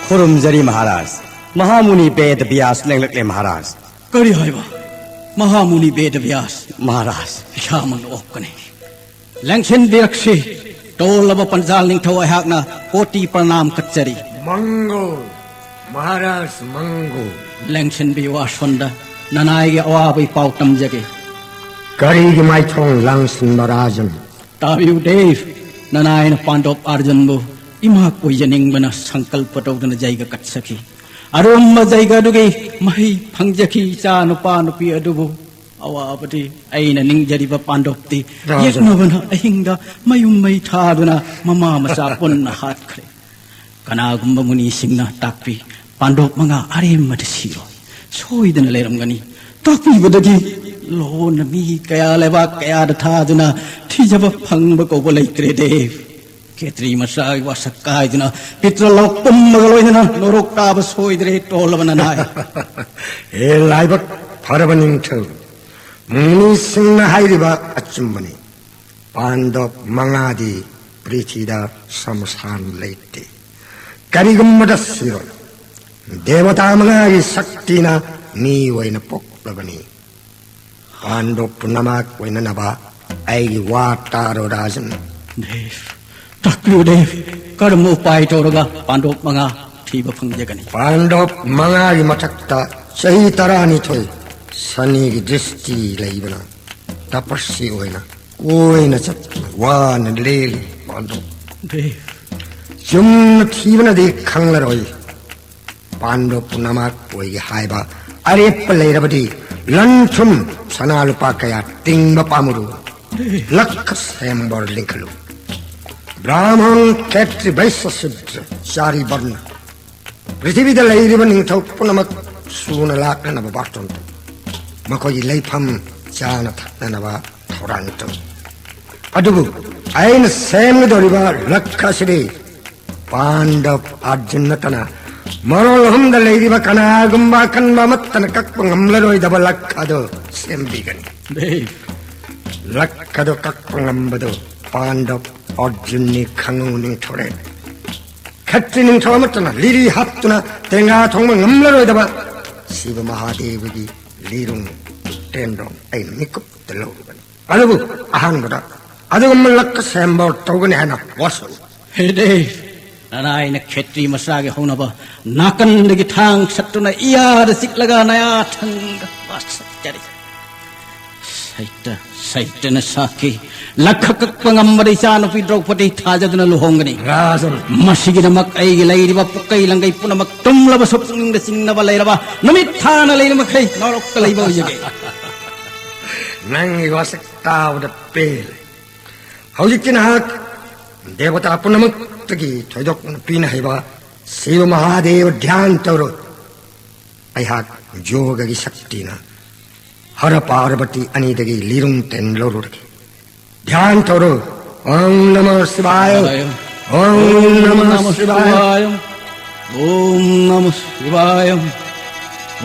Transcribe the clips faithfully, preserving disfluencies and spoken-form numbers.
ꯈꯨꯔꯨꯝꯖꯔꯤ Maharaj. ꯃꯍꯥꯃꯨꯅꯤ bed ꯕ꯭ꯌꯥꯁ ꯂꯦꯡꯂꯛꯂꯦ Maharaj. ꯀꯔꯤ ꯍꯥꯏꯕ? ꯃꯍꯥꯃꯨꯅꯤ bed ꯕ꯭ꯌꯥꯁ? Maharaj. ꯏꯁꯥꯃꯛ ꯑꯣꯛꯀꯅꯤ꯫ ꯂꯦꯡꯁꯤꯟꯕꯤꯔꯛꯁꯤ꯫ ꯇꯣꯜꯂꯕ ꯄꯟꯖꯥꯜ ꯅꯤꯡꯊꯧ ꯑꯩꯍꯥꯛꯅ ꯀꯣꯇꯤ ꯄ꯭ꯔꯅꯥꯝ ꯀꯠꯆꯔꯤ꯫ ꯃꯪꯒꯣꯜ, ꯃꯍꯥꯔꯥꯖ ꯃꯪꯒꯣꯜ꯫ ꯂꯦꯡꯁꯤꯟꯕꯤꯌꯨ ꯑꯁꯣꯟꯗ, ꯅꯅꯥꯏꯒꯤ ꯑꯋꯥꯕꯒꯤ ꯄꯥꯎ ꯇꯝꯖꯒꯦ꯫ ꯀꯔꯤꯒꯤ ꯃꯥꯏꯊꯣꯡ ꯂꯥꯡꯁꯤꯟꯕ ꯔꯥꯖꯟ? ꯇꯥꯕꯤꯌꯨ ꯗꯦꯕ, ꯅꯅꯥꯏꯅ ꯄꯥꯟꯗꯣꯞ ꯑꯥꯔꯖꯨꯟꯕꯨ ꯏꯃꯥ ꯀꯣꯏꯖꯅꯤꯡꯕꯅ ꯁꯪꯀꯜꯄ ꯇꯧꯗꯨꯅ ꯖꯩꯒ ꯀꯠꯆꯈꯤ꯫ ꯑꯔꯨꯝꯕ ꯖꯩꯒ ꯑꯗꯨꯒꯤ ꯃꯍꯩ ꯐꯪꯖꯈꯤ ꯏꯆꯥ ꯅꯨꯄꯥ ꯅꯨꯄꯤ ꯑꯗꯨꯕꯨ꯫ ꯑꯋꯥꯕꯗꯤ ꯑꯩꯅ ꯅꯤꯡꯖꯔꯤꯕ ꯄꯥꯟꯗꯣꯞꯇꯤ ꯔꯥꯖꯟ꯫ ꯌꯦꯛꯅꯕꯅ ꯑꯍꯤꯡꯗ ꯃꯌꯨꯝ ꯃꯩ ꯊꯥꯗꯨꯅ ꯃꯃꯥ ꯃꯆꯥ ꯄꯨꯟꯅ ꯍꯥꯠꯈ꯭ꯔꯦ꯫ ꯀꯅꯥꯒꯨꯝꯕ ꯃꯨꯅꯤꯁꯤꯡꯅ ꯇꯥꯛꯄꯤ, ꯄꯥꯟꯗꯣꯞ ꯃꯉꯥ ꯑꯔꯦꯝꯕꯗ ꯁꯤꯔꯣꯏ, ꯁꯣꯏꯗꯅ ꯂꯩꯔꯝꯒꯅꯤ꯫ ꯇꯥꯛꯄꯤꯕꯗꯒꯤ ꯂꯣꯟꯅ ꯃꯤ ꯀꯌꯥ ꯂꯩꯕꯥꯛ ꯀꯌꯥꯗ ꯊꯥꯗꯨꯅ ꯊꯤꯖꯕ ꯐꯪꯕ ꯀꯧꯕ ꯂꯩꯇ꯭ꯔꯦ ꯗꯦꯕ꯫ ꯈꯦꯇ꯭ꯔꯤ ꯃꯆꯥꯒꯤ ꯋꯥꯁꯛ ꯀꯥꯏꯗꯨꯅ ꯄꯤꯇ꯭ꯔ ꯂꯣꯛ ꯄꯨꯝꯕꯒ ꯂꯣꯏꯅꯅ ꯅꯣꯔꯣꯛ ꯇꯥꯕ ꯁꯣꯏꯗ꯭ꯔꯦ ꯇꯣꯜꯂꯕ ꯅꯅꯥꯏ꯫ ꯍꯦ ꯂꯥꯏꯕꯛ ꯐꯔꯕ ꯅꯤꯡꯊꯧ, ꯃꯨꯅꯤꯁꯤꯡꯅ ꯍꯥꯏꯔꯤꯕ ꯑꯆꯨꯝꯕꯅꯤ꯫ ꯄꯥꯟꯗꯣꯞ ꯃꯉꯥꯗꯤ ꯄ꯭ꯔꯤꯊꯤꯗ ꯁꯃꯁꯥꯟ ꯂꯩꯇꯦ꯫ ꯀꯔꯤꯒꯨꯝꯕꯗ ꯁꯤꯔꯣꯏ꯫ ꯗꯦꯕꯇꯥ ꯃꯉꯥꯒꯤ ꯁꯛꯇꯤꯅ ꯃꯤ ꯑꯣꯏꯅ ꯄꯣꯛꯂꯕꯅꯤ꯫ ꯄꯥꯟꯗꯣꯞ ꯄꯨꯝꯅꯃꯛ ꯑꯣꯏꯅꯅꯕ ꯑꯩꯒꯤ ꯋꯥ ꯇꯥꯔꯣ ꯔꯥꯖꯟ꯫ ꯗꯦꯕ, ꯇꯥꯛꯄꯤꯌꯨ ꯗꯦꯕ, ꯀꯔꯝꯕ ꯎꯄꯥꯏ ꯇꯧꯔꯒ ꯄꯥꯟꯗꯣꯞ ꯃꯉꯥ ꯊꯤꯕ ꯐꯪꯖꯒꯅꯤ? ꯄꯥꯟꯗꯣꯞ ꯃꯉꯥꯒꯤ ꯃꯊꯛꯇ ꯆꯍꯤ ꯇꯔꯥꯅꯤꯊꯣꯏ ꯁꯅꯤꯒꯤ ꯗ꯭ꯔꯤꯁꯇꯤ ꯂꯩꯕꯅ ꯇꯄꯁꯤ ꯑꯣꯏꯅ ꯀꯣꯏꯅ ꯆꯠꯇꯨꯅ ꯋꯥꯅ ꯂꯦꯜꯂꯤ ꯄꯥꯟꯗꯣꯞ꯫ ꯗꯦꯕ꯫ ꯆꯨꯝꯅ ꯊꯤꯕꯅꯗꯤ ꯈꯪꯂꯔꯣꯏ꯫ ꯄꯥꯟꯗꯣꯞ ꯄꯨꯝꯅꯃꯛ ꯑꯣꯏꯒꯦ ꯍꯥꯏꯕ ꯑꯔꯦꯞꯄ ꯂꯩꯔꯕꯗꯤ ꯂꯟ ꯊꯨꯝ ꯁꯅꯥ ꯂꯨꯄꯥ ꯀꯌꯥ ꯇꯤꯡꯕ ꯄꯥꯝꯃꯨꯔꯨ꯫ ꯂꯛꯈ ꯁꯦꯝꯕꯔ ꯂꯤꯡꯈꯠꯂꯨ꯫ ꯕ꯭ꯔꯥꯍꯃꯟ, ꯈꯦꯇ꯭ꯔꯤ, ꯚꯩꯁ꯭ꯌ, ꯁꯨꯗ꯭ꯔ, ꯆꯥꯔꯤ ꯕꯔꯅ, ꯄ꯭ꯔꯤꯊꯤꯕꯤꯗ ꯂꯩꯔꯤꯕ ꯅꯤꯡꯊꯧ ꯄꯨꯝꯅꯃꯛ ꯁꯨꯅ ꯂꯥꯛꯅꯅꯕ ꯕꯥꯔꯇꯣꯟ ꯇꯧ꯫ ꯃꯈꯣꯏꯒꯤ ꯂꯩꯐꯝ ꯆꯥꯅ ꯊꯛꯅꯅꯕ ꯊꯧꯔꯥꯡ ꯇꯧ꯫ ꯑꯗꯨꯕꯨ ꯑꯩꯅ ꯁꯦꯝꯒꯗꯧꯔꯤꯕ ꯂꯛꯈ ꯑꯁꯤꯗꯤ ꯄꯥꯟꯗꯕ ꯑꯔꯖꯨꯟ ꯅꯠꯇꯅ ꯃꯔꯣꯜ ꯑꯍꯨꯝꯗ ꯂꯩꯔꯤꯕ ꯀꯅꯥꯒꯨꯝꯕ ꯑꯀꯟꯕ ꯑꯃꯠꯇꯅ ꯀꯛꯄ ꯉꯝꯂꯔꯣꯏꯗꯕ ꯂꯛꯈ ꯑꯗꯨ ꯁꯦꯝꯕꯤꯒꯅꯤ꯫ ꯂꯛꯈ ꯑꯗꯨ ꯀꯛꯄ ꯉꯝꯕꯗꯨ ꯄꯥꯟꯗꯕ ꯑꯔꯖꯨꯟꯅꯤ, ꯈꯪꯉꯨ ꯅꯤꯡꯊꯧꯔꯦꯜ꯫ ꯈꯦꯇ꯭ꯔꯤ ꯅꯤꯡꯊꯧ ꯑꯃꯠꯇꯅ ꯂꯤꯔꯤ ꯍꯥꯞꯇꯨꯅ ꯇꯦꯡꯒꯥ ꯊꯣꯡꯕ ꯉꯝꯂꯔꯣꯏꯗꯕ ꯁꯤꯕ ꯃꯍꯥꯗꯦꯕꯒꯤ ꯂꯤꯔꯨꯡ ꯇꯦꯟꯗꯣꯡ ꯑꯩꯅ ꯃꯤꯀꯨꯞꯇ ꯂꯧꯔꯨꯕꯅꯤ꯫ ꯑꯗꯨꯕꯨ ꯑꯍꯥꯟꯕꯗ ꯑꯗꯨꯒꯨꯝꯕ ꯂꯛꯀ ꯁꯦꯝꯕ ꯇꯧꯒꯅꯤ ꯍꯥꯏꯅ ꯋꯥꯁꯛꯎ꯫ ꯍꯦꯗꯦ, ꯅꯅꯥꯏꯅ ꯈꯦꯇ꯭ꯔꯤ ꯃꯆꯥꯒꯤ ꯍꯧꯅꯕ ꯅꯥꯀꯟꯗꯒꯤ ꯊꯥꯡ ꯁꯠꯇꯨꯅ ꯏꯌꯥꯗ ꯆꯤꯛꯂꯒ ꯅꯌꯥ ꯊꯪꯗ ꯋꯥꯁꯛꯆꯔꯤ꯫ ꯁꯩꯇ, ꯁꯩꯇꯅ ꯁꯥꯈꯤ꯫ ꯂꯛꯈ ꯀꯛꯄ ꯉꯝꯕꯗ ꯏꯆꯥꯅꯨꯄꯤ ꯗ꯭ꯔꯧꯄꯗꯤ ꯊꯥꯖꯗꯨꯅ ꯂꯨꯍꯣꯡꯒꯅꯤ꯫ ꯔꯥꯖꯟ꯫ ꯃꯁꯤꯒꯤꯗꯃꯛ ꯑꯩꯒꯤ ꯂꯩꯔꯤꯕ ꯄꯨꯀꯩ ꯂꯪꯒꯩ ꯄꯨꯝꯅꯃꯛ ꯇꯨꯝꯂꯕꯁꯨ ꯄꯨꯛꯅꯤꯡꯗ ꯆꯤꯡꯅꯕ ꯂꯩꯔꯕ ꯅꯨꯃꯤꯠ ꯊꯥꯅ ꯂꯩꯔꯤꯃꯈꯩ ꯅꯣꯔꯣꯛꯇ ꯂꯩꯕ ꯑꯣꯏꯖꯒꯦ꯫ ꯅꯪꯒꯤ ꯋꯥꯁꯛ ꯇꯥꯕꯗ ꯄꯦꯜꯂꯦ꯫ ꯍꯧꯖꯤꯛꯇꯤ ꯅꯍꯥꯛ ꯗꯦꯕꯇꯥ ꯄꯨꯝꯅꯃꯛꯇꯒꯤ ꯊꯣꯏꯗꯣꯛꯅ ꯄꯤꯅ ꯍꯩꯕ ꯁꯤꯕ ꯃꯍꯥꯗꯦꯕ ꯙ꯭ꯌꯥꯟ ꯇꯧꯔꯣ꯫ ꯑꯩꯍꯥꯛ ꯌꯣꯒꯒꯤ ꯁꯛꯇꯤꯅ ꯍꯔ ꯄꯥꯔꯕꯇꯤ ꯑꯅꯤꯗꯒꯤ ꯂꯤꯔꯨꯡ ꯇꯦꯟ ꯂꯧꯔꯨꯔꯒꯦ꯫ ꯙ꯭ꯌꯥꯟ ꯇꯧꯔꯣ꯫ ॐ नमः शिवाय। ॐ नमः शिवाय। शिवाय। ॐ नमः शिवाय।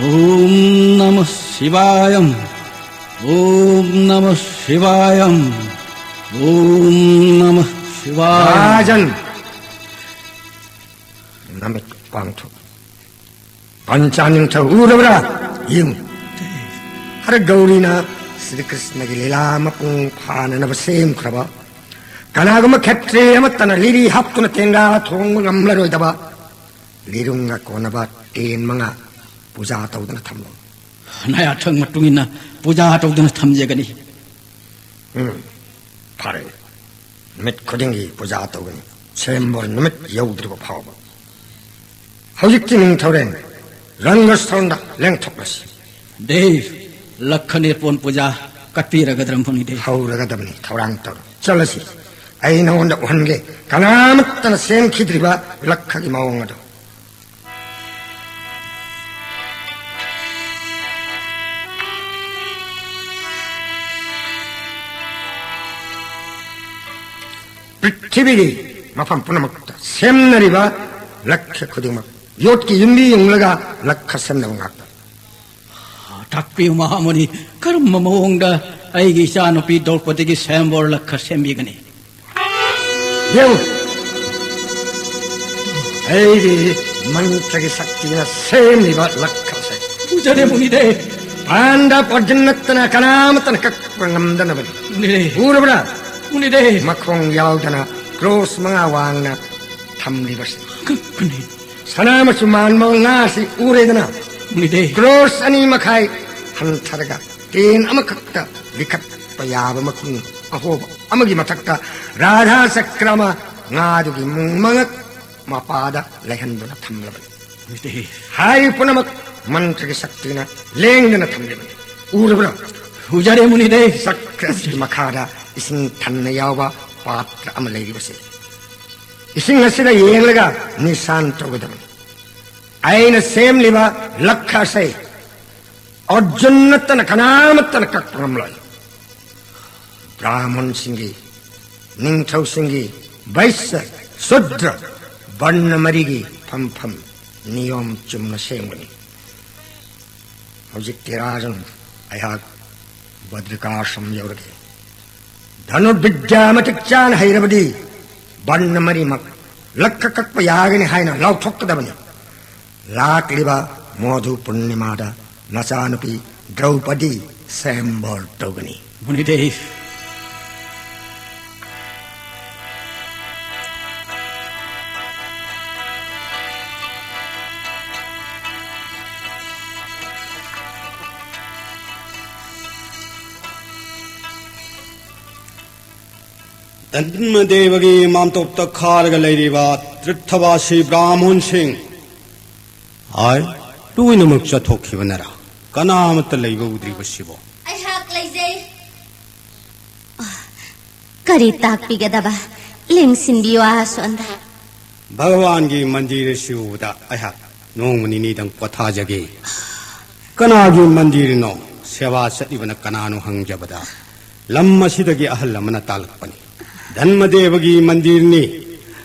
ॐ नमः शिवाय। ॐ नमः शिवाय। ॐ नमः शिवाय। राजन, ꯅꯃꯤꯠ ꯄꯥꯡꯊꯣꯛ꯫ ꯄꯟꯆꯥ ꯅꯤꯡꯊꯧ ꯎꯔꯕ꯭ꯔꯥ? ꯌꯦꯡꯉꯨ꯫ ꯍꯔ ꯒꯧꯔꯤꯅ ꯁ꯭ꯔꯤ ꯀ꯭ꯔꯤꯁꯅꯒꯤ ꯂꯤꯂꯥ ꯃꯄꯨꯡ ꯐꯥꯅꯅꯕ ꯁꯦꯝꯈ꯭ꯔꯕ ꯀꯅꯥꯒꯨꯝꯕ ꯈꯦꯇ꯭ꯔꯤ ꯑꯃꯠꯇꯅ ꯂꯤꯔꯤ ꯍꯥꯞꯇꯨꯅ ꯇꯦꯡꯒꯥ ꯊꯣꯡꯕ ꯉꯝꯂꯔꯣꯏꯗꯕ ꯂꯤꯔꯨꯡꯒ ꯀꯣꯟꯅꯕ ꯇꯦꯟ ꯃꯉꯥ ꯄꯨꯖꯥ ꯇꯧꯗꯨꯅ ꯊꯝꯂꯣ꯫ ꯅꯌꯥꯊꯪ ꯃꯇꯨꯡ ꯏꯟꯅ ꯄꯨꯖꯥ ꯇꯧꯗꯨꯅ ꯊꯝꯖꯒꯅꯤ꯫ ꯎꯝ, ꯐꯔꯦ꯫ ꯅꯨꯃꯤꯠ ꯈꯨꯗꯤꯡꯒꯤ ꯄꯨꯖꯥ ꯇꯧꯒꯅꯤ, ꯁꯦꯝꯕꯣꯔ ꯅꯨꯃꯤꯠ ꯌꯧꯗ꯭ꯔꯤꯕ ꯐꯥꯎꯕ꯫ ꯍꯧꯖꯤꯛꯇꯤ ꯅꯤꯡꯊꯧꯔꯦꯜ ꯔꯪꯒꯁ꯭ꯊꯣꯟꯗ ꯂꯦꯡꯊꯣꯛꯂꯁꯤ꯫ ꯗꯦꯕ, ꯂꯛꯈ ꯅꯤꯔꯄꯣꯟ ꯄꯨꯖꯥ ꯀꯠꯄꯤꯔꯒꯗ꯭ꯔ ꯃꯨꯅꯤꯗꯦꯕ? ꯍꯧꯔꯒꯗꯕꯅꯤ, ꯊꯧꯔꯥꯡ ꯇꯧꯔꯣ꯫ ꯆꯠꯂꯁꯤ, ꯑꯩ ꯅꯉꯣꯟꯗ ꯎꯍꯟꯒꯦ ꯀꯅꯥꯃꯠꯇꯅ ꯁꯦꯝꯈꯤꯗ꯭ꯔꯤꯕ ꯂꯛꯈꯒꯤ ꯃꯑꯣꯡ ꯑꯗꯨ꯫ ꯄ꯭ꯔꯤꯊꯤꯕꯤꯒꯤ ꯃꯐꯝ ꯄꯨꯝꯅꯃꯛꯇ ꯁꯦꯝꯅꯔꯤꯕ ꯂꯛꯈ ꯈꯨꯗꯤꯡꯃꯛ ꯌꯣꯠꯀꯤ ꯌꯨꯝꯕꯤ ꯌꯨꯡꯂꯒ ꯂꯛꯈ ꯁꯦꯝꯅꯕ ꯉꯥꯛꯇ꯫ ꯇꯥꯛꯄꯤꯌꯨ ꯃꯍꯥꯃꯨꯅꯤ, ꯀꯔꯝꯕ ꯃꯑꯣꯡꯗ ꯑꯩꯒꯤ ꯏꯆꯥꯅꯨꯄꯤ ꯗ꯭ꯔꯧꯄꯗꯤꯒꯤ ꯁꯦꯝꯕꯣꯔ ꯂꯛꯈ ꯁꯦꯝꯕꯤꯒꯅꯤ? ꯌꯦꯡꯉꯨ꯫ ꯑꯩꯒꯤ ꯃꯟꯇ꯭ꯔꯒꯤ ꯁꯛꯇꯤꯅ ꯁꯦꯝꯂꯤꯕ ꯂꯛꯈꯁꯦ꯫ ꯎꯖꯔꯦ ꯃꯨꯅꯤꯗꯦ꯫ ꯄꯥꯟꯗꯕ ꯑꯔꯖꯨꯟ ꯅꯠꯇꯅ ꯀꯅꯥꯃꯠꯇꯅ ꯀꯛꯄ ꯉꯝꯗꯅꯕꯅꯤ꯫ ꯃꯨꯅꯤꯗꯦ꯫ ꯎꯔꯕ꯭ꯔꯥ? ꯃꯨꯅꯤꯗꯦ꯫ ꯃꯈꯣꯡ ꯌꯥꯎꯗꯅ ꯀ꯭ꯔꯣꯁ ꯃꯉꯥ ꯋꯥꯡꯅ ꯊꯝꯂꯤꯕꯁꯤ꯫ ꯀꯛꯄꯅꯤ꯫ ꯁꯅꯥ ꯃꯆꯨ ꯃꯥꯟꯕ ꯉꯥꯁꯤ ꯎꯔꯦꯗꯅ? ꯃꯨꯅꯤꯗꯦ꯫ ꯀ꯭ꯔꯣꯁ ꯑꯅꯤ ꯃꯈꯥꯏ ꯍꯟꯊꯔꯒ ꯇꯦꯟ ꯑꯃꯈꯛꯇ ꯂꯤꯈꯠꯄ ꯌꯥꯕ ꯃꯈꯨꯝ ꯑꯍꯣꯕ ꯑꯃꯒꯤ ꯃꯊꯛꯇ ꯔꯥꯙꯥ ꯆꯀ꯭ꯔ ꯑꯃ ꯉꯥꯗꯨꯒꯤ ꯃꯉꯛ ꯃꯄꯥꯗ ꯂꯩꯍꯟꯗꯨꯅ ꯊꯝꯂꯕꯅꯤ꯫ ꯃꯨꯅꯤꯗꯦ꯫ ꯍꯥꯏꯔꯤꯕ ꯄꯨꯝꯅꯃꯛ ꯃꯟꯇ꯭ꯔꯒꯤ ꯁꯛꯇꯤꯅ ꯂꯦꯡꯗꯅ ꯊꯝꯂꯤꯕꯅꯤ꯫ ꯎꯔꯕ꯭ꯔꯥ? ꯎꯖꯔꯦ ꯃꯨꯅꯤꯗꯦ꯫ ꯆꯀ꯭ꯔ ꯑꯁꯤꯒꯤ ꯃꯈꯥꯗ ꯏꯁꯤꯡ ꯊꯟꯅ ꯌꯥꯎꯕ ꯄꯥꯇ꯭ꯔ ꯑꯃ ꯂꯩꯔꯤꯕꯁꯦ꯫ ꯏꯁꯤꯡ ꯑꯁꯤꯗ ꯌꯦꯡꯂꯒ ꯅꯤꯁꯥꯟ ꯇꯧꯒꯗꯕꯅꯤ꯫ ꯑꯩꯅ ꯁꯦꯝꯂꯤꯕ ꯂꯛꯈ ꯑꯁꯤ ꯑꯔꯖꯨꯟ ꯅꯠꯇꯅ ꯀꯅꯥꯃꯠꯇꯅ ꯀꯛꯄ ꯉꯝꯂꯣꯏ꯫ ꯕ꯭ꯔꯥꯍꯃꯟꯁꯤꯡꯒꯤ, ꯅꯤꯡꯊꯧꯁꯤꯡꯒꯤ, ꯕꯩꯁ꯭ꯌ, ꯁꯨꯗ꯭ꯔ, ꯕꯔꯅ ꯃꯔꯤꯒꯤ ꯐꯝꯐꯝ ꯅꯤꯌꯣꯝ ꯆꯨꯝꯅ ꯁꯦꯝꯒꯅꯤ꯫ ꯍꯧꯖꯤꯛꯇꯤ ꯔꯥꯖꯟ, ꯑꯩꯍꯥꯛ ꯕꯗ꯭ꯔꯤꯀꯥꯁ꯭ꯔꯝ ꯌꯧꯔꯒꯦ꯫ ꯙꯅꯨꯔꯕꯤꯗ꯭ꯌꯥ ꯃꯇꯤꯛ ꯆꯥꯅ ꯍꯩꯔꯕꯗꯤ ꯕꯔꯅ ꯃꯔꯤꯃꯛ ꯂꯛꯈ ꯀꯛꯄ ꯌꯥꯒꯅꯤ ꯍꯥꯏꯅ ꯂꯥꯎꯊꯣꯛꯀꯗꯕꯅꯤ꯫ ꯂꯥꯛꯂꯤꯕ ꯃꯣꯙꯨ ꯄꯨꯔꯅꯤꯃꯥꯗ ꯅꯆꯥꯅꯨꯄꯤ ꯗ꯭ꯔꯧꯄꯗꯤ ꯁꯦꯝꯕꯣꯔ ꯇꯧꯒꯅꯤ꯫ ꯃꯨꯅꯤꯗꯦ꯫ ꯙꯟꯃꯗꯦꯕꯒꯤ ꯃꯥꯝꯇꯣꯞꯇ ꯈꯥꯔꯒ ꯂꯩꯔꯤꯕ ꯇ꯭ꯔꯤꯊꯕꯥꯁꯤ ꯕ꯭ꯔꯥꯍꯃꯣꯟꯁꯤꯡ꯫ ꯍꯥꯏ, ꯂꯣꯏꯅꯃꯛ ꯆꯠꯊꯣꯛꯈꯤꯕꯅꯔꯥ? ꯀꯅꯥ ꯑꯃꯠꯇ ꯂꯩꯕ ꯎꯗ꯭ꯔꯤꯕꯁꯤꯕꯣ? ꯑꯩꯍꯥꯛ ꯂꯩꯖꯩ꯫ ꯑ, ꯀꯔꯤ ꯇꯥꯛꯄꯤꯒꯗꯕ? ꯂꯦꯡꯁꯤꯟꯕꯤꯌꯨ, ꯑꯥ, ꯁꯣꯟꯗ꯫ ꯚꯒꯋꯥꯟꯒꯤ ꯃꯟꯗꯤꯔ ꯑꯁꯤ ꯎꯕꯗ ꯑꯩꯍꯥꯛ ꯅꯣꯡꯃ ꯅꯤꯅꯤꯗꯪ ꯄꯣꯊꯥꯖꯒꯦ꯫ ꯀꯅꯥꯒꯤ ꯃꯟꯗꯤꯔꯅꯣ? ꯁꯦꯕꯥ ꯆꯠꯂꯤꯕꯅ ꯀꯅꯥꯅꯣ ꯍꯪꯖꯕꯗ, ꯂꯝ ꯑꯁꯤꯗꯒꯤ ꯑꯍꯜ ꯑꯃꯅ ꯇꯥꯛꯂꯛꯄꯅꯤ꯫ ꯙꯟꯃꯗꯦꯕꯒꯤ ꯃꯟꯗꯤꯔꯅꯤ꯫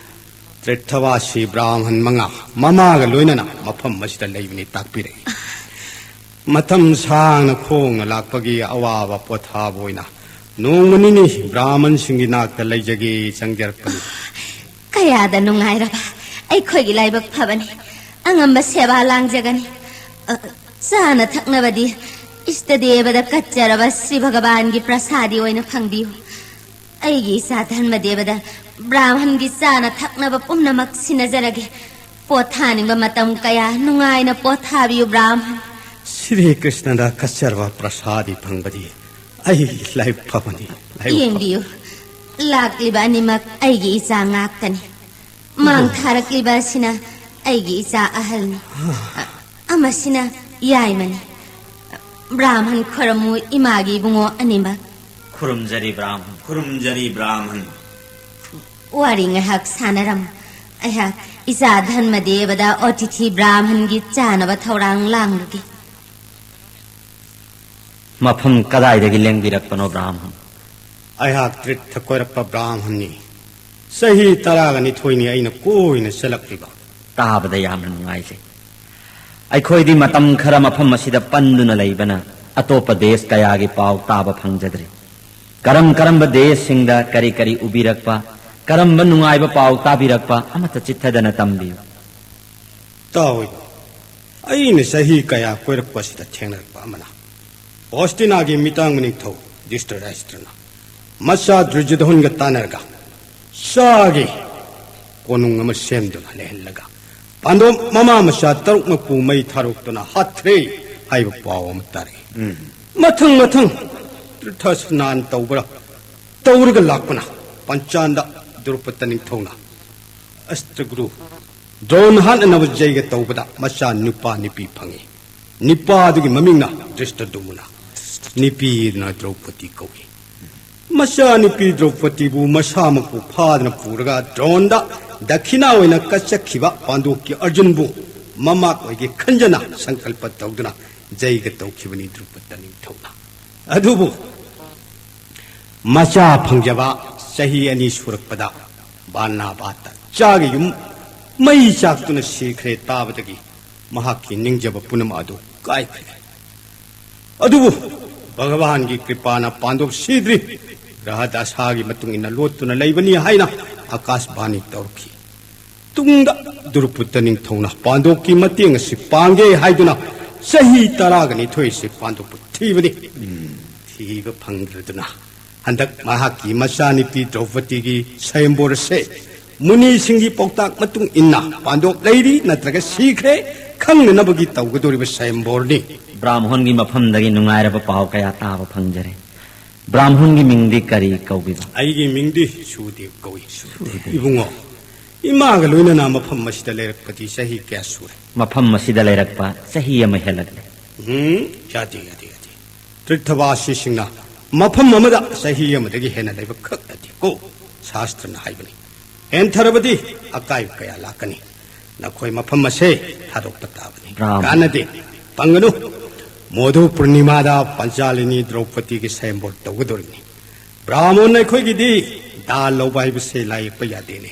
ꯇ꯭ꯔꯤꯊꯕꯥꯁꯤ ꯕ꯭ꯔꯥꯍꯃꯟ ꯃꯉꯥ ꯃꯃꯥꯒ ꯂꯣꯏꯅꯅ ꯃꯐꯝ ꯑꯁꯤꯗ ꯂꯩꯕꯅꯤ ꯇꯥꯛꯄꯤꯔꯛꯏ꯫ ꯃꯇꯝ ꯁꯥꯡꯅ ꯈꯣꯡꯅ ꯂꯥꯛꯄꯒꯤ ꯑꯋꯥꯕ ꯄꯣꯊꯥꯕ ꯑꯣꯏꯅ ꯅꯣꯡꯃ ꯅꯤꯅꯤ ꯕ꯭ꯔꯥꯍꯃꯟꯁꯤꯡꯒꯤ ꯅꯥꯛꯇ ꯂꯩꯖꯒꯦ ꯆꯪꯖꯔꯛꯄꯅꯤ꯫ ꯀꯌꯥꯗ ꯅꯨꯡꯉꯥꯏꯔꯕ, ꯑꯩꯈꯣꯏꯒꯤ ꯂꯥꯏꯕꯛ ꯐꯕꯅꯤ꯫ ꯑꯉꯝꯕ ꯁꯦꯕꯥ ꯂꯥꯡꯖꯒꯅꯤ꯫ ꯑ, ꯆꯥꯅ ꯊꯛꯅꯕꯗꯤ ꯏꯁꯇ ꯗꯦꯕꯗ ꯀꯠꯆꯔꯕ ꯁ꯭ꯔꯤ ꯚꯒꯕꯥꯟꯒꯤ ꯄ꯭ꯔꯁꯥꯗꯤ ꯑꯣꯏꯅ ꯐꯪꯕꯤꯌꯨ꯫ ꯑꯩꯒꯤ ꯏꯆꯥ ꯙꯔꯃꯗꯦꯕꯗ ꯕ꯭ꯔꯥꯍꯃꯟꯒꯤ ꯆꯥꯅ ꯊꯛꯅꯕ ꯄꯨꯝꯅꯃꯛ ꯁꯤꯟꯅꯖꯔꯒꯦ꯫ ꯄꯣꯊꯥꯅꯤꯡꯕ ꯃꯇꯝ ꯀꯌꯥ ꯅꯨꯡꯉꯥꯏꯅ ꯄꯣꯊꯥꯕꯤꯌꯨ, ꯕ꯭ꯔꯥꯍꯃꯟ꯫ ꯁ꯭ꯔꯤ ꯀ꯭ꯔꯤꯁꯅꯗ ꯀꯠꯆꯔꯕ ꯄ꯭ꯔꯁꯥꯗꯤ ꯐꯪꯕꯗꯤ ꯑꯩꯒꯤ ꯂꯥꯏꯕꯛ ꯐꯕꯅꯤ, ꯂꯥꯏꯕꯛ ꯐꯕ-꯫ ꯌꯦꯡꯕꯤꯌꯨ, ꯂꯥꯛꯂꯤꯕ ꯑꯅꯤꯃꯛ ꯑꯩꯒꯤ ꯏꯆꯥ ꯉꯥꯛꯇꯅꯤ꯫ ꯃꯥꯡ ꯊꯥꯔꯛꯂꯤꯕ ꯑꯁꯤꯅ ꯑꯩꯒꯤ ꯏꯆꯥ ꯑꯍꯜꯅꯤ꯫ ꯑ-, ꯑꯃꯁꯤꯅ ꯌꯥꯏꯃꯅꯤ꯫ ꯕ꯭ꯔꯥꯍꯃꯟ ꯈꯣꯏꯔꯝꯃꯨ, ꯏꯃꯥꯒꯤ ꯏꯕꯨꯡꯉꯣ ꯑꯅꯤꯃꯛ꯫ ꯈꯨꯔꯨꯝꯖꯔꯤ ꯕ꯭ꯔꯥꯍꯃꯟ, ꯈꯨꯔꯨꯝꯖꯔꯤ ꯕ꯭ꯔꯥꯍꯃꯟ꯫ ꯋꯥꯔꯤ ꯉꯥꯏꯍꯥꯛ ꯁꯥꯟꯅꯔꯝꯃꯨ꯫ ꯑꯩꯍꯥꯛ ꯏꯆꯥ ꯙꯔꯃꯗꯦꯕꯗ ꯑꯣꯇꯤꯊꯤ ꯕ꯭ꯔꯥꯍꯃꯟꯒꯤ ꯆꯥꯅꯕ ꯊꯧꯔꯥꯡ ꯂꯥꯡꯂꯨꯒꯦ꯫ ꯃꯐꯝ ꯀꯗꯥꯏꯗꯒꯤ ꯂꯦꯡꯕꯤꯔꯛꯄꯅꯣ, ꯕ꯭ꯔꯥꯍꯃꯟ? ꯑꯩꯍꯥꯛ ꯇꯤꯔꯊ ꯀꯣꯏꯔꯛꯄ ꯕ꯭ꯔꯥꯍꯃꯟꯅꯤ꯫ ꯆꯍꯤ ꯇꯔꯥꯒ ꯅꯤꯊꯣꯏꯅꯤ ꯑꯩꯅ ꯀꯣꯏꯅ ꯆꯠꯂꯛꯂꯤꯕ꯫ ꯇꯥꯕꯗ ꯌꯥꯝꯅ ꯅꯨꯡꯉꯥꯏꯖꯩ꯫ ꯑꯩꯈꯣꯏꯗꯤ ꯃꯇꯝ ꯈꯔ ꯃꯐꯝ ꯑꯁꯤꯗ ꯄꯟꯗꯨꯅ ꯂꯩꯕꯅ ꯑꯇꯣꯞꯄ ꯗꯦꯁ ꯀꯌꯥꯒꯤ ꯄꯥꯎ ꯇꯥꯕ ꯐꯪꯖꯗ꯭ꯔꯤ꯫ ꯀꯔꯝ ꯀꯔꯝꯕ ꯗꯦꯁꯁꯤꯡꯗ ꯀꯔꯤ ꯀꯔꯤ ꯎꯕꯤꯔꯛꯄ, ꯀꯔꯝꯕ ꯅꯨꯡꯉꯥꯏꯕ ꯄꯥꯎ ꯇꯥꯕꯤꯔꯛꯄ ꯑꯃꯠꯇ ꯆꯤꯠꯊꯗꯅ ꯇꯝꯕꯤꯌꯨ꯫ ꯇꯥꯎ ꯏꯕꯨꯡ, ꯑꯩꯅ ꯆꯍꯤ ꯀꯌꯥ ꯀꯣꯏꯔꯛꯄ ꯑꯁꯤꯗ ꯊꯦꯡꯅꯔꯛꯄ ꯑꯃꯅ, ꯍꯣꯁꯇꯤꯅꯥꯒꯤ ꯃꯤꯇꯥꯡ ꯃꯅꯤꯡꯊꯧ ꯙ꯭ꯔꯤꯇꯔꯥꯁꯇ꯭ꯔꯅ ꯃꯆꯥ ꯗꯨꯔꯖꯣꯙꯟꯒ ꯇꯥꯟꯅꯔꯒ ꯆꯥꯒꯤ ꯀꯣꯅꯨꯡ ꯑꯃ ꯁꯦꯝꯗꯨꯅ ꯂꯩꯍꯜꯂꯒ ꯄꯥꯟꯗꯣꯞ ꯃꯃꯥ ꯃꯆꯥ ꯇꯔꯨꯛꯃꯛꯄꯨ ꯃꯩ ꯊꯥꯔꯣꯛꯇꯨꯅ ꯍꯥꯠꯈ꯭ꯔꯦ ꯍꯥꯏꯕ ꯄꯥꯎ ꯑꯃ ꯇꯥꯔꯛꯏ꯫ ꯎꯝ꯫ ꯃꯊꯪ ꯃꯊꯪ ꯇꯤꯔꯊ ꯁ꯭ꯅꯥꯟ ꯇꯧꯕ꯭ꯔꯥ ꯇꯧꯔꯒ ꯂꯥꯛꯄꯅ ꯄꯟꯆꯥꯟꯗ ꯗ꯭ꯔꯧꯄꯗ ꯅꯤꯡꯊꯧꯅ ꯑꯁꯇ꯭ꯔꯒꯨꯔꯨ ꯗ꯭ꯔꯣꯟ ꯍꯥꯠꯅꯅꯕ ꯖꯩꯒ ꯇꯧꯕꯗ ꯃꯆꯥ ꯅꯨꯄꯥ ꯅꯨꯄꯤ ꯐꯪꯉꯤ꯫ ꯅꯨꯄꯥꯗꯨꯒꯤ ꯃꯃꯤꯡꯅ ꯙ꯭ꯔꯤꯁꯇꯗꯨꯃꯅ, ꯅꯨꯄꯤꯗꯨꯅ ꯗ꯭ꯔꯧꯄꯗꯤ ꯀꯧꯏ꯫ ꯃꯆꯥ ꯅꯨꯄꯤ ꯗ꯭ꯔꯧꯄꯗꯤꯕꯨ ꯃꯁꯥꯃꯛꯄꯨ ꯐꯥꯗꯨꯅ ꯄꯨꯔꯒ ꯗ꯭ꯔꯣꯟꯗ ꯗꯈꯤꯅꯥ ꯑꯣꯏꯅ ꯀꯠꯆꯈꯤꯕ ꯄꯥꯟꯗꯣꯞꯀꯤ ꯑꯔꯖꯨꯟꯕꯨ ꯃꯃꯥꯛ ꯑꯣꯏꯒꯦ ꯈꯟꯖꯅ ꯁꯪꯀꯜꯄ ꯇꯧꯗꯨꯅ ꯖꯩꯒ ꯇꯧꯈꯤꯕꯅꯤ ꯗ꯭ꯔꯧꯄꯗ ꯅꯤꯡꯊꯧꯅ꯫ ꯑꯗꯨꯕꯨ ꯃꯆꯥ ꯐꯪꯖꯕ ꯆꯍꯤ ꯑꯅꯤ ꯁꯨꯔꯛꯄꯗ ꯕꯥꯅꯥꯕꯥꯇ ꯆꯥꯒꯤ ꯌꯨꯝ ꯃꯩ ꯆꯥꯛꯇꯨꯅ ꯁꯤꯈ꯭ꯔꯦ ꯇꯥꯕꯗꯒꯤ ꯃꯍꯥꯛꯀꯤ ꯅꯤꯡꯖꯕ ꯄꯨꯝꯅꯃꯛ ꯑꯗꯨ ꯀꯥꯏꯈ꯭ꯔꯦ꯫ ꯑꯗꯨꯕꯨ ꯚꯒꯕꯥꯟꯒꯤ ꯀ꯭ꯔꯤꯄꯥꯅ ꯄꯥꯟꯗꯣꯞ ꯁꯤꯗ꯭ꯔꯤ, ꯒ꯭ꯔꯍ ꯗꯁꯥꯒꯤ ꯃꯇꯨꯡ ꯏꯟꯅ ꯂꯣꯠꯇꯨꯅ ꯂꯩꯕꯅꯤ ꯍꯥꯏꯅ ꯑꯀꯥꯁꯕꯥꯅꯤ ꯇꯧꯔꯛꯈꯤ꯫ ꯇꯨꯡꯗ ꯗ꯭ꯔꯨꯄꯗ ꯅꯤꯡꯊꯧꯅ ꯄꯥꯟꯗꯣꯞꯀꯤ ꯃꯇꯦꯡ ꯑꯁꯤ ꯄꯥꯡꯒꯦ ꯍꯥꯏꯗꯨꯅ ꯆꯍꯤ ꯇꯔꯥꯒ ꯅꯤꯊꯣꯏ ꯑꯁꯤ ꯄꯥꯟꯗꯣꯞꯄꯨ ꯊꯤꯕꯅꯤ꯫ ꯊꯤꯕ ꯐꯪꯗ꯭ꯔꯗꯨꯅ ꯍꯟꯗꯛ ꯃꯍꯥꯛꯀꯤ ꯃꯆꯥꯅꯨꯄꯤ ꯗ꯭ꯔꯧꯄꯗꯤꯒꯤ ꯁꯌꯝꯕꯣꯔ ꯑꯁꯦ ꯃꯨꯅꯤꯁꯤꯡꯒꯤ ꯄꯥꯎꯇꯥꯛ ꯃꯇꯨꯡ ꯏꯟꯅ ꯄꯥꯟꯗꯣꯞ ꯂꯩꯔꯤ ꯅꯠꯇ꯭ꯔꯒ ꯁꯤꯈ꯭ꯔꯦ ꯈꯪꯅꯅꯕꯒꯤ ꯇꯧꯒꯗꯧꯔꯤꯕ ꯁꯌꯝꯕꯣꯔꯅꯤ꯫ ꯕ꯭ꯔꯥꯝꯍꯣꯟꯒꯤ ꯃꯐꯝꯗꯒꯤ ꯅꯨꯡꯉꯥꯏꯔꯕ ꯄꯥꯎ ꯀꯌꯥ ꯇꯥꯕ ꯐꯪꯖꯔꯦ꯫ ꯕ꯭ꯔꯥꯝꯍꯣꯟꯒꯤ ꯃꯤꯡꯗꯤ ꯀꯔꯤ ꯀꯧꯕꯤꯕ? ꯑꯩꯒꯤ ꯃꯤꯡꯗꯤ ꯁꯨꯗꯦꯕ ꯀꯧꯏ꯫ ꯁꯨꯗꯦꯕ꯫ ꯏꯕꯨꯡꯉꯣ, ꯏꯃꯥꯒ ꯂꯣꯏꯅꯅ ꯃꯐꯝ ꯑꯁꯤꯗ ꯂꯩꯔꯛꯄꯗꯤ ꯆꯍꯤ ꯀꯌꯥ ꯁꯨꯔꯦ? ꯃꯐꯝ ꯑꯁꯤꯗ ꯂꯩꯔꯛꯄ ꯆꯍꯤ ꯑꯃ ꯍꯦꯜꯂꯛꯂꯦ꯫ ꯎꯝ, ꯌꯥꯗꯦ, ꯌꯥꯗꯦ, ꯌꯥꯗꯦ꯫ ꯇ꯭ꯔꯤꯊꯕꯥꯁꯤꯁꯤꯡꯅ ꯃꯐꯝ ꯑꯃꯗ ꯆꯍꯤ ꯑꯃꯗꯒꯤ ꯍꯦꯟꯅ ꯂꯩꯕ ꯈꯛ ꯅꯠꯇꯦ ꯀꯣ, ꯁꯥꯁꯇ꯭ꯔꯅ ꯍꯥꯏꯕꯅꯤ꯫ ꯍꯦꯟꯊꯔꯕꯗꯤ ꯑꯀꯥꯏꯕ ꯀꯌꯥ ꯂꯥꯛꯀꯅꯤ꯫ ꯅꯈꯣꯏ ꯃꯐꯝ ꯑꯁꯦ ꯊꯥꯗꯣꯛꯄ ꯇꯥꯕꯅꯤ꯫ ꯕ꯭ꯔꯥꯝ꯫ ꯀꯥꯟꯅꯗꯦ, ꯄꯪꯒꯅꯨ꯫ ꯃꯣꯙꯨ ꯄꯨꯔꯅꯤꯃꯥꯗ ꯄꯟꯆꯥꯂꯤꯅꯤ ꯗ꯭ꯔꯧꯄꯗꯤꯒꯤ ꯁꯌꯝꯕꯣꯔ ꯇꯧꯒꯗꯧꯔꯤꯕꯅꯤ꯫ ꯕ꯭ꯔꯥꯃꯣꯟ ꯑꯩꯈꯣꯏꯒꯤꯗꯤ ꯗꯥ ꯂꯧꯕ ꯍꯥꯏꯕꯁꯦ ꯂꯥꯏ ꯌꯦꯛꯄ ꯌꯥꯗꯦꯅꯦ꯫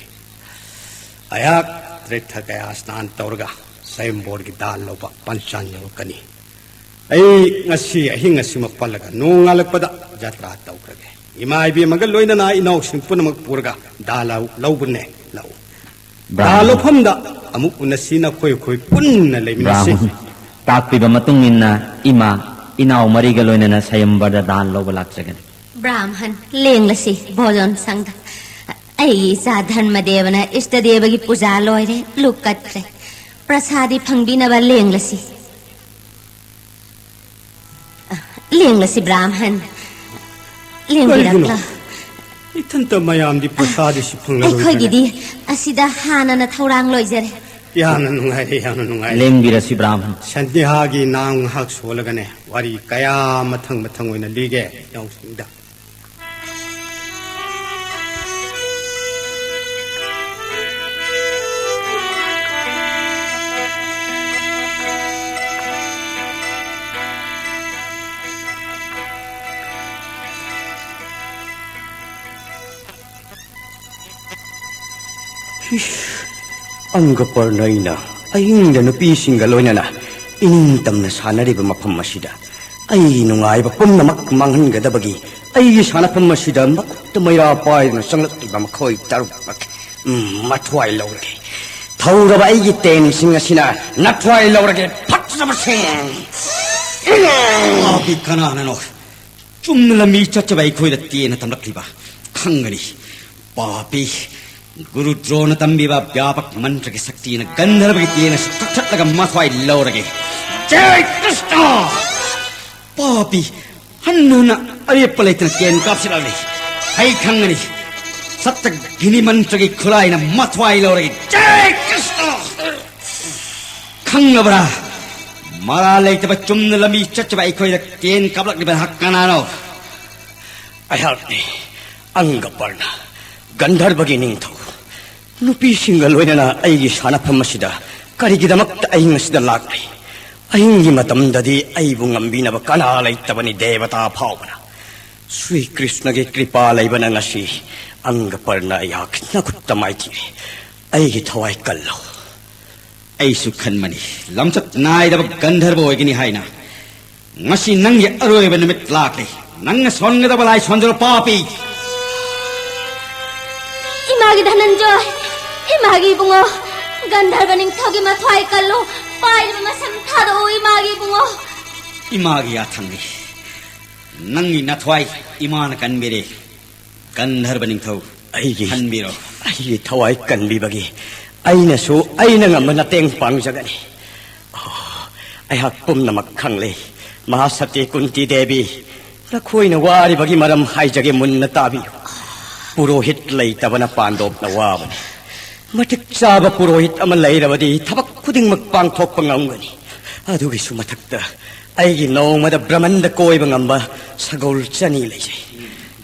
ꯑꯩꯍꯥꯛ ꯇ꯭ꯔꯤꯊꯒꯌꯥ ꯁ꯭ꯅꯥꯟ ꯇꯧꯔꯒ ꯁꯌꯝꯕꯣꯔꯒꯤ ꯗꯥ ꯂꯧꯕ ꯄꯟꯆꯥꯟ ꯌꯧꯔꯛꯀꯅꯤ꯫ ꯑꯩ ꯉꯁꯤ ꯑꯍꯤꯡ ꯑꯁꯤꯃꯛ ꯄꯜꯂꯒ ꯅꯣꯡꯉꯥꯜꯂꯛꯄꯗ ꯖꯇ꯭ꯔꯥ ꯇꯧꯈ꯭ꯔꯒꯦ꯫ ꯏꯃꯥ ꯏꯕꯦꯝꯃꯒ ꯂꯣꯏꯅꯅ ꯏꯅꯥꯎꯁꯤꯡ ꯄꯨꯝꯅꯃꯛ ꯄꯨꯔꯒ ꯗꯥ ꯂꯧ-, ꯂꯧꯕꯅꯦ꯫ ꯂꯥꯛꯎ꯫ ꯗꯥ ꯕ꯭ꯔꯥꯍꯃꯟ꯫ ꯂꯧꯐꯝꯗ ꯑꯃꯨꯛ ꯎꯅꯁꯤ, ꯅꯈꯣꯏ ꯑꯩꯈꯣꯏ ꯄꯨꯟꯅ ꯂꯩꯃꯤꯟꯅꯁꯤ꯫ ꯕ꯭ꯔꯥꯍꯃꯟ꯫ ꯇꯥꯛꯄꯤꯕ ꯃꯇꯨꯡ ꯏꯟꯅ ꯏꯃꯥ, ꯏꯅꯥꯎ ꯃꯔꯤꯒ ꯂꯣꯏꯅꯅ ꯁꯌꯝꯕꯔꯗ ꯗꯥꯟ ꯂꯧꯕ ꯂꯥꯛꯆꯒꯅꯤ꯫ ꯕ꯭ꯔꯥꯍꯃꯟ, ꯂꯦꯡꯂꯁꯤ ꯚꯣꯖꯟ ꯁꯪꯗ꯫ ꯑꯩꯒꯤ ꯏꯆꯥ ꯙꯔꯃꯗꯦꯕꯅ ꯏꯁꯇꯗꯦꯕꯒꯤ ꯄꯨꯖꯥ ꯂꯣꯏꯔꯦ, ꯂꯨꯛ ꯀꯠꯈ꯭ꯔꯦ꯫ ꯄ꯭ꯔꯁꯥꯗꯤ ꯐꯪꯕꯤꯅꯕ ꯂꯦꯡꯂꯁꯤ꯫ ꯂꯦꯡꯂꯁꯤ ꯕ꯭ꯔꯥꯍꯃꯟ꯫ ꯂꯦꯡꯕꯤꯔꯛꯂꯣ꯫ ꯀꯔꯤꯒꯤꯅꯣ? ꯏꯊꯟꯇ ꯃꯌꯥꯝꯗꯤ ꯄ꯭ꯔꯁꯥꯗꯤ ꯁꯤ ꯐꯪꯂꯔꯣꯏꯗ꯭ꯔꯅꯦ? ꯑꯩꯈꯣꯏꯒꯤꯗꯤ ꯑꯁꯤꯗ ꯍꯥꯟꯅꯅ ꯊꯧꯔꯥꯡ ꯂꯣꯏꯖꯔꯦ꯫ ꯌꯥꯝꯅ ꯅꯨꯡꯉꯥꯏꯔꯦ, ꯌꯥꯝꯅ ꯅꯨꯡꯉꯥꯏꯔꯦ꯫ ꯂꯦꯡꯕꯤꯔꯁꯤ ꯕ꯭ꯔꯥꯍꯃꯟ꯫ ꯁꯟꯗ꯭ꯌꯥꯒꯤ ꯅꯥꯡ ꯉꯥꯏꯍꯥꯛ ꯁꯣꯜꯂꯒꯅꯦ, ꯋꯥꯔꯤ ꯀꯌꯥ ꯃꯊꯪ ꯃꯊꯪ ꯑꯣꯏꯅ ꯂꯤꯒꯦ ꯏꯅꯥꯎꯁꯤꯡꯗ꯫ ꯏꯁ, ꯑꯪꯒ ꯄꯔꯅꯩꯅ ꯑꯍꯤꯡꯗ ꯅꯨꯄꯤꯁꯤꯡꯒ ꯂꯣꯏꯅꯅ ꯏꯅꯤꯡ ꯇꯝꯅ ꯁꯥꯟꯅꯔꯤꯕ ꯃꯐꯝ ꯑꯁꯤꯗ ꯑꯩꯒꯤ ꯅꯨꯡꯉꯥꯏꯕ ꯄꯨꯝꯅꯃꯛ ꯃꯥꯡꯍꯟꯒꯗꯕꯒꯤ ꯑꯩꯒꯤ ꯁꯥꯟꯅꯐꯝ ꯑꯁꯤꯗ ꯃꯈꯨꯠꯇ ꯃꯩꯔꯥ ꯄꯥꯏꯗꯨꯅ ꯆꯪꯂꯛꯂꯤꯕ ꯃꯈꯣꯏ ꯇꯔꯨꯛꯃꯛ, ꯎꯝ, ꯃꯊ꯭ꯋꯥꯏ ꯂꯧꯔꯒꯦ꯫ ꯍꯧꯔꯕ ꯑꯩꯒꯤ ꯇꯦꯟꯁꯤꯡ ꯑꯁꯤꯅ ꯅꯊ꯭ꯋꯥꯏ ꯂꯧꯔꯒꯦ, ꯐꯠꯇ꯭ꯔꯕꯁꯤꯡ! ꯄꯥꯄꯤ ꯀꯅꯥꯅꯅꯣ ꯆꯨꯝꯅ ꯂꯝꯕꯤ ꯆꯠꯆꯕ ꯑꯩꯈꯣꯏꯗ ꯇꯦꯟꯅ ꯇꯝꯂꯛꯂꯤꯕ? ꯈꯪꯒꯅꯤ꯫ ꯄꯥꯄꯤ, ꯒꯨꯔꯨ ꯗ꯭ꯔꯣꯅ ꯇꯝꯕꯤꯕ ꯕ꯭ꯌꯥꯄꯛ ꯃꯟꯇ꯭ꯔꯒꯤ ꯁꯛꯇꯤꯅ ꯒꯟꯙꯔꯕꯒꯤ ꯇꯦꯟ ꯑꯁꯤ ꯀꯛꯊꯠꯂꯒ ꯃꯊ꯭ꯋꯥꯏ ꯂꯧꯔꯒꯦ꯫ ꯖꯩ ꯀ꯭ꯔꯤꯁꯅ! ꯄꯥꯄꯤ, ꯍꯟꯅ ꯍꯟꯅ ꯑꯔꯦꯞꯄ ꯂꯩꯇꯅ ꯇꯦꯟ ꯀꯥꯞꯁꯤꯜꯂꯛꯂꯤ꯫ ꯑꯩ ꯈꯪꯒꯅꯤ꯫ ꯁꯠꯇꯒꯤꯅꯤ ꯃꯟꯇ꯭ꯔꯒꯤ ꯈꯨꯠꯂꯥꯏꯅ ꯃꯊ꯭ꯋꯥꯏ ꯂꯧꯔꯒꯦ꯫ ꯖꯩ ꯀ꯭ꯔꯤꯁꯅ! ꯈꯪꯂꯕ꯭ꯔꯥ? ꯃꯔꯥꯜ ꯂꯩꯇꯕ ꯆꯨꯝꯅ ꯂꯝꯕꯤ ꯆꯠꯆꯕ ꯑꯩꯈꯣꯏꯗ ꯇꯦꯟ ꯀꯥꯞꯂꯛꯂꯤꯕ ꯅꯍꯥꯛ ꯀꯅꯥꯅꯣ? ꯑꯩꯍꯥꯛꯅꯤ, ꯑꯪꯒꯄꯔꯅ, ꯒꯟꯙꯔꯕꯒꯤ ꯅꯤꯡꯊꯧ꯫ ꯅꯨꯄꯤꯁꯤꯡꯒ ꯂꯣꯏꯅꯅ ꯑꯩꯒꯤ ꯁꯥꯟꯅꯐꯝ ꯑꯁꯤꯗ ꯀꯔꯤꯒꯤꯗꯃꯛꯇ ꯑꯍꯤꯡ ꯑꯁꯤꯗ ꯂꯥꯛꯂꯤ? ꯑꯍꯤꯡꯒꯤ ꯃꯇꯝꯗꯗꯤ ꯑꯩꯕꯨ ꯉꯝꯕꯤꯅꯕ ꯀꯅꯥ ꯂꯩꯇꯕꯅꯤ, ꯗꯦꯕꯇꯥ ꯐꯥꯎꯕꯅ꯫ ꯁ꯭ꯔꯤ ꯀ꯭ꯔꯤꯁꯅꯒꯤ ꯀ꯭ꯔꯤꯄꯥ ꯂꯩꯕꯅ ꯉꯁꯤ ꯑꯪꯒꯄꯔꯅ ꯑꯩꯍꯥꯛ ꯅꯈꯨꯠꯇ ꯃꯥꯏꯊꯤꯔꯦ꯫ ꯑꯩꯒꯤ ꯊꯋꯥꯏ ꯀꯜꯂꯣ꯫ ꯑꯩꯁꯨ ꯈꯟꯕꯅꯤ, ꯂꯝꯆꯠ ꯅꯥꯏꯗꯕ ꯒꯟꯙꯔꯕ ꯑꯣꯏꯒꯅꯤ ꯍꯥꯏꯅ꯫ ꯉꯁꯤ ꯅꯪꯒꯤ ꯑꯔꯣꯏꯕ ꯅꯨꯃꯤꯠ ꯂꯥꯛꯂꯦ꯫ ꯅꯪꯅ ꯁꯣꯟꯒꯗꯕ ꯂꯥꯏ ꯁꯣꯟꯖꯔꯣ, ꯄꯥꯄꯤ! ꯏꯃꯥꯒꯤ ꯙꯅꯟꯖꯣꯏ, ꯏꯃꯥꯒꯤ ꯏꯕꯨꯡꯉꯣ, ꯒꯟꯙꯔꯕ ꯅꯤꯡꯊꯧꯒꯤ ꯃꯊ꯭ꯋꯥꯏ ꯀꯜꯂꯨ, ꯄꯥꯏꯔꯤꯕ ꯃꯁꯝ ꯊꯥꯗꯣꯛꯎ, ꯏꯃꯥꯒꯤ ꯏꯕꯨꯡꯉꯣ꯫ ꯏꯃꯥꯒꯤ ꯌꯥꯊꯪꯅꯤ꯫ ꯅꯪꯒꯤ ꯅꯊ꯭ꯋꯥꯏ ꯏꯃꯥꯅ ꯀꯟꯕꯤꯔꯦ꯫ ꯒꯟꯙꯔꯕ ꯅꯤꯡꯊꯧ, ꯑꯩꯒꯤ, ꯈꯟꯕꯤꯔꯣ꯫ ꯑꯩꯒꯤ ꯊꯋꯥꯏ ꯀꯟꯕꯤꯕꯒꯤ ꯑꯩꯅꯁꯨ ꯑꯩꯅ ꯉꯝꯕ ꯃꯇꯦꯡ ꯄꯥꯡꯖꯒꯅꯤ꯫ ꯑꯣ, ꯑꯩꯍꯥꯛ ꯄꯨꯝꯅꯃꯛ ꯈꯪꯂꯦ꯫ ꯃꯍꯥꯁꯇꯤ ꯀꯨꯟꯇꯤ ꯗꯦꯕꯤ, ꯅꯈꯣꯏꯅ ꯋꯥꯔꯤꯕꯒꯤ ꯃꯔꯝ ꯍꯥꯏꯖꯒꯦ, ꯃꯨꯟꯅ ꯇꯥꯕꯤꯌꯨ꯫ ꯄꯨꯔꯣꯍꯤꯠ ꯂꯩꯇꯕꯅ ꯄꯥꯟꯗꯣꯞꯅ ꯋꯥꯕꯅꯤ꯫ ꯃꯇꯤꯛ ꯆꯥꯕ ꯄꯨꯔꯣꯍꯤꯠ ꯑꯃ ꯂꯩꯔꯕꯗꯤ ꯊꯕꯛ ꯈꯨꯗꯤꯡꯃꯛ ꯄꯥꯡꯊꯣꯛꯄ ꯉꯝꯒꯅꯤ꯫ ꯑꯗꯨꯒꯤꯁꯨ ꯃꯊꯛꯇ ꯑꯩꯒꯤ ꯅꯣꯡꯃꯗ ꯕ꯭ꯔꯍꯃꯟꯗ ꯀꯣꯏꯕ ꯉꯝꯕ ꯁꯒꯣꯜ ꯆꯅꯤ ꯂꯩꯖꯩ꯫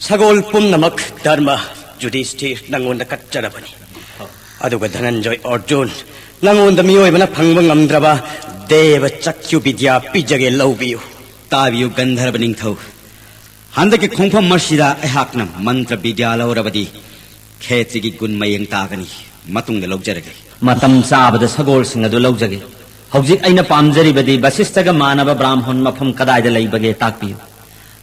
ꯁꯒꯣꯜ ꯄꯨꯝꯅꯃꯛ ꯙꯔꯃ ꯌꯨꯙꯤꯁꯊꯤꯔ ꯅꯪꯉꯣꯟꯗ ꯀꯠꯆꯔꯕꯅꯤ꯫ ꯑꯗꯨꯒ ꯙꯅꯟꯖꯣꯏ ꯑꯔꯖꯨꯟ, ꯅꯪꯉꯣꯟꯗ ꯃꯤꯑꯣꯏꯕꯅ ꯐꯪꯕ ꯉꯝꯗ꯭ꯔꯕ ꯗꯦꯕ ꯆꯛꯈ꯭ꯌꯨ ꯕꯤꯗ꯭ꯌꯥ ꯄꯤꯖꯒꯦ, ꯂꯧꯕꯤꯌꯨ꯫ ꯇꯥꯕꯤꯌꯨ ꯒꯟꯙꯔꯕ ꯅꯤꯡꯊꯧ, ꯍꯟꯗꯛꯀꯤ ꯈꯣꯡꯐꯝ ꯑꯁꯤꯗ ꯑꯩꯍꯥꯛꯅ ꯃꯟꯇ꯭ꯔ ꯕꯤꯗ꯭ꯌꯥ ꯂꯧꯔꯕꯗꯤ ꯈꯦꯇ꯭ꯔꯤꯒꯤ ꯒꯨꯟ ꯃꯌꯦꯡ ꯇꯥꯒꯅꯤ꯫ ꯃꯇꯨꯡꯗ ꯂꯧꯖꯔꯒꯦ꯫ ꯃꯇꯝ ꯆꯥꯕꯗ ꯁꯒꯣꯜꯁꯤꯡ ꯑꯗꯨ ꯂꯧꯖꯒꯦ꯫ ꯍꯧꯖꯤꯛ ꯑꯩꯅ ꯄꯥꯝꯖꯔꯤꯕꯗꯤ ꯕꯁꯤꯁꯇꯒ ꯃꯥꯟꯅꯕ ꯕ꯭ꯔꯥꯝꯍꯣꯟ ꯃꯐꯝ ꯀꯗꯥꯏꯗ ꯂꯩꯕꯒꯦ ꯇꯥꯛꯄꯤꯌꯨ꯫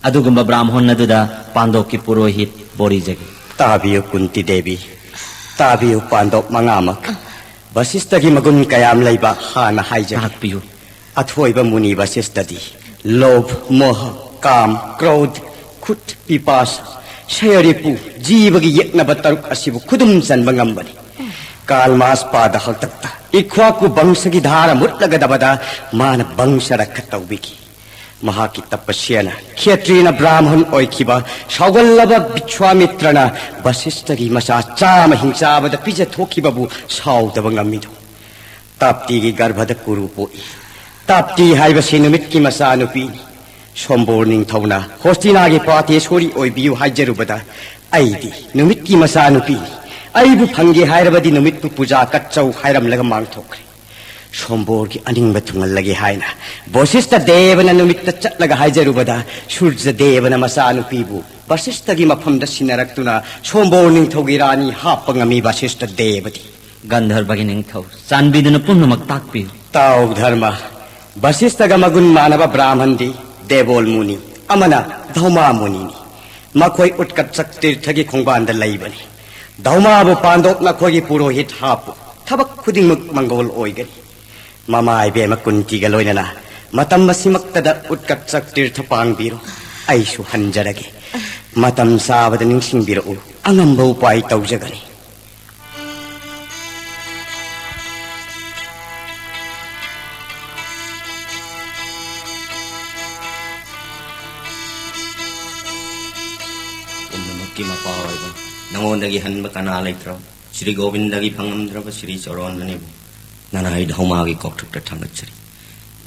ꯑꯗꯨꯒꯨꯝꯕ ꯕ꯭ꯔꯥꯝꯍꯣꯟ ꯑꯗꯨꯗ ꯄꯥꯟꯗꯣꯞꯀꯤ ꯄꯨꯔꯣꯍꯤꯠ ꯕꯣꯔꯤꯖꯒꯦ꯫ ꯇꯥꯕꯤꯌꯨ ꯀꯨꯟꯇꯤ ꯗꯦꯕꯤ, ꯇꯥꯕꯤꯌꯨ ꯄꯥꯟꯗꯣꯞ ꯃꯉꯥꯃꯛ꯫ ꯕꯁꯤꯁꯇꯒꯤ ꯃꯒꯨꯟ ꯀꯌꯥꯝ ꯂꯩꯕ ꯍꯥꯟꯅ ꯍꯥꯏꯖꯒꯦ꯫ ꯇꯥꯛꯄꯤꯌꯨ꯫ ꯑꯊꯣꯏꯕ ꯃꯨꯅꯤ ꯕꯁꯤꯁꯇꯗꯤ ꯂꯣꯚ, ꯃꯣꯍ, ꯀꯥꯝ, ꯀ꯭ꯔꯣꯙ, ꯈꯨꯠ, ꯄꯤꯄꯥꯁ, ꯁꯌꯔꯤꯄꯨ, ꯖꯤꯕꯒꯤ ꯌꯦꯛꯅꯕ ꯇꯔꯨꯛ ꯑꯁꯤꯕꯨ ꯈꯨꯗꯨꯝ ꯆꯟꯕ ꯉꯝꯕꯅꯤ꯫ ꯀꯥꯜꯃꯥꯁ ꯄꯥꯗ ꯍꯥꯛꯇꯛꯇ ꯏꯈ꯭ꯋꯥꯀꯨ ꯕꯪꯁꯒꯤ ꯙꯥꯔ ꯃꯨꯠꯂꯒꯗꯕꯗ ꯃꯥꯅ ꯕꯪꯁ ꯔꯛꯈ ꯇꯧꯕꯤꯈꯤ꯫ ꯃꯍꯥꯛꯀꯤ ꯇꯄꯁ꯭ꯌꯥꯅ ꯈꯦꯇ꯭ꯔꯤꯅ ꯕ꯭ꯔꯥꯍꯃꯟ ꯑꯣꯏꯈꯤꯕ ꯁꯥꯎꯒꯜꯂꯕ ꯕꯤꯁ꯭ꯋꯥꯃꯤꯇ꯭ꯔꯅ ꯕꯁꯤꯁꯇꯒꯤ ꯃꯆꯥ ꯆꯥꯝꯃ ꯍꯤꯡꯆꯥꯕꯗ ꯄꯤꯖꯊꯣꯛꯈꯤꯕꯕꯨ ꯁꯥꯎꯗꯕ ꯉꯝꯃꯤꯗꯣ꯫ ꯇꯥꯞꯇꯤꯒꯤ ꯒꯔꯚꯗ ꯀꯨꯔꯨ ꯄꯣꯛꯏ꯫ ꯇꯥꯞꯇꯤ ꯍꯥꯏꯕꯁꯤ ꯅꯨꯃꯤꯠꯀꯤ ꯃꯆꯥꯅꯨꯄꯤꯅꯤ꯫ ꯁꯣꯝꯕꯣꯔ ꯅꯤꯡꯊꯧꯅ ꯍꯣꯁꯇꯤꯅꯥꯒꯤ ꯄꯥꯇꯦꯁꯣꯔꯤ ꯑꯣꯏꯕꯤꯌꯨ ꯍꯥꯏꯖꯔꯨꯕꯗ, ꯑꯩꯗꯤ ꯅꯨꯃꯤꯠꯀꯤ ꯃꯆꯥꯅꯨꯄꯤꯅꯤ, ꯑꯩꯕꯨ ꯐꯪꯒꯦ ꯍꯥꯏꯔꯕꯗꯤ ꯅꯨꯃꯤꯠꯄꯨ ꯄꯨꯖꯥ ꯀꯠꯆꯧ ꯍꯥꯏꯔꯝꯂꯒ ꯃꯥꯡꯊꯣꯛꯈ꯭ꯔꯦ꯫ ꯁꯣꯝꯕꯣꯔꯒꯤ ꯑꯅꯤꯡꯕ ꯊꯨꯡꯍꯜꯂꯒꯦ ꯍꯥꯏꯅ ꯕꯣꯁꯤꯁꯇ ꯗꯦꯕꯅ ꯅꯨꯃꯤꯠꯇ ꯆꯠꯂꯒ ꯍꯥꯏꯖꯔꯨꯕꯗ, ꯁꯨꯔꯖ ꯗꯦꯕꯅ ꯃꯆꯥꯅꯨꯄꯤꯕꯨ ꯕꯁꯤꯁꯇꯒꯤ ꯃꯐꯝꯗ ꯁꯤꯟꯅꯔꯛꯇꯨꯅ ꯁꯣꯝꯕꯣꯔ ꯅꯤꯡꯊꯧꯒꯤ ꯔꯥꯅꯤ ꯍꯥꯞꯄ ꯉꯝꯃꯤ ꯕꯁꯤꯁꯇ ꯗꯦꯕꯗꯤ꯫ ꯒꯟꯙꯔꯕꯒꯤ ꯅꯤꯡꯊꯧ, ꯆꯥꯟꯕꯤꯗꯨꯅ ꯄꯨꯝꯅꯃꯛ ꯇꯥꯛꯄꯤꯌꯨ꯫ ꯇꯥꯎ ꯙꯔꯃ, ꯕꯁꯤꯁꯇꯒ ꯃꯒꯨꯟ ꯃꯥꯟꯅꯕ ꯕ꯭ꯔꯥꯍꯃꯟꯗꯤ ꯗꯦꯕꯣꯜ ꯃꯨꯅꯤ, ꯑꯃꯅ ꯙꯧꯃꯥ ꯃꯨꯅꯤꯅꯤ꯫ ꯃꯈꯣꯏ ꯎꯠꯀꯠꯆꯛ ꯇꯤꯔꯊꯒꯤ ꯈꯣꯡꯕꯥꯟꯗ ꯂꯩꯕꯅꯤ꯫ ꯙꯧꯃꯥꯕꯨ ꯄꯥꯟꯗꯣꯞ ꯅꯈꯣꯏꯒꯤ ꯄꯨꯔꯣꯍꯤꯠ ꯍꯥꯞꯄꯨ, ꯊꯕꯛ ꯈꯨꯗꯤꯡꯃꯛ ꯃꯪꯒꯣꯜ ꯑꯣꯏꯒꯅꯤ꯫ ꯃꯃꯥ ꯏꯕꯦꯝꯃ ꯀꯨꯟꯇꯤꯒ ꯂꯣꯏꯅꯅ ꯃꯇꯝ ꯑꯁꯤꯃꯛꯇꯗ ꯎꯠꯀꯠꯆꯛ ꯇꯤꯔꯊ ꯄꯥꯡꯕꯤꯔꯣ꯫ ꯑꯩꯁꯨ ꯍꯟꯖꯔꯒꯦ꯫ ꯃꯇꯝ ꯆꯥꯕꯗ ꯅꯤꯡꯁꯤꯡꯕꯤꯔꯛꯎ꯫ ꯑꯉꯝꯕ ꯎꯄꯥꯏ ꯇꯧꯖꯒꯅꯤ꯫ ꯄꯨꯝꯅꯃꯛꯀꯤ ꯃꯄꯥ ꯑꯣꯏꯕ ꯅꯉꯣꯟꯗꯒꯤ ꯍꯟꯕ ꯀꯅꯥ ꯂꯩꯇ꯭ꯔꯕ ꯁ꯭ꯔꯤ ꯒꯣꯕꯤꯟꯗꯒꯤ ꯐꯪꯉꯝꯗ꯭ꯔꯕ ꯁ꯭ꯔꯤ ꯆꯔꯣꯟꯗꯅꯤꯕꯨ ꯅꯅꯥꯏ ꯙꯧꯃꯥꯒꯤ ꯀꯣꯛꯊꯛꯇ ꯊꯥꯡꯒꯠꯆꯔꯤ꯫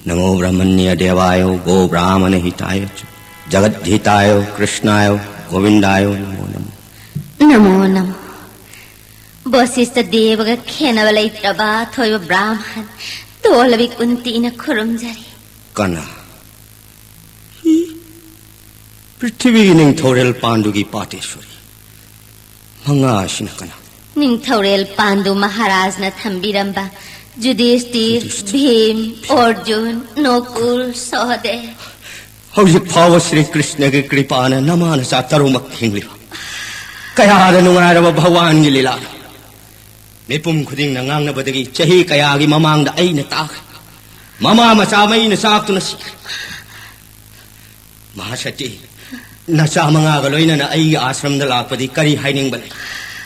ꯅꯃꯣ ꯕ꯭ꯔꯍꯃꯟꯌ ꯗꯦꯕꯥꯌꯣ ꯒꯣ ꯕ꯭ꯔꯥꯍꯃꯅ ꯍꯤꯇꯥꯌ ꯆ ꯖꯒꯠ ꯍꯤꯇꯥꯌꯣ ꯀ꯭ꯔꯤꯁꯅꯥꯌꯣ ꯒꯣꯕꯤꯟꯗꯥꯌꯣ ꯅꯃꯣ ꯅꯃꯣ꯫ ꯅꯃꯣ ꯅꯃꯣ꯫ ꯕꯣꯁꯤꯁꯇ ꯗꯦꯕꯒ ꯈꯦꯟꯅꯕ ꯂꯩꯇ꯭ꯔꯕ ꯑꯊꯣꯏꯕ ꯕ꯭ꯔꯥꯍꯃꯟ ꯇꯣꯜꯂꯕꯤ ꯀꯨꯟꯇꯤꯅ ꯈꯨꯔꯨꯝꯖꯔꯤ꯫ ꯀꯅꯥ? ꯍꯤ? ꯄ꯭ꯔꯤꯊꯤꯕꯤꯒꯤ ꯅꯤꯡꯊꯧꯔꯦꯜ ꯄꯥꯟꯗꯨꯒꯤ ꯄꯥꯇꯦꯁꯣꯔꯤ꯫ ꯃꯉꯥ ꯑꯁꯤꯅ ꯀꯅꯥ? ꯅꯤꯡꯊꯧꯔꯦꯜ ꯄꯥꯟꯗꯨ ꯃꯍꯥꯔꯥꯖꯅ ꯊꯝꯕꯤꯔꯝꯕ ꯖꯨꯗꯤꯁꯇꯤꯔ, ꯖꯨꯗꯤꯁꯇꯤꯔ, ꯚꯤꯝ, ꯚꯤꯝ, ꯑꯣꯔꯖꯨꯟ, ꯅꯣꯀꯨꯜ, ꯁꯍꯗꯦꯕ꯫ ꯍꯧꯖꯤꯛ ꯐꯥꯎꯕ ꯁ꯭ꯔꯤ ꯀ꯭ꯔꯤꯁꯅꯒꯤ ꯀ꯭ꯔꯤꯄꯥꯅ ꯅꯃꯥ ꯅꯆꯥ ꯇꯔꯨꯛꯃꯛ ꯍꯤꯡꯂꯤꯕ꯫ ꯀꯌꯥꯗ ꯅꯨꯡꯉꯥꯏꯔꯕ ꯚꯒꯋꯥꯟꯒꯤ ꯂꯤꯂꯥꯅꯣ꯫ ꯃꯤꯄꯨꯝ ꯈꯨꯗꯤꯡꯅ ꯉꯥꯡꯅꯕꯗꯒꯤ ꯆꯍꯤ ꯀꯌꯥꯒꯤ ꯃꯃꯥꯡꯗ ꯑꯩꯅ ꯇꯥꯈ꯭ꯔꯦ꯫ ꯃꯃꯥ ꯃꯆꯥ ꯃꯩꯅ ꯆꯥꯛꯇꯨꯅ ꯁꯤꯈ꯭ꯔꯦ꯫ ꯃꯍꯥꯁꯇꯤ, ꯅꯆꯥ ꯃꯉꯥꯒ ꯂꯣꯏꯅꯅ ꯑꯩꯒꯤ ꯑꯥꯁ꯭ꯔꯝꯗ ꯂꯥꯛꯄꯗꯤ ꯀꯔꯤ ꯍꯥꯏꯅꯤꯡꯕ ꯂꯩ?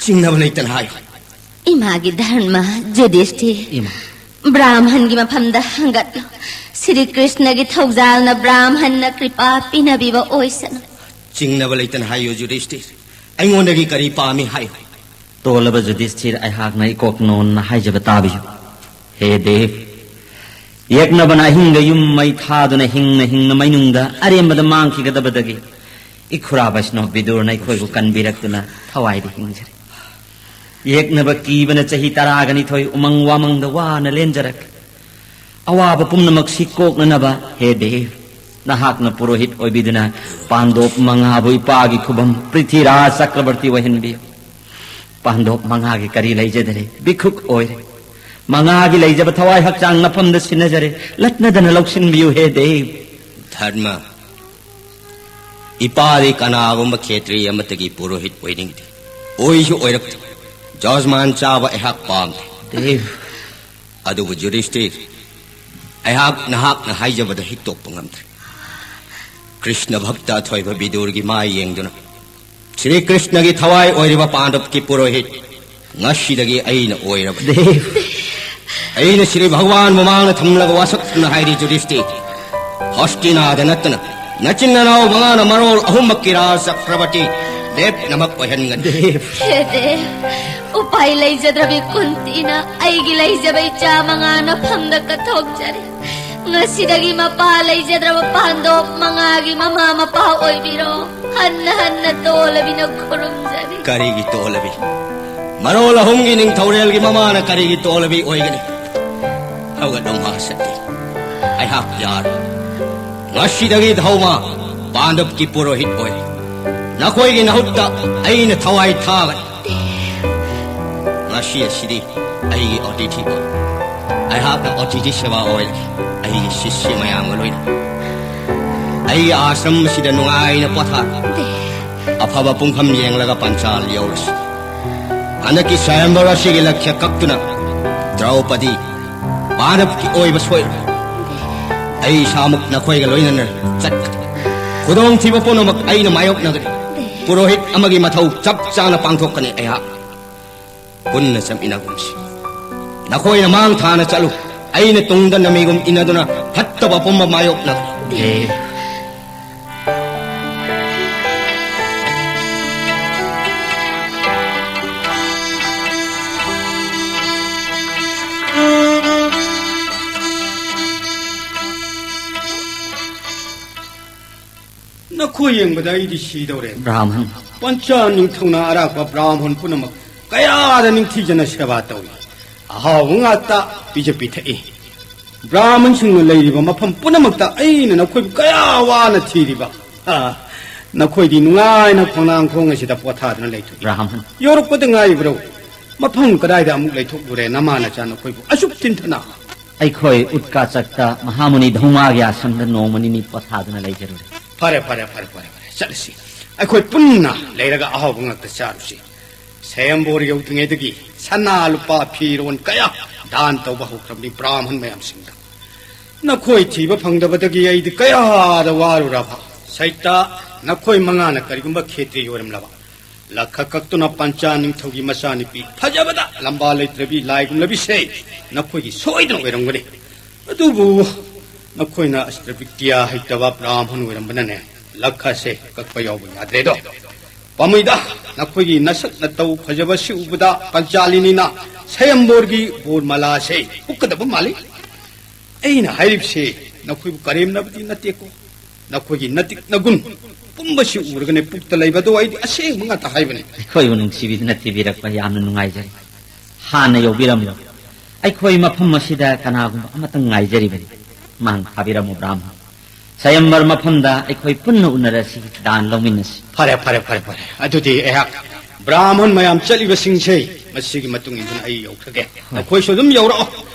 ꯆꯤꯡꯅꯕ ꯂꯩꯇꯅ ꯍꯥꯏꯌꯨ꯫ ꯏꯃꯥꯒꯤ ꯙꯔꯃ, ꯖꯨꯙꯤꯁꯇꯤꯔ꯫ ꯏꯃꯥ꯫ ꯕ꯭ꯔꯥꯍꯃꯟꯒꯤ ꯃꯐꯝꯗ ꯍꯪꯒꯠꯂꯨ꯫ ꯁ꯭ꯔꯤ ꯀ꯭ꯔꯤꯁꯅꯒꯤ ꯊꯧꯖꯥꯜꯅ ꯕ꯭ꯔꯥꯍꯃꯟꯅ ꯀ꯭ꯔꯤꯄꯥ ꯄꯤꯅꯕꯤꯕ ꯑꯣꯏꯁꯅꯨ꯫ ꯆꯤꯡꯅꯕ ꯂꯩꯇꯅ ꯍꯥꯏꯌꯨ, ꯖꯨꯙꯤꯁꯇꯤꯔ꯫ ꯑꯩꯉꯣꯟꯗꯒꯤ ꯀꯔꯤ ꯄꯥꯝꯃꯤ ꯍꯥꯏꯌꯨ꯫ ꯇꯣꯜꯂꯕ ꯖꯨꯙꯤꯁꯇꯤꯔ, ꯑꯩꯍꯥꯛꯅ ꯏꯀꯣꯛ ꯅꯣꯟꯅ ꯍꯥꯏꯖꯕ ꯇꯥꯕꯤꯌꯨ꯫ ꯍꯦ ꯗꯦꯕ, ꯌꯦꯛꯅꯕꯅ ꯑꯍꯤꯡꯗ ꯌꯨꯝ ꯃꯩ ꯊꯥꯗꯨꯅ ꯍꯤꯡꯅ ꯍꯤꯡꯅ ꯃꯩꯅꯨꯡꯗ ꯑꯔꯦꯝꯕꯗ ꯃꯥꯡꯈꯤꯒꯗꯕꯗꯒꯤ ꯏꯈꯨꯔꯥ ꯕꯩꯁꯅꯣ ꯕꯤꯗꯨꯔꯅ ꯑꯩꯈꯣꯏꯕꯨ ꯀꯟꯕꯤꯔꯛꯇꯨꯅ ꯊꯋꯥꯏꯗ ꯍꯤꯡꯖꯔꯤ꯫ ꯌꯦꯛꯅꯕ ꯀꯤꯕꯅ ꯆꯍꯤ ꯇꯔꯥꯒ ꯅꯤꯊꯣꯏ ꯎꯃꯪ ꯋꯥꯃꯪꯗ ꯋꯥꯅ ꯂꯦꯟꯖꯔꯛꯂꯤ꯫ ꯑꯋꯥꯕ ꯄꯨꯝꯅꯃꯛꯁꯤ ꯀꯣꯛꯅꯅꯕ, ꯍꯦ ꯗꯦꯕ, ꯅꯍꯥꯛꯅ ꯄꯨꯔꯣꯍꯤꯠ ꯑꯣꯏꯕꯤꯗꯨꯅ ꯄꯥꯟꯗꯣꯞ ꯃꯉꯥꯕꯨ ꯏꯄꯥꯒꯤ ꯈꯨꯕꯝ ꯄ꯭ꯔꯤꯊꯤꯔꯥꯖ ꯆꯀ꯭ꯔꯕꯔꯇꯤ ꯑꯣꯏꯍꯟꯕꯤꯌꯨ꯫ ꯄꯥꯟꯗꯣꯞ ꯃꯉꯥꯒꯤ ꯀꯔꯤ ꯂꯩꯖꯗꯔꯦ? ꯚꯤꯈꯨꯛ ꯑꯣꯏꯔꯦ꯫ ꯃꯉꯥꯒꯤ ꯂꯩꯖꯕ ꯊꯋꯥꯏ ꯍꯛꯆꯥꯡ ꯅꯐꯝꯗ ꯁꯤꯟꯅꯖꯔꯦ꯫ ꯂꯠꯅꯗꯅ ꯂꯧꯁꯤꯟꯕꯤꯌꯨ, ꯍꯦ ꯗꯦꯕ꯫ ꯙꯔꯃ, ꯏꯄꯥꯗꯤ ꯀꯅꯥꯒꯨꯝꯕ ꯈꯦꯇ꯭ꯔꯤ ꯑꯃꯠꯇꯒꯤ ꯄꯨꯔꯣꯍꯤꯠ ꯑꯣꯏꯅꯤꯡꯗꯦ꯫ ꯑꯣꯏꯁꯨ ꯑꯣꯏꯔꯛꯇꯦ꯫ ꯖꯖꯃꯥꯟ ꯆꯥꯕ ꯑꯩꯍꯥꯛ ꯄꯥꯝꯗꯦ꯫ ꯗꯦꯕ꯫ ꯑꯗꯨꯕꯨ ꯖꯨꯙꯤꯁꯇꯤꯔ, ꯑꯩꯍꯥꯛ ꯅꯍꯥꯛꯅ ꯍꯥꯏꯖꯕꯗ ꯍꯤꯛꯇꯣꯛꯄ ꯉꯝꯗ꯭ꯔꯦ꯫ ꯀ꯭ꯔꯤꯁꯅ ꯚꯛꯇ ꯑꯊꯣꯏꯕ ꯕꯤꯗꯨꯔꯒꯤ ꯃꯥꯏ ꯌꯦꯡꯗꯨꯅ, ꯁ꯭ꯔꯤ ꯀ꯭ꯔꯤꯁꯅꯒꯤ ꯊꯋꯥꯏ ꯑꯣꯏꯔꯤꯕ ꯄꯥꯟꯗꯕꯀꯤ ꯄꯨꯔꯣꯍꯤꯠ ꯉꯁꯤꯗꯒꯤ ꯑꯩꯅ ꯑꯣꯏꯔꯕꯅꯤ꯫ ꯗꯦꯕ꯫ ꯑꯩꯅ ꯁ꯭ꯔꯤ ꯚꯒꯋꯥꯟ ꯃꯃꯥꯡꯗ ꯊꯝꯂꯒ ꯋꯥꯁꯛꯅ ꯍꯥꯏꯔꯤ, ꯖꯨꯙꯤꯁꯇꯤꯔ, ꯍꯣꯁꯇꯤꯅꯥꯗ ꯅꯠꯇꯅ ꯅꯆꯤꯟ ꯅꯅꯥꯎ ꯃꯉꯥꯅ ꯃꯔꯣꯜ ꯑꯍꯨꯝꯃꯛꯀꯤ ꯔꯥꯖ ꯆꯀ꯭ꯔꯕꯔꯇꯤ ꯂꯦꯞꯅꯃꯛ ꯑꯣꯏꯍꯟꯒꯅꯤ꯫ ꯗꯦꯕ꯫ ꯍꯦ ꯗꯦꯕ, ꯎꯄꯥꯏ ꯂꯩꯖꯗ꯭ꯔꯕꯤ ꯀꯨꯟꯇꯤꯅ ꯑꯩꯒꯤ ꯂꯩꯖꯕ ꯏꯆꯥ ꯃꯉꯥ ꯅꯐꯝꯗ ꯀꯠꯊꯣꯛꯆꯔꯤ꯫ ꯉꯁꯤꯗꯒꯤ ꯃꯄꯥ ꯂꯩꯖꯗ꯭ꯔꯕ ꯄꯥꯟꯗꯣꯞ ꯃꯉꯥꯒꯤ ꯃꯃꯥ ꯃꯄꯥ ꯑꯣꯏꯕꯤꯔꯣ꯫ ꯍꯟꯅ ꯍꯟꯅ ꯇꯣꯜꯂꯕꯤꯅ ꯈꯨꯔꯨꯝꯖꯔꯤ꯫ ꯀꯔꯤꯒꯤ ꯇꯣꯜꯂꯕꯤ? ꯃꯔꯣꯜ ꯑꯍꯨꯝꯒꯤ ꯅꯤꯡꯊꯧꯔꯦꯜꯒꯤ ꯃꯃꯥꯅ ꯀꯔꯤꯒꯤ ꯇꯣꯜꯂꯕꯤ ꯑꯣꯏꯒꯅꯤ? ꯍꯧꯒꯠꯂꯣ ꯃꯍꯥꯁꯛꯇꯤ, ꯑꯩꯍꯥꯛ ꯌꯥꯔꯣꯏ꯫ ꯉꯁꯤꯗꯒꯤ ꯙꯧꯃ ꯄꯥꯟꯗꯕꯀꯤ ꯄꯨꯔꯣꯍꯤꯠ ꯑꯣꯏ꯫ ꯅꯈꯣꯏꯒꯤ ꯅꯍꯨꯠꯇ ꯑꯩꯅ ꯊꯋꯥꯏ ꯊꯥꯒꯅꯤ꯫ ꯉꯁꯤ ꯑꯁꯤꯗꯤ ꯑꯩꯒꯤ ꯑꯣꯇꯤꯊꯤ ꯑꯣꯏ꯫ ꯑꯩꯍꯥꯛꯅ ꯑꯣꯇꯤꯊꯤ ꯁꯦꯕꯥ ꯑꯣꯏꯔꯒꯦ, ꯑꯩꯒꯤ ꯁꯤꯁ꯭ꯌ ꯃꯌꯥꯝꯒ ꯂꯣꯏꯅ꯫ ꯑꯩꯒꯤ ꯑꯥꯁ꯭ꯔꯝ ꯑꯁꯤꯗ ꯅꯨꯡꯉꯥꯏꯅ ꯄꯣꯊꯥꯔꯣ꯫ ꯑꯐꯕ ꯄꯨꯡꯐꯝ ꯌꯦꯡꯂꯒ ꯄꯟꯆꯥꯜ ꯌꯧꯔꯁꯤ꯫ ꯍꯟꯗꯛꯀꯤ ꯁ꯭ꯋꯥꯌꯝꯚꯔ ꯑꯁꯤꯒꯤ ꯂꯛꯈ꯭ꯌ ꯀꯛꯇꯨꯅ ꯗ꯭ꯔꯧꯄꯗꯤ ꯄꯥꯟꯗꯕꯒꯤ ꯑꯣꯏꯕ ꯁꯣꯏꯔꯣꯏ꯫ ꯑꯩ ꯏꯁꯥꯃꯛ ꯅꯈꯣꯏꯒ ꯂꯣꯏꯅꯅ ꯆꯠꯀꯅꯤ꯫ ꯈꯨꯗꯣꯡꯊꯤꯕ ꯄꯨꯝꯅꯃꯛ ꯑꯩꯅ ꯃꯥꯌꯣꯛꯅꯒꯅꯤ꯫ ꯄꯨꯔꯣꯍꯤꯠ ꯑꯃꯒꯤ ꯃꯊꯧ ꯆꯞ ꯆꯥꯅ ꯄꯥꯡꯊꯣꯛꯀꯅꯤ ꯑꯩꯍꯥꯛ꯫ ꯄꯨꯟꯅ ꯆꯠꯃꯤꯟꯅꯒꯨꯝꯁꯤ꯫ ꯅꯈꯣꯏꯅ ꯃꯥꯡ ꯊꯥꯅ ꯆꯠꯂꯨ, ꯑꯩꯅ ꯇꯨꯡꯗ ꯅꯃꯤꯒꯨꯝ ꯏꯟꯅꯗꯨꯅ ꯐꯠꯇꯕ ꯄꯨꯝꯕ ꯃꯥꯌꯣꯛꯅꯒꯅꯤ꯫ ꯑꯦ꯫ ꯅꯈꯣꯏ ꯌꯦꯡꯕꯗ ꯑꯩꯗꯤ ꯁꯤꯗꯧꯔꯦ꯫ ꯕ꯭ꯔꯥꯍꯃꯟ꯫ ꯄꯟꯆꯥ ꯅꯤꯡꯊꯧꯅ ꯑꯔꯥꯛꯄ ꯕ꯭ꯔꯥꯍꯃꯟ ꯄꯨꯝꯅꯃꯛ ꯀꯌꯥꯗ ꯅꯤꯡꯊꯤꯖꯅ ꯁꯦꯕꯥ ꯇꯧꯏ꯫ ꯑꯍꯥꯎꯕ ꯉꯥꯛꯇ ꯄꯤꯖ ꯄꯤꯊꯛꯏ꯫ ꯕ꯭ꯔꯥꯍꯃꯟꯁꯤꯡꯅ ꯂꯩꯔꯤꯕ ꯃꯐꯝ ꯄꯨꯝꯅꯃꯛꯇ ꯑꯩꯅ ꯅꯈꯣꯏꯕꯨ ꯀꯌꯥ ꯋꯥꯅ ꯊꯤꯔꯤꯕ꯫ ꯑꯥ, ꯅꯈꯣꯏꯗꯤ ꯅꯨꯡꯉꯥꯏꯅ ꯈꯣꯡꯅꯥꯡ ꯈꯣꯡ ꯑꯁꯤꯗ ꯄꯣꯊꯥꯗꯨꯅ ꯂꯩꯊꯣꯛꯏ꯫ ꯕ꯭ꯔꯥꯍꯃꯟ꯫ ꯌꯧꯔꯛꯄꯗ ꯉꯥꯏꯔꯤꯕ꯭ꯔꯣ? ꯃꯐꯝ ꯀꯗꯥꯏꯗ ꯑꯃꯨꯛ ꯂꯩꯊꯣꯛꯂꯨꯔꯦ ꯅꯃꯥ ꯅꯆꯥ ꯅꯈꯣꯏꯕꯨ ꯑꯁꯨꯛ ꯊꯤꯟꯊꯅ? ꯑꯩꯈꯣꯏ ꯎꯠꯀꯥꯆꯛꯇ ꯃꯍꯥꯃꯨꯅꯤ ꯙꯧꯃꯥꯒꯤ ꯑꯥꯁ꯭ꯔꯝꯗ ꯅꯣꯡꯃ ꯅꯤꯅꯤ ꯄꯣꯊꯥꯗꯨꯅ ꯂꯩꯖꯔꯨꯔꯦ꯫ ꯐꯔꯦ, ꯐꯔꯦ, ꯐꯔꯦ, ꯐꯔꯦ, ꯐꯔꯦ꯫ ꯆꯠꯂꯁꯤ꯫ ꯑꯩꯈꯣꯏ ꯄꯨꯟꯅ ꯂꯩꯔꯒ ꯑꯍꯥꯎꯕ ꯉꯥꯛꯇ ꯆꯥꯔꯨꯁꯤ꯫ ꯁ꯭ꯋꯌꯝꯚꯔ ꯌꯧꯗ꯭ꯔꯤꯉꯩꯗꯒꯤ ꯁꯅꯥ ꯂꯨꯄꯥ ꯐꯤꯔꯣꯟ ꯀꯌꯥ ꯗꯥꯟ ꯇꯧꯕ ꯍꯧꯈ꯭ꯔꯕꯅꯤ ꯕ꯭ꯔꯥꯍꯃꯟ ꯃꯌꯥꯝꯁꯤꯡꯗ꯫ ꯅꯈꯣꯏ ꯊꯤꯕ ꯐꯪꯗꯕꯗꯒꯤ ꯑꯩꯗꯤ ꯀꯌꯥꯗ ꯋꯥꯔꯨꯔꯕ꯫ ꯁꯩꯇ, ꯅꯈꯣꯏ ꯃꯉꯥꯅ ꯀꯔꯤꯒꯨꯝꯕ ꯈꯦꯇ꯭ꯔꯤ ꯑꯣꯏꯔꯝꯂꯕ, ꯂꯛꯈ ꯀꯛꯇꯨꯅ ꯄꯟꯆꯥ ꯅꯤꯡꯊꯧꯒꯤ ꯃꯆꯥꯅꯨꯄꯤ ꯐꯖꯕꯗ ꯂꯝꯕꯥ ꯂꯩꯇ꯭ꯔꯕꯤ ꯂꯥꯏꯒꯨꯝꯂꯕꯤꯁꯦ ꯅꯈꯣꯏꯒꯤ ꯁꯣꯏꯗꯅ ꯑꯣꯏꯔꯝꯒꯅꯤ꯫ ꯑꯗꯨꯕꯨ ꯅꯈꯣꯏꯅ ꯑꯁꯇ꯭ꯔꯕꯤꯗ꯭ꯌꯥ ꯍꯩꯇꯕ ꯕ꯭ꯔꯥꯍꯃꯟ ꯑꯣꯏꯔꯝꯕꯅꯅꯦ, ꯂꯛꯈꯁꯦ ꯀꯛꯄ ꯌꯥꯎꯕ ꯌꯥꯗ꯭ꯔꯦꯗꯣ꯫ ꯄꯥꯝꯃꯨꯏꯗ, ꯅꯈꯣꯏꯒꯤ ꯅꯁꯛ ꯅꯇꯧ ꯐꯖꯕꯁꯤ ꯎꯕꯗ ꯄꯟꯆꯥꯂꯤꯅꯤꯅ ꯁꯌꯝꯕꯣꯔꯒꯤ ꯕꯣꯔꯃꯂꯥꯁꯦ ꯎꯛꯀꯗꯕ ꯃꯥꯜꯂꯤ꯫ ꯑꯩꯅ ꯍꯥꯏꯔꯤꯕꯁꯦ ꯅꯈꯣꯏꯕꯨ ꯀꯔꯦꯝꯅꯕꯗꯤ ꯅꯠꯇꯦꯀꯣ꯫ ꯅꯈꯣꯏꯒꯤ ꯅꯇꯤꯛ ꯅꯒꯨꯟ ꯄꯨꯝꯕꯁꯤ ꯎꯔꯒꯅꯦ ꯄꯨꯛꯇ ꯂꯩꯕꯗꯣ ꯑꯩꯗꯤ ꯑꯁꯦꯡꯕ ꯉꯥꯛꯇ ꯍꯥꯏꯕꯅꯤ꯫ ꯑꯩꯈꯣꯏꯕꯨ ꯅꯨꯡꯁꯤꯕꯤꯗꯨꯅ ꯊꯤꯕꯤꯔꯛꯄ ꯌꯥꯝꯅ ꯅꯨꯡꯉꯥꯏꯖꯔꯦ꯫ ꯍꯥꯟꯅ ꯌꯧꯕꯤꯔꯝꯂꯣ꯫ ꯑꯩꯈꯣꯏ ꯃꯐꯝ ꯑꯁꯤꯗ ꯀꯅꯥꯒꯨꯝꯕ ꯑꯃꯇꯪ ꯉꯥꯏꯖꯔꯤꯕꯅꯤ꯫ ꯃꯥꯡ ꯊꯥꯕꯤꯔꯝꯃꯨ ꯕ꯭ꯔꯥꯍꯃꯟ꯫ ꯁꯌꯝꯕꯔ ꯃꯐꯝꯗ ꯑꯩꯈꯣꯏ ꯄꯨꯟꯅ ꯎꯅꯔꯁꯤ, ꯗꯥꯟ ꯂꯧꯃꯤꯟꯅꯁꯤ꯫ ꯐꯔꯦ, ꯐꯔꯦ, ꯐꯔꯦ, ꯐꯔꯦ꯫ ꯑꯗꯨꯗꯤ ꯑꯩꯍꯥꯛ ꯕ꯭ꯔꯥꯍꯃꯟ ꯃꯌꯥꯝ ꯆꯠꯂꯤꯕꯁꯤꯡꯁꯦ ꯃꯁꯤꯒꯤ ꯃꯇꯨꯡ ꯏꯟꯗꯨꯅ ꯑꯩ ꯌꯧꯈ꯭ꯔꯒꯦ꯫ ꯍꯣꯏ꯫ ꯅꯈꯣꯏꯁꯨ ꯑꯗꯨꯝ ꯌꯧꯔꯛꯑꯣ꯫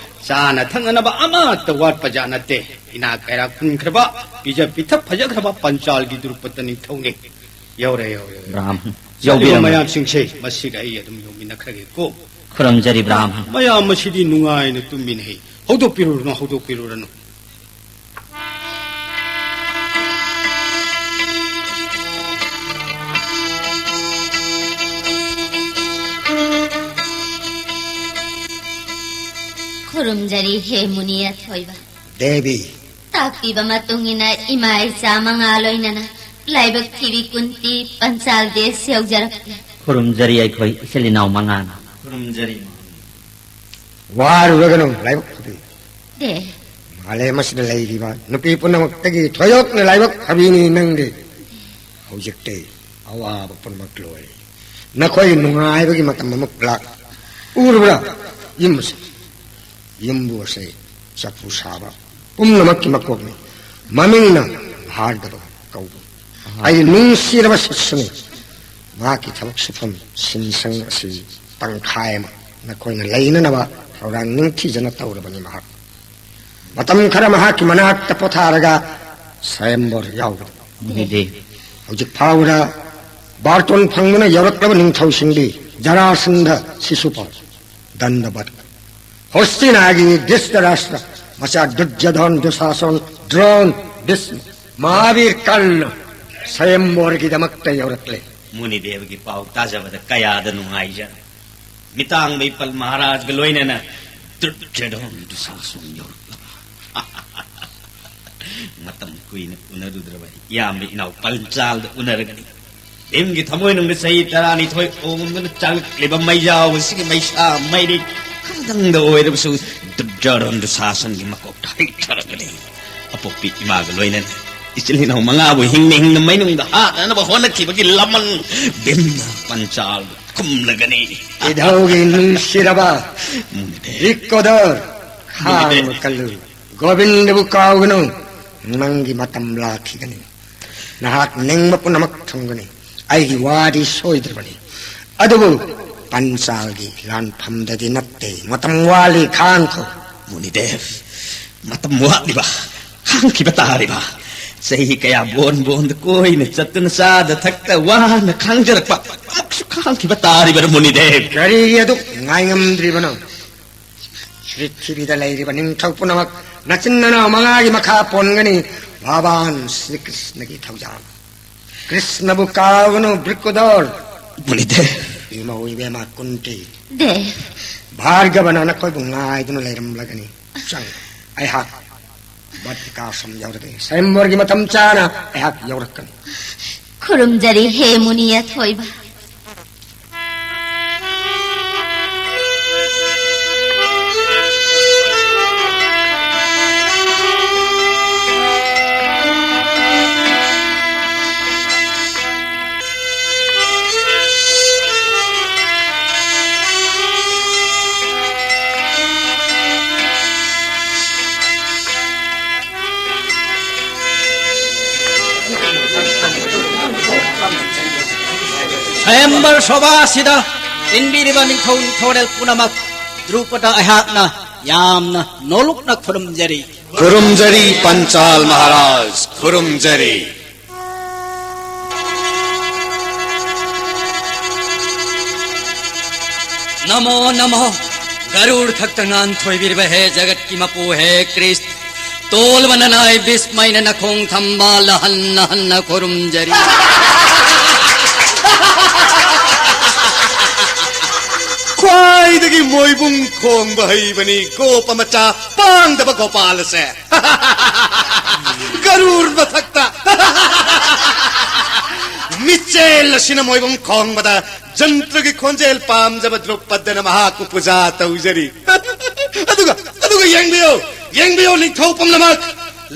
ꯆꯥꯅ ꯊꯛꯅꯅꯕ ꯑꯃꯠꯇ ꯋꯥꯠꯄ ꯖꯥꯠ ꯅꯠꯇꯦ꯫ ꯏꯅꯥꯛ ꯀꯩꯔꯥꯛ ꯈꯨꯟꯈ꯭ꯔꯕ, ꯄꯤꯖ ꯄꯤꯊꯛ ꯐꯖꯈ꯭ꯔꯕ ꯄꯟꯆꯥꯜꯒꯤ ꯗ꯭ꯔꯨꯄꯗ ꯅꯤꯡꯊꯧꯅꯤ꯫ ꯌꯧꯔꯦ, ꯌꯧꯔꯦ, ꯌꯧꯔꯦ꯫ ꯕ꯭ꯔꯥꯍꯃꯟ꯫ ꯆꯠꯂꯤꯕ ꯌꯥꯎꯕꯤꯔꯝꯃꯣ꯫ ꯃꯌꯥꯝꯁꯤꯡꯁꯦ ꯃꯁꯤꯒ ꯑꯩ ꯑꯗꯨꯝ ꯌꯧꯃꯤꯟꯅꯈ꯭ꯔꯒꯦꯀꯣ꯫ ꯈꯨꯔꯨꯝꯖꯔꯤ ꯕ꯭ꯔꯥꯍꯃꯟ꯫ ꯃꯌꯥꯝ ꯑꯁꯤꯗꯤ ꯅꯨꯡꯉꯥꯏꯅ ꯇꯨꯝꯃꯤꯟꯅꯩ꯫ ꯍꯧꯗꯣꯛꯄꯤꯔꯨꯔꯅꯨ, ꯍꯧꯗꯣꯛꯄꯤꯔꯨꯔꯅꯨ꯫ ꯈꯨꯔꯨꯝꯖꯔꯤ ꯍꯦ ꯃꯨꯅꯤ ꯑꯊꯣꯏꯕ꯫ ꯗꯦꯕꯤ꯫ ꯇꯥꯛꯄꯤꯕ ꯃꯇꯨꯡ ꯏꯟꯅ ꯏꯃꯥ ꯏꯆꯥ ꯃꯉꯥ ꯂꯣꯏꯅꯅ ꯂꯥꯏꯕꯛ ꯊꯤꯕꯤ ꯀꯨꯟꯇꯤ ꯄꯟꯆꯥꯜ ꯗꯦꯁ ꯌꯧꯖꯔꯛꯂꯦ꯫ ꯈꯨꯔꯨꯝꯖꯔꯤ ꯑꯩꯈꯣꯏ ꯏꯆꯤꯜ ꯏꯅꯥꯎ ꯃꯉꯥꯅ꯫ ꯈꯨꯔꯨꯝꯖꯔꯤ ꯃꯍꯥꯃꯨꯅꯤ꯫ ꯋꯥꯔꯨꯔꯒꯅꯨ ꯂꯥꯏꯕꯛ ꯐꯕꯤ꯫ ꯗꯦ꯫ ꯃꯥꯂꯦꯝ ꯑꯁꯤꯗ ꯂꯩꯔꯤꯕ ꯅꯨꯄꯤ ꯄꯨꯝꯅꯃꯛꯇꯒꯤ ꯊꯣꯏꯗꯣꯛꯅ ꯂꯥꯏꯕꯛ ꯐꯕꯤꯅꯤ ꯅꯪꯗꯤ꯫ ꯍꯧꯖꯤꯛꯇꯤ ꯑꯋꯥꯕ ꯄꯨꯝꯅꯃꯛ ꯂꯣꯏꯔꯦ꯫ ꯅꯈꯣꯏ ꯅꯨꯡꯉꯥꯏꯕꯒꯤ ꯃꯇꯝ ꯑꯃꯨꯛ ꯂꯥꯛ꯫ ꯎꯔꯕ꯭ꯔꯥ? ꯌꯨꯝ ꯑꯁꯤ, ꯌꯨꯝꯕꯨ ꯑꯁꯤ ꯆꯐꯨ ꯁꯥꯕ ꯄꯨꯝꯅꯃꯛꯀꯤ ꯃꯀꯣꯛꯅꯤ꯫ ꯃꯃꯤꯡꯅ ꯚꯥꯔꯒꯕ ꯀꯧꯕ꯫ ꯑꯩꯒꯤ ꯅꯨꯡꯁꯤꯔꯕ ꯁꯤꯁꯨꯅꯤ꯫ ꯃꯍꯥꯛꯀꯤ ꯊꯕꯛ ꯁꯨꯐꯝ ꯁꯤꯟꯁꯪ ꯑꯁꯤ ꯇꯪꯈꯥꯏ ꯑꯃ ꯅꯈꯣꯏꯅ ꯂꯩꯅꯅꯕ ꯊꯧꯔꯥꯡ ꯅꯤꯡꯊꯤꯖꯅ ꯇꯧꯔꯕꯅꯤ ꯃꯍꯥꯛ꯫ ꯃꯇꯝ ꯈꯔ ꯃꯍꯥꯛꯀꯤ ꯃꯅꯥꯛꯇ ꯄꯣꯊꯥꯔꯒ ꯁ꯭ꯋꯌꯝꯕꯔ ꯌꯥꯎꯕꯅꯤ꯫ ꯃꯨꯅꯤꯗꯦ꯫ ꯍꯧꯖꯤꯛ ꯐꯥꯎꯕꯗ ꯕꯥꯔꯇꯣꯟ ꯐꯪꯗꯨꯅ ꯌꯧꯔꯛꯂꯕ ꯅꯤꯡꯊꯧꯁꯤꯡꯗꯤ ꯖꯔꯥꯁꯟꯙ ꯁꯤꯁꯨꯄꯥꯜ, ꯗꯟꯗꯕꯠ, ꯍꯣꯁꯇꯤꯅꯥꯒꯤ ꯙ꯭ꯔꯤꯇꯔꯥꯁꯇ꯭ꯔ, ꯃꯆꯥ ꯗꯨꯔꯖꯣꯙꯟ, ꯗꯨꯁꯥꯁꯟ, ꯗ꯭ꯔꯣꯟ, ꯚꯤꯁꯃ, ꯃꯍꯥꯕꯤꯔ ꯀꯔꯅ ꯁ꯭ꯋꯌꯝꯕꯔꯒꯤꯗꯃꯛꯇ ꯌꯧꯔꯛꯂꯦ꯫ ꯃꯨꯅꯤꯗꯦꯕꯒꯤ ꯄꯥꯎ ꯇꯥꯖꯕꯗ ꯀꯌꯥꯗ ꯅꯨꯡꯉꯥꯏꯖꯔꯦ꯫ ꯃꯤꯇꯥꯡꯕ ꯏꯄꯜ ꯃꯍꯥꯔꯥꯖꯒ ꯂꯣꯏꯅꯅ ꯗꯨꯔꯖꯣꯙꯟ ꯗꯨꯁꯥꯁꯟ ꯌꯧꯔꯛꯂꯕ꯫ ꯃꯇꯝ ꯀꯨꯏꯅ ꯎꯅꯔꯨꯗ꯭ꯔꯕ ꯏꯌꯥꯝꯕ ꯏꯅꯥꯎ ꯄꯟꯆꯥꯜꯗ ꯎꯅꯔꯒꯅꯤ꯫ ꯚꯤꯝꯒꯤ ꯊꯃꯣꯏꯅꯨꯡꯗ ꯆꯍꯤ ꯇꯔꯥꯅꯤꯊꯣꯏ ꯑꯣꯝꯗꯨꯅ ꯆꯥꯛꯂꯛꯂꯤꯕ ꯃꯩꯖꯥꯎ ꯑꯁꯤꯒꯤ ꯃꯩꯁꯥ ꯃꯩꯔꯤ ꯈꯔꯗꯪꯗ ꯑꯣꯏꯔꯕꯁꯨ ꯗꯨꯔꯖꯣꯙꯟ ꯗꯨꯁꯥꯁꯟꯒꯤ ꯃꯀꯣꯛꯇ ꯍꯩꯊꯔꯒꯅꯤ꯫ ꯑꯄꯣꯛꯄꯤ ꯏꯃꯥꯒ ꯂꯣꯏꯅꯅ ꯏꯆꯤꯜ ꯏꯅꯥꯎ ꯃꯉꯥꯕꯨ ꯍꯤꯡꯅ ꯍꯤꯡꯅ ꯃꯩꯅꯨꯡꯗ ꯍꯥꯠꯅꯅꯕ ꯍꯣꯠꯅꯈꯤꯕꯒꯤ ꯂꯃꯟ ꯚꯤꯝꯅ ꯄꯟꯆꯥꯜꯕꯨ ꯈꯨꯝꯂꯒꯅꯤ꯫ ꯏꯙꯧꯒꯤ ꯅꯨꯡꯁꯤꯔꯕ ꯃꯨꯅꯤꯗꯦ꯫ ꯔꯤꯛꯀꯣꯗꯔ, ꯃꯨꯅꯤꯗꯦ꯫ ꯈꯥꯡꯕ ꯀꯜꯂꯨ꯫ ꯒꯣꯕꯤꯟꯗꯕꯨ ꯀꯥꯎꯒꯅꯨ꯫ ꯅꯪꯒꯤ ꯃꯇꯝ ꯂꯥꯛꯈꯤꯒꯅꯤ꯫ ꯅꯍꯥꯛ ꯅꯤꯡꯕ ꯄꯨꯝꯅꯃꯛ ꯊꯨꯡꯒꯅꯤ꯫ ꯑꯩꯒꯤ ꯋꯥꯗꯤ ꯁꯣꯏꯗ꯭ꯔꯕꯅꯤ꯫ ꯑꯗꯨꯕꯨ ꯄꯟꯆꯥꯜꯒꯤ ꯂꯥꯟꯐꯝꯗꯗꯤ ꯅꯠꯇꯦ꯫ ꯃꯇꯝ ꯋꯥꯠꯂꯤ, ꯈꯥꯡꯈꯣ꯫ ꯃꯨꯅꯤꯗꯦꯕ, ꯃꯇꯝ ꯋꯥꯠꯂꯤꯕ, ꯈꯥꯡꯈꯤꯕ ꯇꯥꯔꯤꯕ꯫ ꯆꯍꯤ ꯀꯌꯥ ꯕꯣꯟ ꯕꯣꯟꯗ ꯀꯣꯏꯅ ꯆꯠꯇꯨꯅ ꯆꯥꯗ ꯊꯛꯇ ꯋꯥꯅ ꯈꯥꯡꯖꯔꯛꯄ ꯑꯃꯨꯛꯁꯨ ꯈꯥꯡꯈꯤꯕ ꯇꯥꯔꯤꯕꯔ ꯃꯨꯅꯤꯗꯦꯕ? ꯀꯔꯤꯒꯤ ꯑꯗꯨꯛ ꯉꯥꯏꯉꯝꯗ꯭ꯔꯤꯕꯅꯣ? ꯄ꯭ꯔꯤꯊꯤꯕꯤꯗ ꯂꯩꯔꯤꯕ ꯅꯤꯡꯊꯧ ꯄꯨꯝꯅꯃꯛ ꯅꯆꯤꯟ ꯅꯅꯥꯎ ꯃꯉꯥꯒꯤ ꯃꯈꯥ ꯄꯣꯟꯒꯅꯤ꯫ ꯚꯒꯕꯥꯟ ꯁ꯭ꯔꯤ ꯀ꯭ꯔꯤꯁꯅꯒꯤ ꯊꯧꯖꯥꯜ꯫ ꯀ꯭ꯔꯤꯁꯅꯕꯨ ꯀꯥꯎꯒꯅꯨ, ꯕ꯭ꯔꯤꯀꯨꯗꯣꯔ꯫ ꯃꯨꯅꯤꯗꯦꯕ꯫ ꯏꯃꯧ ꯏꯕꯦꯝꯃ ꯀꯨꯟꯇꯤ꯫ ꯗꯦꯕ꯫ ꯚꯥꯔꯒꯕꯅ ꯅꯈꯣꯏꯕꯨ ꯉꯥꯏꯗꯨꯅ ꯂꯩꯔꯝꯂꯒꯅꯤ꯫ ꯆꯪ, ꯑꯩꯍꯥꯛ ꯕꯠꯇꯤꯀꯥꯁ꯭ꯔꯝ ꯌꯧꯔꯒꯦ꯫ ꯁ꯭ꯋꯌꯝꯕꯔꯒꯤ ꯃꯇꯝ ꯆꯥꯅ ꯑꯩꯍꯥꯛ ꯌꯧꯔꯛꯀꯅꯤ꯫ ꯈꯨꯔꯨꯝꯖꯔꯤ ꯍꯦ ꯃꯨꯅꯤ ꯑꯊꯣꯏꯕ꯫ ꯁ꯭ꯋꯌꯝꯕꯔ ꯁꯣꯚꯥꯁꯤꯗ ꯇꯤꯟꯕꯤꯔꯤꯕ ꯅꯤꯡꯊꯧ ꯅꯤꯡꯊꯧꯔꯦꯜ ꯄꯨꯝꯅꯃꯛ, ꯗ꯭ꯔꯨꯄꯗ ꯑꯩꯍꯥꯛꯅ ꯌꯥꯝꯅ ꯅꯣꯂꯨꯛꯅ ꯈꯨꯔꯨꯝꯖꯔꯤ꯫ ꯈꯨꯔꯨꯝꯖꯔꯤ ꯄꯟꯆꯥꯜ ꯃꯍꯥꯔꯥꯖ, ꯈꯨꯔꯨꯝꯖꯔꯤ꯫ ꯅꯃꯣ ꯅꯃꯣ꯫ ꯒꯔꯨꯔ ꯊꯛꯇ ꯉꯥꯟꯊꯣꯏꯕꯤꯔꯤꯕ ꯍꯦ ꯖꯒꯠꯀꯤ ꯃꯄꯨ ꯍꯦ ꯀ꯭ꯔꯤꯁ, ꯇꯣꯜꯕ ꯅꯅꯥꯏ ꯕꯤꯁꯃꯩꯅ ꯅꯈꯣꯡ ꯊꯝꯕꯥꯜ ꯍꯟꯅ ꯍꯟꯅ ꯈꯨꯔꯨꯝꯖꯔꯤ꯫ ꯈ꯭ꯋꯥꯏꯗꯒꯤ ꯃꯣꯏꯕꯨꯡ ꯈꯣꯡꯕ ꯍꯩꯕꯅꯤ ꯒꯣꯄ ꯃꯆꯥ ꯄꯥꯡꯗꯕ ꯒꯣꯄꯥꯜ ꯑꯁꯦ꯫ ꯒꯔꯨꯔ ꯃꯊꯛꯇ ꯃꯤꯆꯦꯜ ꯑꯁꯤꯅ ꯃꯣꯏꯕꯨꯡ ꯈꯣꯡꯕꯗ ꯖꯟꯇ꯭ꯔꯒꯤ ꯈꯣꯟꯖꯦꯜ ꯄꯥꯝꯖꯕ ꯗ꯭ꯔꯨꯄꯗꯅ ꯃꯍꯥꯛꯄꯨ ꯄꯨꯖꯥ ꯇꯧꯖꯔꯤ꯫ ꯑꯗꯨꯒ, ꯑꯗꯨꯒ ꯌꯦꯡꯕꯤꯌꯨ, ꯌꯦꯡꯕꯤꯌꯨ ꯅꯤꯡꯊꯧ ꯄꯨꯝꯅꯃꯛ,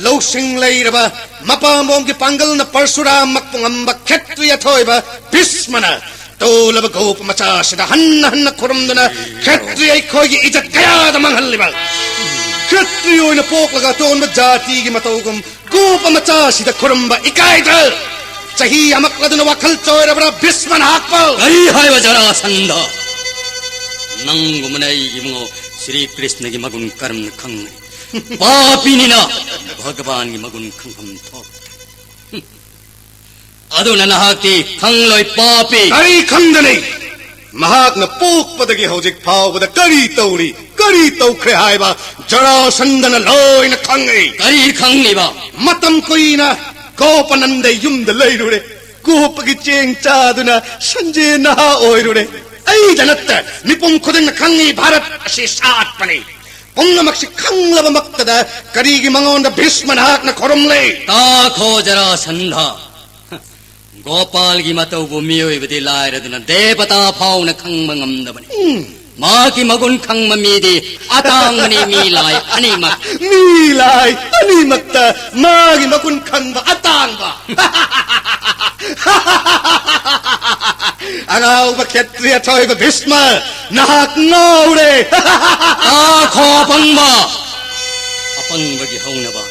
ꯂꯧꯁꯤꯡ ꯂꯩꯔꯕ ꯃꯄꯥꯝꯕꯣꯝꯒꯤ ꯄꯥꯡꯒꯜꯅ ꯄꯔꯁꯨꯔꯥꯝꯃꯛꯄꯨ ꯉꯝꯕ ꯈꯦꯇ꯭ꯔꯤ ꯑꯊꯣꯏꯕ ꯚꯤꯁꯃꯅ ꯇꯣꯜꯂꯕ ꯒꯣꯄ ꯃꯆꯥꯁꯤꯗ ꯍꯟꯅ ꯍꯟꯅ ꯈꯨꯔꯨꯝꯗꯨꯅ ꯈꯦꯇ꯭ꯔꯤ ꯑꯩꯈꯣꯏꯒꯤ ꯏꯖꯠ ꯀꯌꯥꯗ ꯃꯥꯡꯍꯜꯂꯤꯕ, ꯈꯦꯇ꯭ꯔꯤ ꯑꯣꯏꯅ ꯄꯣꯛꯂꯒ ꯑꯇꯣꯟꯕ ꯖꯥꯇꯤꯒꯤ ꯃꯇꯧꯒꯨꯝ ꯒꯣꯄ ꯃꯆꯥꯁꯤꯗ ꯈꯨꯔꯨꯝꯕ ꯏꯀꯥꯏꯗ꯭ꯔ? ꯆꯍꯤ ꯌꯥꯝꯂꯛꯂꯗꯨꯅ ꯋꯥꯈꯜ ꯆꯣꯏꯔꯕ꯭ꯔꯥ ꯚꯤꯁꯃ ꯅꯍꯥꯛꯄꯨ? ꯀꯔꯤ ꯍꯥꯏꯕ ꯖꯔꯥꯁꯟꯙ? ꯅꯪꯒꯨꯝꯕꯅ ꯑꯩꯒꯤ ꯏꯕꯨꯡꯉꯣ ꯁ꯭ꯔꯤ ꯀ꯭ꯔꯤꯁꯅꯒꯤ ꯃꯒꯨꯟ ꯀꯔꯝꯅ ꯈꯪꯒꯅꯤ? ꯄꯥꯄꯤꯅꯤꯅ ꯚꯒꯕꯥꯟꯒꯤ ꯃꯒꯨꯟ ꯈꯪꯐꯝ ꯊꯣꯛ꯫ ꯑꯗꯨꯅ ꯅꯍꯥꯛꯇꯤ ꯈꯪꯂꯣꯏ, ꯄꯥꯄꯤ꯫ ꯀꯔꯤ ꯈꯪꯗꯅꯤ? ꯃꯍꯥꯛꯅ ꯄꯣꯛꯄꯗꯒꯤ ꯍꯧꯖꯤꯛ ꯐꯥꯎꯕꯗ ꯀꯔꯤ ꯇꯧꯔꯤ, ꯀꯔꯤ ꯇꯧꯈ꯭ꯔꯦ ꯍꯥꯏꯕ ꯖꯔꯥꯁꯟꯗꯅ ꯂꯣꯏꯅ ꯈꯪꯉꯤ꯫ ꯀꯔꯤ ꯈꯪꯂꯤꯕ? ꯃꯇꯝ ꯀꯨꯏꯅ ꯒꯣꯄꯅꯟꯗ ꯌꯨꯝꯗ ꯂꯩꯔꯨꯔꯦ꯫ ꯒꯣꯄꯒꯤ ꯆꯦꯡ ꯆꯥꯗꯨꯅ ꯁꯟꯖꯦ ꯅꯍꯥ ꯑꯣꯏꯔꯨꯔꯦ꯫ ꯑꯩꯗ ꯅꯠꯇꯦ, ꯃꯤꯄꯨꯝ ꯈꯨꯗꯤꯡꯅ ꯈꯪꯉꯤ, ꯚꯥꯔꯠ ꯑꯁꯤ ꯁꯥꯠꯄꯅꯤ꯫ ꯄꯨꯝꯅꯃꯛꯁꯤ ꯈꯪꯂꯕꯃꯛꯇꯗ ꯀꯔꯤꯒꯤ ꯃꯉꯣꯟꯗ ꯚꯤꯁꯃ ꯅꯍꯥꯛꯅ ꯈꯨꯔꯨꯝꯂꯤ? ꯇꯥꯈꯣ ꯖꯔꯥꯁꯟꯙ, ꯒꯣꯄꯥꯜꯒꯤ ꯃꯇꯧꯕꯨ ꯃꯤꯑꯣꯏꯕꯗꯤ ꯂꯥꯏꯔꯗꯨꯅ ꯗꯦꯕꯇꯥ ꯐꯥꯎꯅ ꯈꯪꯕ ꯉꯝꯗꯕꯅꯤ꯫ ꯎꯝ꯫ ꯃꯍꯥꯛꯀꯤ ꯃꯒꯨꯟ ꯈꯪꯕ ꯃꯤꯗꯤ ꯑꯇꯥꯡꯕꯅꯤ, ꯃꯤ ꯂꯥꯏ ꯑꯅꯤꯃꯛ꯫ ꯃꯤ ꯂꯥꯏ ꯑꯅꯤꯃꯛꯇ ꯃꯥꯒꯤ ꯃꯒꯨꯟ ꯈꯪꯕ ꯑꯇꯥꯡꯕ꯫ ꯑꯉꯥꯎꯕ ꯈꯦꯇ꯭ꯔꯤꯌ ꯊꯣꯏꯕ ꯚꯤꯁꯃ, ꯅꯍꯥꯛ ꯉꯥꯎꯔꯦ꯫ ꯇꯥꯈꯣ ꯑꯄꯪꯕ! ꯑꯄꯪꯕꯒꯤ ꯍꯧꯅꯕ,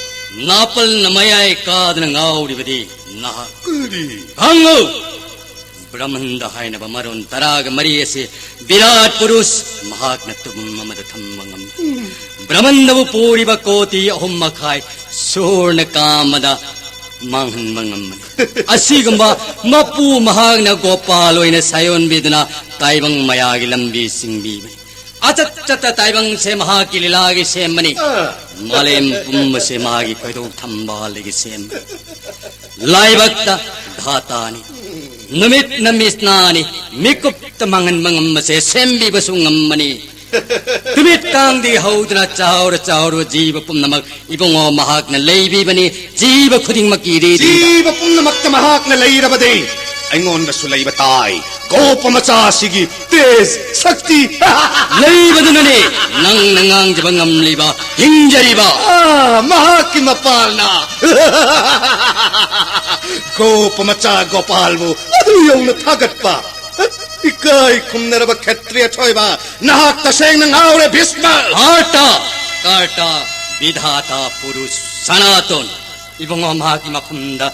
ꯅꯥꯄꯜꯅ ꯃꯌꯥꯏ ꯀꯥꯗꯅ ꯉꯥꯎꯔꯤꯕꯗꯤ ꯅꯍꯥꯛ꯫ ꯀꯔꯤ? ꯈꯪꯉꯨ! ꯕ꯭ꯔꯍꯃꯟꯗ ꯍꯥꯏꯅꯕ ꯃꯔꯣꯟ ꯇꯔꯥꯒ ꯃꯔꯤ ꯑꯁꯤ ꯕꯤꯔꯥꯠ ꯄꯨꯔꯨꯁ ꯃꯍꯥꯛꯅ ꯇꯨꯝ ꯑꯃꯗ ꯊꯝꯕ ꯉꯝꯃꯤ꯫ ꯕ꯭ꯔꯍꯃꯟꯗꯕꯨ ꯄꯨꯔꯤꯕ ꯀꯣꯇꯤ ꯑꯍꯨꯝ ꯃꯈꯥꯏ ꯁꯨꯔꯅ ꯀꯥ ꯑꯃꯗ ꯃꯥꯡꯍꯟꯕ ꯉꯝꯕꯅꯤ꯫ ꯑꯁꯤꯒꯨꯝꯕ ꯃꯄꯨ ꯃꯍꯥꯛꯅ ꯒꯣꯄꯥꯜ ꯑꯣꯏꯅ ꯁꯥꯌꯣꯟꯕꯤꯗꯨꯅ ꯇꯥꯏꯕꯪ ꯃꯌꯥꯒꯤ ꯂꯝꯕꯤ ꯆꯤꯡꯕꯤꯕꯅꯤ꯫ ꯑꯆꯠ ꯆꯠꯇ ꯇꯥꯏꯕꯪꯁꯦ ꯃꯍꯥꯛꯀꯤ ꯂꯤꯂꯥꯒꯤ ꯁꯦꯝꯕꯅꯤ꯫ ꯑꯥ꯫ ꯃꯥꯂꯦꯝ ꯄꯨꯝꯕꯁꯦ ꯃꯥꯒꯤ ꯈꯣꯏꯗꯧ ꯊꯝꯕꯥꯜꯗꯒꯤ ꯁꯦꯝꯕꯅꯤ꯫ ꯂꯥꯏꯕꯛꯇ ꯙꯥꯇꯥꯅꯤ꯫ ꯅꯨꯃꯤꯠꯅ ꯃꯤꯠꯅꯥꯅꯤ꯫ ꯃꯤꯀꯨꯞꯇ ꯃꯥꯡꯍꯟꯕ ꯉꯝꯕꯁꯦ ꯁꯦꯝꯕꯤꯕꯁꯨ ꯉꯝꯕꯅꯤ꯫ ꯇꯨꯃꯤꯠ ꯀꯥꯡꯗꯒꯤ ꯍꯧꯗꯨꯅ ꯆꯥꯎꯔ ꯆꯥꯎꯔꯕ ꯖꯤꯕ ꯄꯨꯝꯅꯃꯛ ꯏꯕꯨꯡꯉꯣ ꯃꯍꯥꯛꯅ ꯂꯩꯕꯤꯕꯅꯤ꯫ ꯖꯤꯕ ꯈꯨꯗꯤꯡꯃꯛꯀꯤ ꯔꯤꯗꯤꯗ꯫ ꯖꯤꯕ ꯄꯨꯝꯅꯃꯛꯇ ꯃꯍꯥꯛꯅ ꯂꯩꯔꯕꯗꯤ ꯑꯩꯉꯣꯟꯗꯁꯨ ꯂꯩꯕ ꯇꯥꯏ꯫ ꯒꯣꯄ ꯃꯆꯥꯁꯤꯒꯤ ꯇꯦꯖ, ꯁꯛꯇꯤ꯫ ꯂꯩꯕꯗꯨꯅꯅꯦ ꯅꯪꯅ ꯉꯥꯡꯖꯕ ꯉꯝꯂꯤꯕ, ꯍꯤꯡꯖꯔꯤꯕ꯫ ꯑꯥ, ꯃꯍꯥꯛꯀꯤ ꯃꯄꯥꯜꯅ꯫ ꯒꯣꯄ ꯃꯆꯥ ꯒꯣꯄꯥꯜꯕꯨ ꯑꯗꯨ ꯌꯧꯅ ꯊꯥꯒꯠꯄ꯫ ꯏꯀꯥꯏ ꯈꯨꯝꯅꯔꯕ ꯈꯦꯇ꯭ꯔꯤꯌ ꯊꯣꯏꯕ, ꯅꯍꯥꯛ ꯇꯁꯦꯡꯅ ꯉꯥꯎꯔꯦ, ꯚꯤꯁꯃ! ꯀꯥꯔꯇꯥ, ꯀꯥꯔꯇꯥ, ꯕꯤꯙꯥꯇꯥ, ꯄꯨꯔꯨꯁ, ꯁꯅꯥꯇꯣꯟ, ꯏꯕꯨꯡꯉꯣ ꯃꯍꯥꯛꯀꯤ ꯃꯐꯝꯗ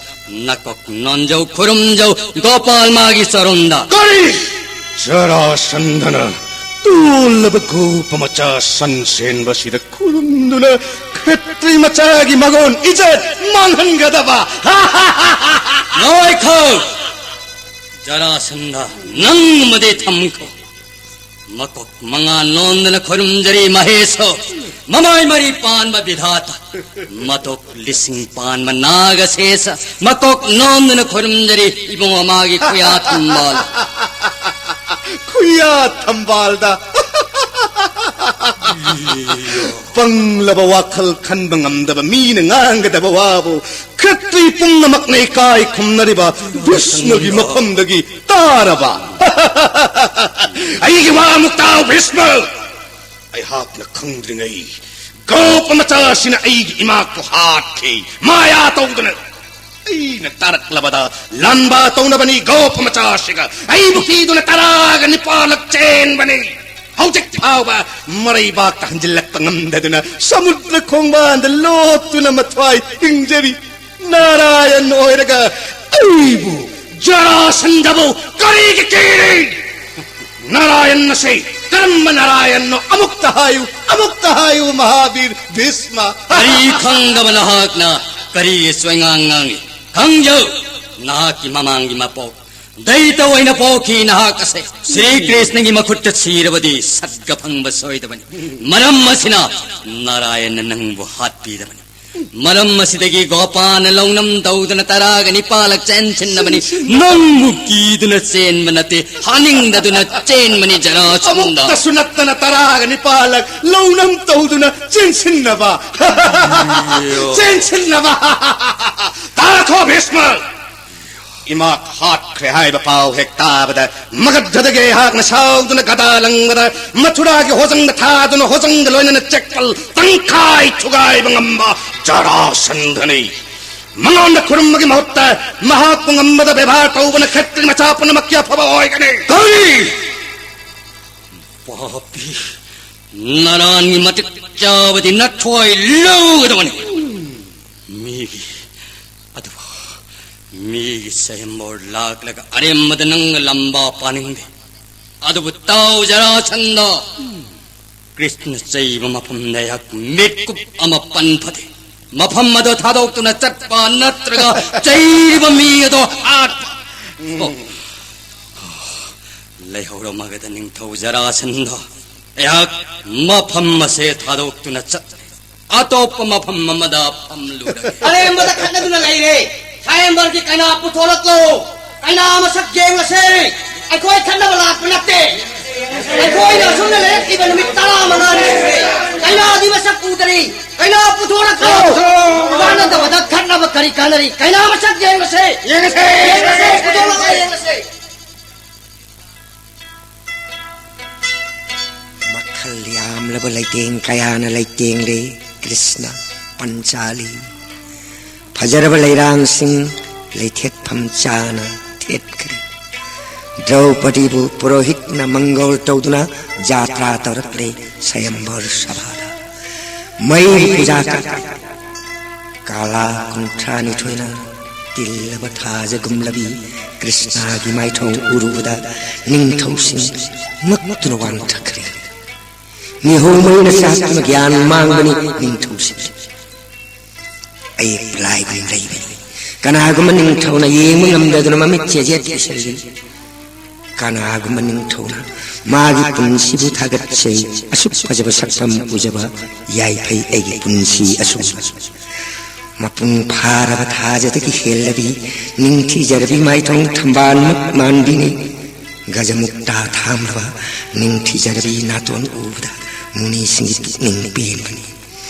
ꯅꯀꯣꯛ ꯅꯣꯟꯖꯧ, ꯈꯨꯔꯨꯝꯖꯧ, ꯒꯣꯄꯥꯜ ꯃꯥꯒꯤ ꯆꯔꯣꯟꯗ꯫ ꯀꯔꯤ? ꯖꯔꯥꯁꯟꯙꯅ ꯇꯣꯜꯂꯕ ꯒꯣꯄ ꯃꯆꯥ ꯁꯟ ꯁꯦꯟꯕꯁꯤꯗ ꯈꯨꯔꯨꯝꯗꯨꯅ ꯈꯦꯇ꯭ꯔꯤ ꯃꯆꯥꯒꯤ ꯃꯒꯨꯟ ꯏꯖꯠ ꯃꯥꯡꯍꯟꯒꯗꯕ? ꯉꯥꯏꯈꯣ! ꯖꯔꯥꯁꯟꯙ, ꯅꯪ ꯑꯃꯗꯤ ꯊꯝꯈꯣ꯫ ꯃꯀꯣꯛ ꯃꯉꯥ ꯅꯣꯟꯗꯨꯅ ꯈꯨꯔꯨꯝꯖꯔꯤ ꯃꯍꯦꯁꯣ꯫ ꯃꯃꯥꯏ ꯃꯔꯤ ꯄꯥꯟꯕ ꯕꯤꯙꯥꯇ꯫ ꯃꯇꯣꯛ ꯂꯤꯁꯤꯡ ꯄꯥꯟꯕ ꯅꯥꯒꯁꯦꯁ꯫ ꯃꯀꯣꯛ ꯅꯣꯟꯗꯨꯅ ꯈꯨꯔꯨꯝꯖꯔꯤ ꯏꯕꯨꯡ ꯑꯃꯒꯤ ꯈꯨꯌꯥ ꯊꯝꯕꯥꯜ꯫ ꯈꯨꯌꯥ ꯊꯝꯕꯥꯜꯗ꯫ ꯄꯪꯂꯕ ꯋꯥꯈꯜ ꯈꯟꯕ ꯉꯝꯗꯕ ꯃꯤꯅ ꯉꯥꯡꯒꯗꯕ ꯋꯥꯕꯨ ꯈꯦꯇ꯭ꯔꯤ ꯄꯨꯝꯅꯃꯛꯅ ꯏꯀꯥꯏ ꯈꯨꯝꯅꯔꯤꯕ ꯚꯤꯁꯃꯒꯤ ꯃꯐꯝꯗꯒꯤ ꯇꯥꯔꯕ꯫ ꯑꯩꯒꯤ ꯋꯥ ꯑꯃꯨꯛ ꯇꯥꯎ, ꯚꯤꯁꯃ! ꯑꯩꯍꯥꯛꯅ ꯈꯪꯗ꯭ꯔꯤꯉꯩ ꯒꯣꯄ ꯃꯆꯥꯁꯤꯅ ꯑꯩꯒꯤ ꯏꯃꯥꯛꯄꯨ ꯍꯥꯠꯈꯤ, ꯃꯥꯌꯥ ꯇꯧꯗꯨꯅ꯫ ꯑꯩꯅ ꯇꯥꯔꯛꯂꯕꯗ ꯂꯥꯟꯕ ꯇꯧꯅꯕꯅꯤ ꯒꯣꯄ ꯃꯆꯥꯁꯤꯒ꯫ ꯑꯩꯕꯨ ꯀꯤꯗꯨꯅ ꯇꯔꯥꯒ ꯅꯤꯄꯥꯜꯂꯛ ꯆꯦꯟꯕꯅꯤ꯫ ꯍꯧꯖꯤꯛ ꯐꯥꯎꯕ ꯃꯔꯩꯕꯥꯛꯇ ꯍꯟꯖꯤꯜꯂꯛꯄ ꯉꯝꯗꯗꯨꯅ ꯁꯃꯨꯗ꯭ꯔ ꯈꯣꯡꯕꯥꯟꯗ ꯂꯣꯠꯇꯨꯅ ꯃꯊ꯭ꯋꯥꯏ ꯍꯤꯡꯖꯔꯤ꯫ ꯅꯥꯔꯥꯌꯟ ꯑꯣꯏꯔꯒ ꯑꯩꯕꯨ, ꯖꯔꯥꯁꯟꯙꯕꯨ ꯀꯔꯤꯒꯤ ꯀꯤꯔꯤ? ꯅꯥꯔꯥꯌꯟ ꯑꯁꯤ ꯀꯔꯝꯕ ꯅꯥꯔꯥꯌꯟꯅꯣ? ꯑꯃꯨꯛꯇ ꯍꯥꯏꯌꯨ, ꯑꯃꯨꯛꯇ ꯍꯥꯏꯌꯨ, ꯃꯍꯥꯕꯤꯔ ꯚꯤꯁꯃ꯫ ꯀꯔꯤ ꯈꯪꯗꯕ ꯅꯍꯥꯛꯅ ꯀꯔꯤꯒꯤ ꯁꯣꯏꯉꯥꯡ ꯉꯥꯡꯉꯤ? ꯈꯪꯖꯧ, ꯅꯍꯥꯛꯀꯤ ꯃꯃꯥꯡꯒꯤ ꯃꯄꯣꯛ ꯗꯩꯇ ꯑꯣꯏꯅ ꯄꯣꯛꯈꯤ ꯅꯍꯥꯛ ꯑꯁꯦ꯫ ꯁ꯭ꯔꯤ ꯀ꯭ꯔꯤꯁꯅꯒꯤ ꯃꯈꯨꯠꯇ ꯁꯤꯔꯕꯗꯤ ꯁꯠꯒ ꯐꯪꯕ ꯁꯣꯏꯗꯕꯅꯤ꯫ ꯃꯔꯝ ꯑꯁꯤꯅ ꯅꯥꯔꯥꯌꯟꯅ ꯅꯪꯕꯨ ꯍꯥꯠꯄꯤꯗꯕꯅꯤ꯫ ꯃꯔꯝ ꯑꯁꯤꯗꯒꯤ ꯒꯣꯄꯥꯅ ꯂꯧꯅꯝ ꯇꯧꯗꯨꯅ ꯇꯔꯥꯒ ꯅꯤꯄꯥꯜꯂꯛ ꯆꯦꯟꯁꯤꯟꯅꯕꯅꯤ꯫ ꯅꯪꯕꯨ ꯀꯤꯗꯨꯅ ꯆꯦꯟꯕ ꯅꯠꯇꯦ, ꯍꯥꯅꯤꯡꯗꯗꯨꯅ ꯆꯦꯟꯕꯅꯤ, ꯖꯔꯥꯁꯟꯙ꯫ ꯑꯃꯨꯛꯇꯁꯨ ꯅꯠꯇꯅ ꯇꯔꯥꯒ ꯅꯤꯄꯥꯜꯂꯛ ꯂꯧꯅꯝ ꯇꯧꯗꯨꯅ ꯆꯦꯟꯁꯤꯟꯅꯕ꯫ ꯆꯦꯟꯁꯤꯟꯅꯕ꯫ ꯇꯥꯈꯣ, ꯚꯤꯁꯃ! ꯏꯃꯥ ꯍꯥꯠꯈ꯭ꯔꯦ ꯍꯥꯏꯕ ꯄꯥꯎ ꯍꯦꯛ ꯇꯥꯕꯗ, ꯃꯒꯙꯗꯒꯤ ꯑꯩꯍꯥꯛꯅ ꯁꯥꯎꯗꯨꯅ ꯒꯗꯥ ꯂꯪꯕꯗ, ꯃꯊꯨꯔꯥꯒꯤ ꯍꯣꯖꯪꯗ ꯊꯥꯗꯨꯅ, ꯍꯣꯖꯪꯒ ꯂꯣꯏꯅꯅ ꯆꯦꯛꯄꯜ ꯇꯪꯈꯥꯏ ꯊꯨꯒꯥꯏꯕ ꯉꯝꯕ ꯖꯔꯥꯁꯟꯙꯅꯤ꯫ ꯃꯉꯣꯟꯗ ꯈꯨꯔꯨꯝꯕꯒꯤ ꯃꯍꯨꯠꯇ ꯃꯍꯥꯛꯄꯨ ꯉꯝꯕꯗ ꯕꯦꯕꯥꯔ ꯇꯧꯕꯅ ꯈꯦꯇ꯭ꯔꯤ ꯃꯆꯥ ꯄꯨꯝꯅꯃꯛꯀꯤ ꯑꯐꯕ ꯑꯣꯏꯒꯅꯤ꯫ ꯀꯔꯤ? ꯄꯥꯄꯤ, ꯅꯥꯔꯥꯌꯟꯒꯤ ꯃꯇꯤꯛ ꯆꯥꯕꯗꯤ ꯅꯊ꯭ꯋꯥꯏ ꯂꯧꯒꯗꯕꯅꯤ꯫ ꯃꯤꯒꯤ, ꯑꯗꯨꯕꯨ ꯃꯤꯒꯤ ꯁ꯭ꯋꯌꯝꯕꯔ ꯂꯥꯛꯂꯒ ꯑꯔꯦꯝꯕꯗ ꯅꯪꯅ ꯂꯥꯟꯕ ꯄꯥꯅꯤꯡꯗꯦ꯫ ꯑꯗꯨꯕꯨ ꯇꯥꯎ, ꯖꯔꯥꯁꯟꯙ, ꯀ꯭ꯔꯤꯁꯅ ꯆꯩꯕ ꯃꯐꯝꯗ ꯑꯩꯍꯥꯛ ꯃꯤꯠꯀꯨꯞ ꯑꯃ ꯄꯟ ꯐꯗꯦ꯫ ꯃꯐꯝ ꯑꯗꯣ ꯊꯥꯗꯣꯛꯇꯨꯅ ꯆꯠꯄ ꯅꯠꯇ꯭ꯔꯒ ꯆꯩꯔꯤꯕ ꯃꯤ ꯑꯗꯣ ꯍꯥꯠꯄ꯫ ꯑꯣ, ꯂꯩꯍꯧꯔꯝꯃꯒꯗ ꯅꯤꯡꯊꯧ ꯖꯔꯥꯁꯟꯗꯣ, ꯑꯩꯍꯥꯛ ꯃꯐꯝ ꯑꯁꯦ ꯊꯥꯗꯣꯛꯇꯨꯅ ꯆꯠꯂꯦ꯫ ꯑꯇꯣꯞꯄ ꯃꯐꯝ ꯑꯃꯗ ꯐꯝꯂꯨꯔꯒꯦ꯫ ꯑꯔꯦꯝꯕꯗ ꯈꯠꯅꯗꯨꯅ ꯂꯩꯔꯦ꯫ ꯁ꯭ꯋꯥꯌꯝꯕꯔꯒꯤ ꯀꯩꯅꯥ ꯄꯨꯊꯣꯔꯛꯂꯣ꯫ ꯀꯩꯅꯥ ꯃꯁꯛ ꯌꯦꯡꯂꯁꯦ꯫ ꯑꯩꯈꯣꯏ ꯈꯠꯅꯕ ꯂꯥꯛꯄ ꯅꯠꯇꯦ꯫ ꯑꯩꯈꯣꯏꯅ ꯑꯁꯨꯝꯅ ꯂꯩꯔꯛꯂꯤꯕ ꯅꯨꯃꯤꯠ ꯇꯔꯥꯃꯉꯥꯅꯤ ꯁꯨꯔꯦ꯫ ꯀꯩꯅꯥꯗꯤ ꯃꯁꯛ ꯎꯗꯔꯤ꯫ ꯀꯩꯅꯥ ꯄꯨꯊꯣꯔꯛꯂꯣ꯫ ꯀꯥꯟꯅꯗꯕꯗ ꯈꯠꯅꯕ ꯀꯔꯤ ꯀꯥꯟꯅꯔꯤ? ꯀꯩꯅꯥ ꯃꯁꯛ ꯌꯦꯡꯂꯁꯦ꯫ ꯌꯦꯡꯂꯁꯦ꯫ ꯌꯦꯡꯂꯁꯦ꯫ ꯄꯨꯊꯣꯔꯛꯂꯒ ꯌꯦꯡꯂꯁꯦ꯫ ꯃꯈꯜ ꯌꯥꯝꯂꯕ ꯂꯩꯇꯦꯡ ꯀꯌꯥꯅ ꯂꯩꯇꯦꯡꯂꯦ ꯀ꯭ꯔꯤꯁꯅ ꯄꯟꯆꯥꯂꯤ꯫ ꯐꯖꯔꯕ ꯂꯩꯔꯥꯡꯁꯤꯡ ꯂꯩꯊꯦꯠꯐꯝ ꯆꯥꯅ ꯊꯦꯠꯈ꯭ꯔꯦ꯫ ꯗ꯭ꯔꯧꯄꯗꯤꯕꯨ ꯄꯨꯔꯣꯍꯤꯠꯅ ꯃꯪꯒꯣꯜ ꯇꯧꯗꯨꯅ ꯖꯥꯇ꯭ꯔꯥ ꯇꯧꯔꯛꯂꯦ ꯁꯌꯝꯕꯔ ꯁꯚꯥꯗ꯫ ꯃꯩ ꯄꯨꯖꯥ ꯀꯠꯂꯦ꯫ ꯀꯥꯂꯥ ꯀꯨꯟꯊ꯭ꯔꯥꯅꯤꯊꯣꯏꯅ ꯇꯤꯜꯂꯕ ꯊꯥꯖꯒꯨꯝꯂꯕꯤ ꯀ꯭ꯔꯤꯁꯅꯥꯒꯤ ꯃꯥꯏꯊꯣꯡ ꯎꯔꯨꯕꯗ ꯅꯤꯡꯊꯧꯁꯤꯡ ꯉꯛꯇꯨꯅ ꯋꯥꯟꯊꯈ꯭ꯔꯦ꯫ ꯃꯤꯍꯧ ꯃꯩꯅ ꯆꯥꯛꯇꯨꯅ ꯒ꯭ꯌꯥꯟ ꯃꯥꯡꯕꯅꯤ ꯅꯤꯡꯊꯧꯁꯤꯡ꯫ ꯑꯌꯦꯛꯄ ꯂꯥꯏꯒꯨꯝ ꯂꯩꯕꯅꯤ꯫ ꯀꯅꯥꯒꯨꯝꯕ ꯅꯤꯡꯊꯧꯅ ꯌꯦꯡꯕ ꯉꯝꯗꯗꯨꯅ ꯃꯃꯤꯠ ꯆꯦꯖꯦꯠ ꯎꯏꯁꯜꯂꯤ꯫ ꯀꯅꯥꯒꯨꯝꯕ ꯅꯤꯡꯊꯧꯅ ꯃꯥꯒꯤ ꯄꯨꯟꯁꯤꯕꯨ ꯊꯥꯒꯠꯆꯩ꯫ ꯑꯁꯨꯛ ꯐꯖꯕ ꯁꯛꯇꯝ ꯎꯖꯕ ꯌꯥꯏꯐꯩ ꯑꯩꯒꯤ ꯄꯨꯟꯁꯤ ꯑꯁꯨꯝ꯫ ꯃꯄꯨꯡ ꯐꯥꯔꯕ ꯊꯥꯖꯗꯒꯤ ꯍꯦꯜꯂꯕꯤ ꯅꯤꯡꯊꯤꯖꯔꯕꯤ ꯃꯥꯏꯊꯣꯡ ꯊꯝꯕꯥꯜꯃꯛ ꯃꯥꯟꯕꯤꯅꯤ꯫ ꯒꯖꯃꯨꯛꯇꯥ ꯊꯥꯝꯂꯕ ꯅꯤꯡꯊꯤꯖꯔꯕꯤ ꯅꯥꯇꯣꯟ ꯎꯕꯗ ꯃꯨꯅꯤꯁꯤꯡꯒꯤ ꯄꯨꯛꯅꯤꯡ ꯄꯦꯟꯕꯅꯤ꯫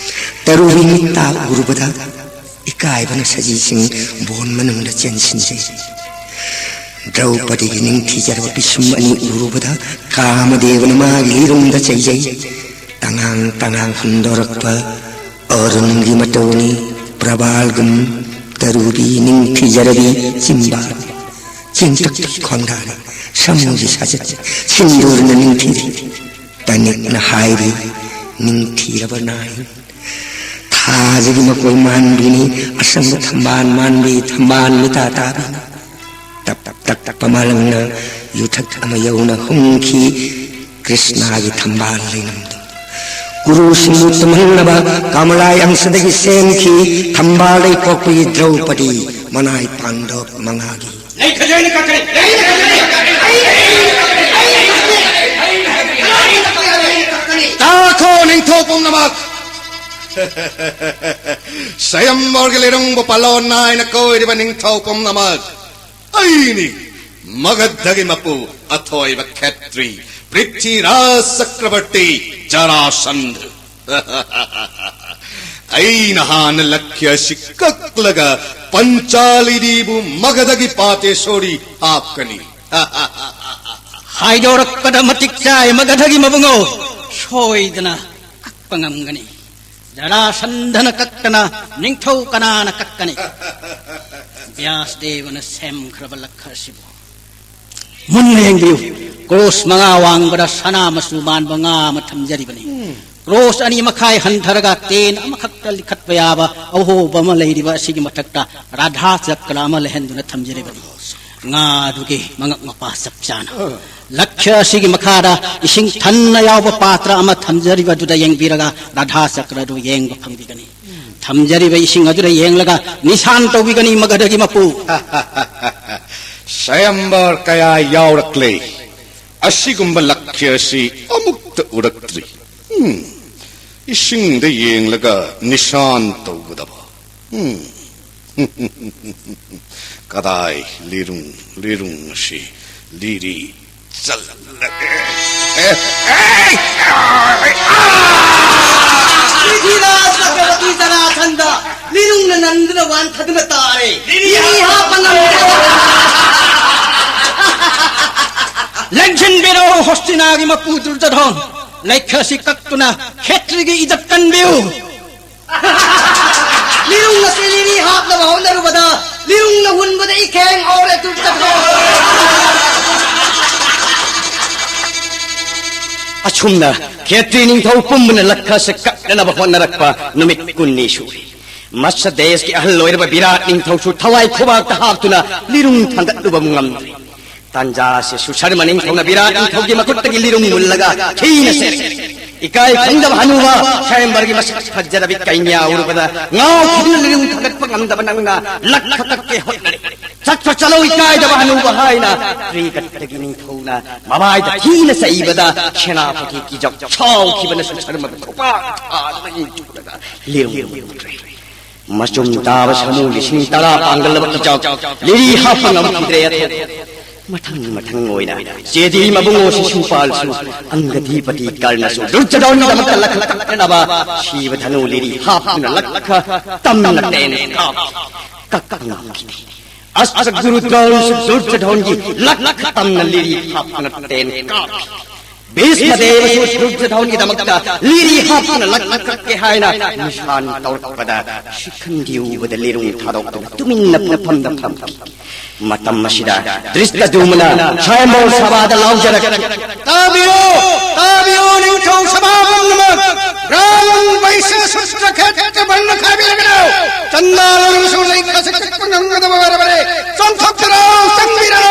ꯇꯔꯨꯕꯤ ꯃꯤꯠꯇ ꯎꯔꯨꯕꯗ ꯏꯀꯥꯏꯕꯅ ꯁꯖꯤꯁꯤꯡ ꯕꯣꯟ ꯃꯅꯨꯡꯗ ꯆꯦꯟꯁꯤꯟꯖꯩ꯫ ꯗ꯭ꯔꯧꯄꯗꯤꯒꯤ ꯅꯤꯡꯊꯤꯖꯔꯕ ꯄꯤꯁꯨꯝ ꯑꯅꯤ ꯎꯔꯨꯕꯗ ꯀꯥꯃꯗꯦꯕꯅ ꯃꯥꯒꯤ ꯂꯤꯔꯨꯝꯗ ꯆꯩꯖꯩ꯫ ꯇꯉꯥꯡ ꯇꯉꯥꯡ ꯍꯨꯟꯗꯣꯔꯛꯄ ꯑꯔꯨꯟꯒꯤ ꯃꯇꯧꯅꯤ꯫ ꯄ꯭ꯔꯕꯥꯜꯒꯨꯝ ꯇꯔꯨꯕꯤ ꯅꯤꯡꯊꯤꯖꯔꯕꯤ ꯆꯤꯝꯕꯥꯜ ꯆꯦꯡꯇꯛ ꯈꯣꯡꯗꯥꯅꯤ꯫ ꯁꯃꯨꯒꯤ ꯁꯥꯖꯠ ꯁꯤꯟꯗꯨꯔꯅ ꯅꯤꯡꯊꯤꯔꯤ꯫ ꯇꯅꯤꯛꯅ ꯍꯥꯏꯔꯤ ꯅꯤꯡꯊꯤꯔꯕ ꯅꯥꯏ꯫ ꯊꯥꯖꯒꯤ ꯃꯀꯣꯏ ꯃꯥꯟꯕꯤꯅꯤ꯫ ꯑꯁꯪꯕ ꯊꯝꯕꯥꯜ ꯃꯥꯟꯕꯤ ꯊꯝꯕꯥꯜ ꯃꯤꯇꯥ ꯇꯥꯕꯤꯅꯤ꯫ ꯇꯞ ꯇꯞ ꯇꯞꯄ ꯃꯥꯂꯪꯅ ꯌꯨꯊꯛ ꯑꯃ ꯌꯧꯅ ꯍꯨꯝꯈꯤ꯫ ꯀ꯭ꯔꯤꯁꯅꯥꯒꯤ ꯊꯝꯕꯥꯜ ꯂꯩꯅꯝꯗꯨ ꯀꯨꯔꯨꯁꯤꯡꯕꯨ ꯇꯨꯝꯍꯟꯅꯕ ꯀꯃꯂꯥ ꯑꯪꯁꯗꯒꯤ ꯁꯦꯝꯈꯤ꯫ ꯊꯝꯕꯥꯜ ꯂꯩꯈꯣꯛꯄꯤ ꯗ꯭ꯔꯧꯄꯗꯤ ꯃꯅꯥꯏ ꯄꯥꯡꯗꯣꯛ ꯃꯉꯥꯒꯤ꯫ ꯂꯩꯈꯖꯣꯏꯅ ꯀꯛꯀꯅꯤ꯫ ꯇꯥꯈꯣ ꯅꯤꯡꯊꯧ ꯄꯨꯝꯅꯃꯛ! ꯁ꯭ꯋꯌꯝꯕꯔꯒꯤ ꯂꯤꯔꯨꯡꯕꯨ ꯄꯥꯂꯣꯟ ꯅꯥꯏꯅ ꯀꯣꯏꯔꯤꯕ ꯅꯤꯡꯊꯧ ꯄꯨꯝꯅꯃꯛ! ꯑꯩꯅꯤ ꯃꯒꯙꯒꯤ ꯃꯄꯨ ꯑꯊꯣꯏꯕ ꯈꯦꯇ꯭ꯔꯤ ꯄ꯭ꯔꯤꯊꯤꯔꯥꯖ ꯆꯀ꯭ꯔꯕꯔꯇꯤ ꯖꯔꯥꯁꯟꯙ꯫ ꯑꯩꯅ ꯍꯥꯟꯅ ꯂꯛꯈ꯭ꯌ ꯑꯁꯤ ꯀꯛꯂꯒ ꯄꯟꯆꯥꯂꯤꯗꯤꯕꯨ ꯃꯒꯙꯒꯤ ꯄꯥꯇꯦꯁꯣꯔꯤ ꯍꯥꯞꯀꯅꯤ꯫ ꯍꯥꯏꯗꯣꯔꯛꯄꯗ ꯃꯇꯤꯛ ꯆꯥꯏ ꯃꯒꯙꯒꯤ ꯃꯕꯨꯡꯉꯣ꯫ ꯁꯣꯏꯗꯅ ꯀꯛꯄ ꯉꯝꯒꯅꯤ꯫ ꯖꯔꯥꯁꯟꯙꯅ ꯀꯛꯇꯅ ꯅꯤꯡꯊꯧ ꯀꯅꯥꯅ ꯀꯛꯀꯅꯤ? ꯕ꯭ꯌꯥꯁꯗꯦꯕꯅ ꯁꯦꯝꯈ꯭ꯔꯕ ꯂꯛꯈ ꯑꯁꯤꯕꯨ ꯃꯨꯟꯅ ꯌꯦꯡꯕꯤꯌꯨ꯫ ꯀ꯭ꯔꯣꯁ ꯃꯉꯥ ꯋꯥꯡꯕꯗ ꯁꯅꯥ ꯃꯆꯨ ꯃꯥꯟꯕ ꯉꯥ ꯑꯃ ꯊꯝꯖꯔꯤꯕꯅꯤ꯫ ꯀ꯭ꯔꯣꯁ ꯑꯅꯤ ꯃꯈꯥꯏ ꯍꯟꯊꯔꯒ ꯇꯦꯟ ꯑꯃꯈꯛꯇ ꯂꯤꯈꯠꯄ ꯌꯥꯕ ꯑꯍꯣꯕ ꯑꯃ ꯂꯩꯔꯤꯕ ꯑꯁꯤꯒꯤ ꯃꯊꯛꯇ ꯔꯥꯙꯥ ꯆꯀ꯭ꯔ ꯑꯃ ꯂꯩꯍꯟꯗꯨꯅ ꯊꯝꯖꯔꯤꯕꯅꯤ꯫ ꯉꯥ ꯑꯗꯨꯒꯤ ꯃꯉꯛ ꯃꯄꯥ ꯆꯞ ꯆꯥꯅ ꯂꯛꯈ꯭ꯌ ꯑꯁꯤꯒꯤ ꯃꯈꯥꯗ ꯏꯁꯤꯡ ꯊꯟꯅ ꯌꯥꯎꯕ ꯄꯥꯇ꯭ꯔ ꯑꯃ ꯊꯝꯖꯔꯤꯕꯗꯨꯗ ꯌꯦꯡꯕꯤꯔꯒ ꯔꯥꯙꯥ ꯆꯀ꯭ꯔ ꯑꯗꯨ ꯌꯦꯡꯕ ꯐꯪꯕꯤꯒꯅꯤ꯫ ꯊꯝꯖꯔꯤꯕ ꯏꯁꯤꯡ ꯑꯗꯨꯗ ꯌꯦꯡꯂꯒ ꯅꯤꯁꯥꯟ ꯇꯧꯕꯤꯒꯅꯤ ꯃꯒꯙꯒꯤ ꯃꯄꯨ꯫ ꯁ꯭ꯋꯌꯝꯕꯔ ꯀꯌꯥ ꯌꯥꯎꯔꯛꯂꯦ꯫ ꯑꯁꯤꯒꯨꯝꯕ ꯂꯛꯈ꯭ꯌ ꯑꯁꯤ ꯑꯃꯨꯛꯇ ꯎꯔꯛꯇ꯭ꯔꯤ꯫ ꯎꯝ, ꯏꯁꯤꯡꯗ ꯌꯦꯡꯂꯒ ꯅꯤꯁꯥꯟ ꯇꯧꯒꯗꯕ꯫ ꯎꯝ꯫ ꯀꯗꯥꯏ ꯂꯤꯔꯨꯡ, ꯂꯤꯔꯨꯡ ꯑꯁꯤ ꯂꯤꯔꯤ ꯆꯠꯂꯒꯦ꯫ ꯑꯦ, ꯑꯦ, ꯑꯦ, ꯑꯥ! ꯄ꯭ꯔꯤꯊꯤꯔꯥꯖ ꯆꯀ꯭ꯔꯕꯔꯇꯤ ꯖꯔꯥꯁꯟꯙ, ꯂꯤꯔꯨꯡꯅ ꯅꯟꯗꯨꯅ ꯋꯥꯟꯊꯗꯨꯅ ꯇꯥꯔꯦ꯫ ꯂꯤꯔꯤ ꯍꯥꯞꯄ ꯉꯝꯗꯦ꯫ ꯂꯦꯡꯁꯤꯟꯕꯤꯔꯣ ꯍꯣꯁꯇꯤꯅꯥꯒꯤ ꯃꯄꯨ ꯗꯨꯔꯖꯣꯙꯣꯟ꯫ ꯂꯩꯈ ꯑꯁꯤ ꯀꯛꯇꯨꯅ ꯈꯦꯇ꯭ꯔꯤꯒꯤ ꯏꯖꯠ ꯀꯟꯕꯤꯌꯨ꯫ ꯂꯤꯔꯨꯡ ꯑꯁꯤ ꯂꯤꯔꯤ ꯍꯥꯞꯅꯕ ꯍꯣꯠꯅꯔꯨꯕꯗ ꯂꯤꯔꯨꯡꯅ ꯍꯨꯟꯕꯗ ꯏꯈꯦꯡ ꯍꯧꯔꯦ ꯗꯨꯔꯖꯣꯙꯣꯟ꯫ ꯑꯁꯨꯝꯅ ꯈꯦꯇ꯭ꯔꯤ ꯅꯤꯡꯊꯧ ꯄꯨꯝꯕꯅ ꯂꯛꯈꯁꯦ ꯀꯛꯅꯅꯕ ꯍꯣꯠꯅꯔꯛꯄ ꯅꯨꯃꯤꯠ ꯀꯨꯟꯅꯤ ꯁꯨꯔꯦ꯫ ꯃꯠꯁ ꯗꯦꯁꯀꯤ ꯑꯍꯜ ꯑꯣꯏꯔꯕ ꯕꯤꯔꯥꯠ ꯅꯤꯡꯊꯧꯁꯨ ꯊꯋꯥꯏ ꯈꯨꯕꯥꯛꯇ ꯍꯥꯞꯇꯨꯅ ꯂꯤꯔꯨꯡ ꯊꯥꯡꯒꯠꯂꯨꯕ ꯉꯝꯗ꯭ꯔꯦ꯫ ꯇꯥꯟꯖꯥ ꯑꯁꯤ ꯁꯨꯁꯔꯃ ꯅꯤꯡꯊꯧꯅ ꯕꯤꯔꯥꯠ ꯅꯤꯡꯊꯧꯒꯤ ꯃꯈꯨꯠꯇꯒꯤ ꯂꯤꯔꯨꯡ ꯃꯨꯜꯂꯒ ꯊꯤꯅ ꯆꯦꯟꯈꯤ꯫ ꯏꯀꯥꯏ ꯈꯪꯗꯕ ꯍꯅꯨꯕ, ꯁ꯭ꯋꯥꯌꯝꯕꯔꯒꯤ ꯃꯁꯛ ꯐꯖꯔꯕꯤ ꯀꯩꯅ꯭ꯌꯥ ꯎꯔꯨꯕꯗ ꯉꯥꯎꯈꯤꯗꯨꯅ ꯂꯤꯔꯨꯡ ꯊꯥꯒꯠꯄ ꯉꯝꯗꯕ ꯅꯪꯅ ꯂꯛꯈ ꯀꯛꯀꯦ ꯍꯣꯠꯅꯔꯦ꯫ "ꯆꯠꯈ꯭ꯔꯣ ꯆꯠꯂꯣ, ꯏꯀꯥꯏꯗꯕ ꯍꯅꯨꯕ" ꯍꯥꯏꯅ ꯇ꯭ꯔꯤꯒꯠꯇꯒꯤ ꯅꯤꯡꯊꯧꯅ ꯃꯃꯥꯏꯗ ꯊꯤꯅ ꯆꯩꯕꯗ ꯁꯦꯅꯥꯄꯇꯤ ꯀꯤꯖꯧ ꯁꯥꯎꯈꯤꯕꯅꯁꯨ ꯁꯔꯃ ꯈꯨꯄꯥꯛ ꯊꯥꯗꯨꯅ ꯏꯟꯊꯨꯔꯒ ꯂꯤꯔꯨꯡ ꯂꯤꯔꯨꯡꯈ꯭ꯔꯦ꯫ ꯃꯆꯨꯝ ꯇꯥꯕ ꯁꯥꯃꯨ ꯂꯤꯁꯤꯡ ꯇꯔꯥ ꯄꯥꯡꯒꯜꯂꯕ ꯀꯤꯖꯧ ꯂꯤꯔꯤ ꯍꯥꯞꯄ ꯉꯝꯈꯤꯗ꯭ꯔꯦ꯫ ꯃꯊꯪ ꯃꯊꯪ ꯑꯣꯏꯅ ꯆꯦꯗꯤ ꯃꯕꯨꯡꯉꯣ ꯁꯤꯁꯨꯄꯥꯜꯁꯨ, ꯑꯪꯒꯗꯤꯄꯇꯤ ꯀꯔꯅꯁꯨ ꯗꯨꯔꯖꯣꯙꯟꯒꯤꯗꯃꯛꯇ ꯂꯛꯈ ꯀꯛꯅꯅꯕ ꯁꯤꯕ ꯙꯅꯨ ꯂꯤꯔꯤ ꯍꯥꯞꯇꯨꯅ ꯂꯛꯈ ꯇꯝꯅ ꯇꯦꯟ ꯀꯥꯞꯈꯤ꯫ ꯀꯛꯄ ꯉꯝꯈꯤꯗꯦ꯫ ꯑꯁꯇ ꯒꯨꯔꯨ ꯗ꯭ꯔꯣꯟꯁꯨ ꯗꯨꯔꯖꯣꯙꯟꯒꯤ ꯂꯛꯈ ꯇꯝꯅ ꯂꯤꯔꯤ ꯍꯥꯞꯇꯨꯅ ꯇꯦꯟ ꯀꯥꯞꯈꯤ꯫ ꯚꯤꯁꯃ ꯗꯦꯕꯁꯨ ꯗꯨꯔꯖꯣꯙꯟꯒꯤꯗꯃꯛꯇ ꯂꯤꯔꯤ ꯍꯥꯞꯇꯨꯅ ꯂꯛꯈ ꯀꯛꯀꯦ ꯍꯥꯏꯅ ꯅꯤꯁꯥꯟ ꯇꯧꯔꯛꯄꯗ ꯁꯤꯈꯟꯗꯤ ꯎꯕꯗ ꯂꯤꯔꯨꯡ ꯊꯥꯗꯣꯛꯇꯨꯅ ꯇꯨꯃꯤꯟꯅ ꯃꯐꯝꯗ ꯐꯝꯈꯤ꯫ ꯃꯇꯝ ꯑꯁꯤꯗ ꯗ꯭ꯔꯤꯁꯇꯗ꯭ꯌꯨꯝꯅ ꯁ꯭ꯋꯥꯌꯝꯚꯔ ꯁꯚꯥꯗ ꯂꯥꯎꯖꯔꯛꯈꯤ꯫ "ꯇꯥꯕꯤꯌꯨ, ꯇꯥꯕꯤꯌꯨ, ꯅꯤꯡꯊꯧ ꯁꯚꯥ ꯄꯨꯝꯅꯃꯛ! ꯕ꯭ꯔꯥꯍꯃꯟ ꯚꯩꯁ꯭ꯌ ꯁꯨꯗ꯭ꯔ ꯈꯦꯇ꯭ꯔ ꯕꯟꯙ ꯈꯥꯏꯕꯤꯔꯒꯅꯨ! ꯆꯟꯗꯥ ꯂꯧꯔꯁꯨ ꯂꯩꯈ ꯁꯛꯄ ꯉꯝꯒꯗꯕ ꯑꯣꯏꯔꯕꯅꯦ! ꯆꯣꯡꯊꯣꯛꯆꯔꯣ, ꯆꯪꯕꯤꯔꯣ!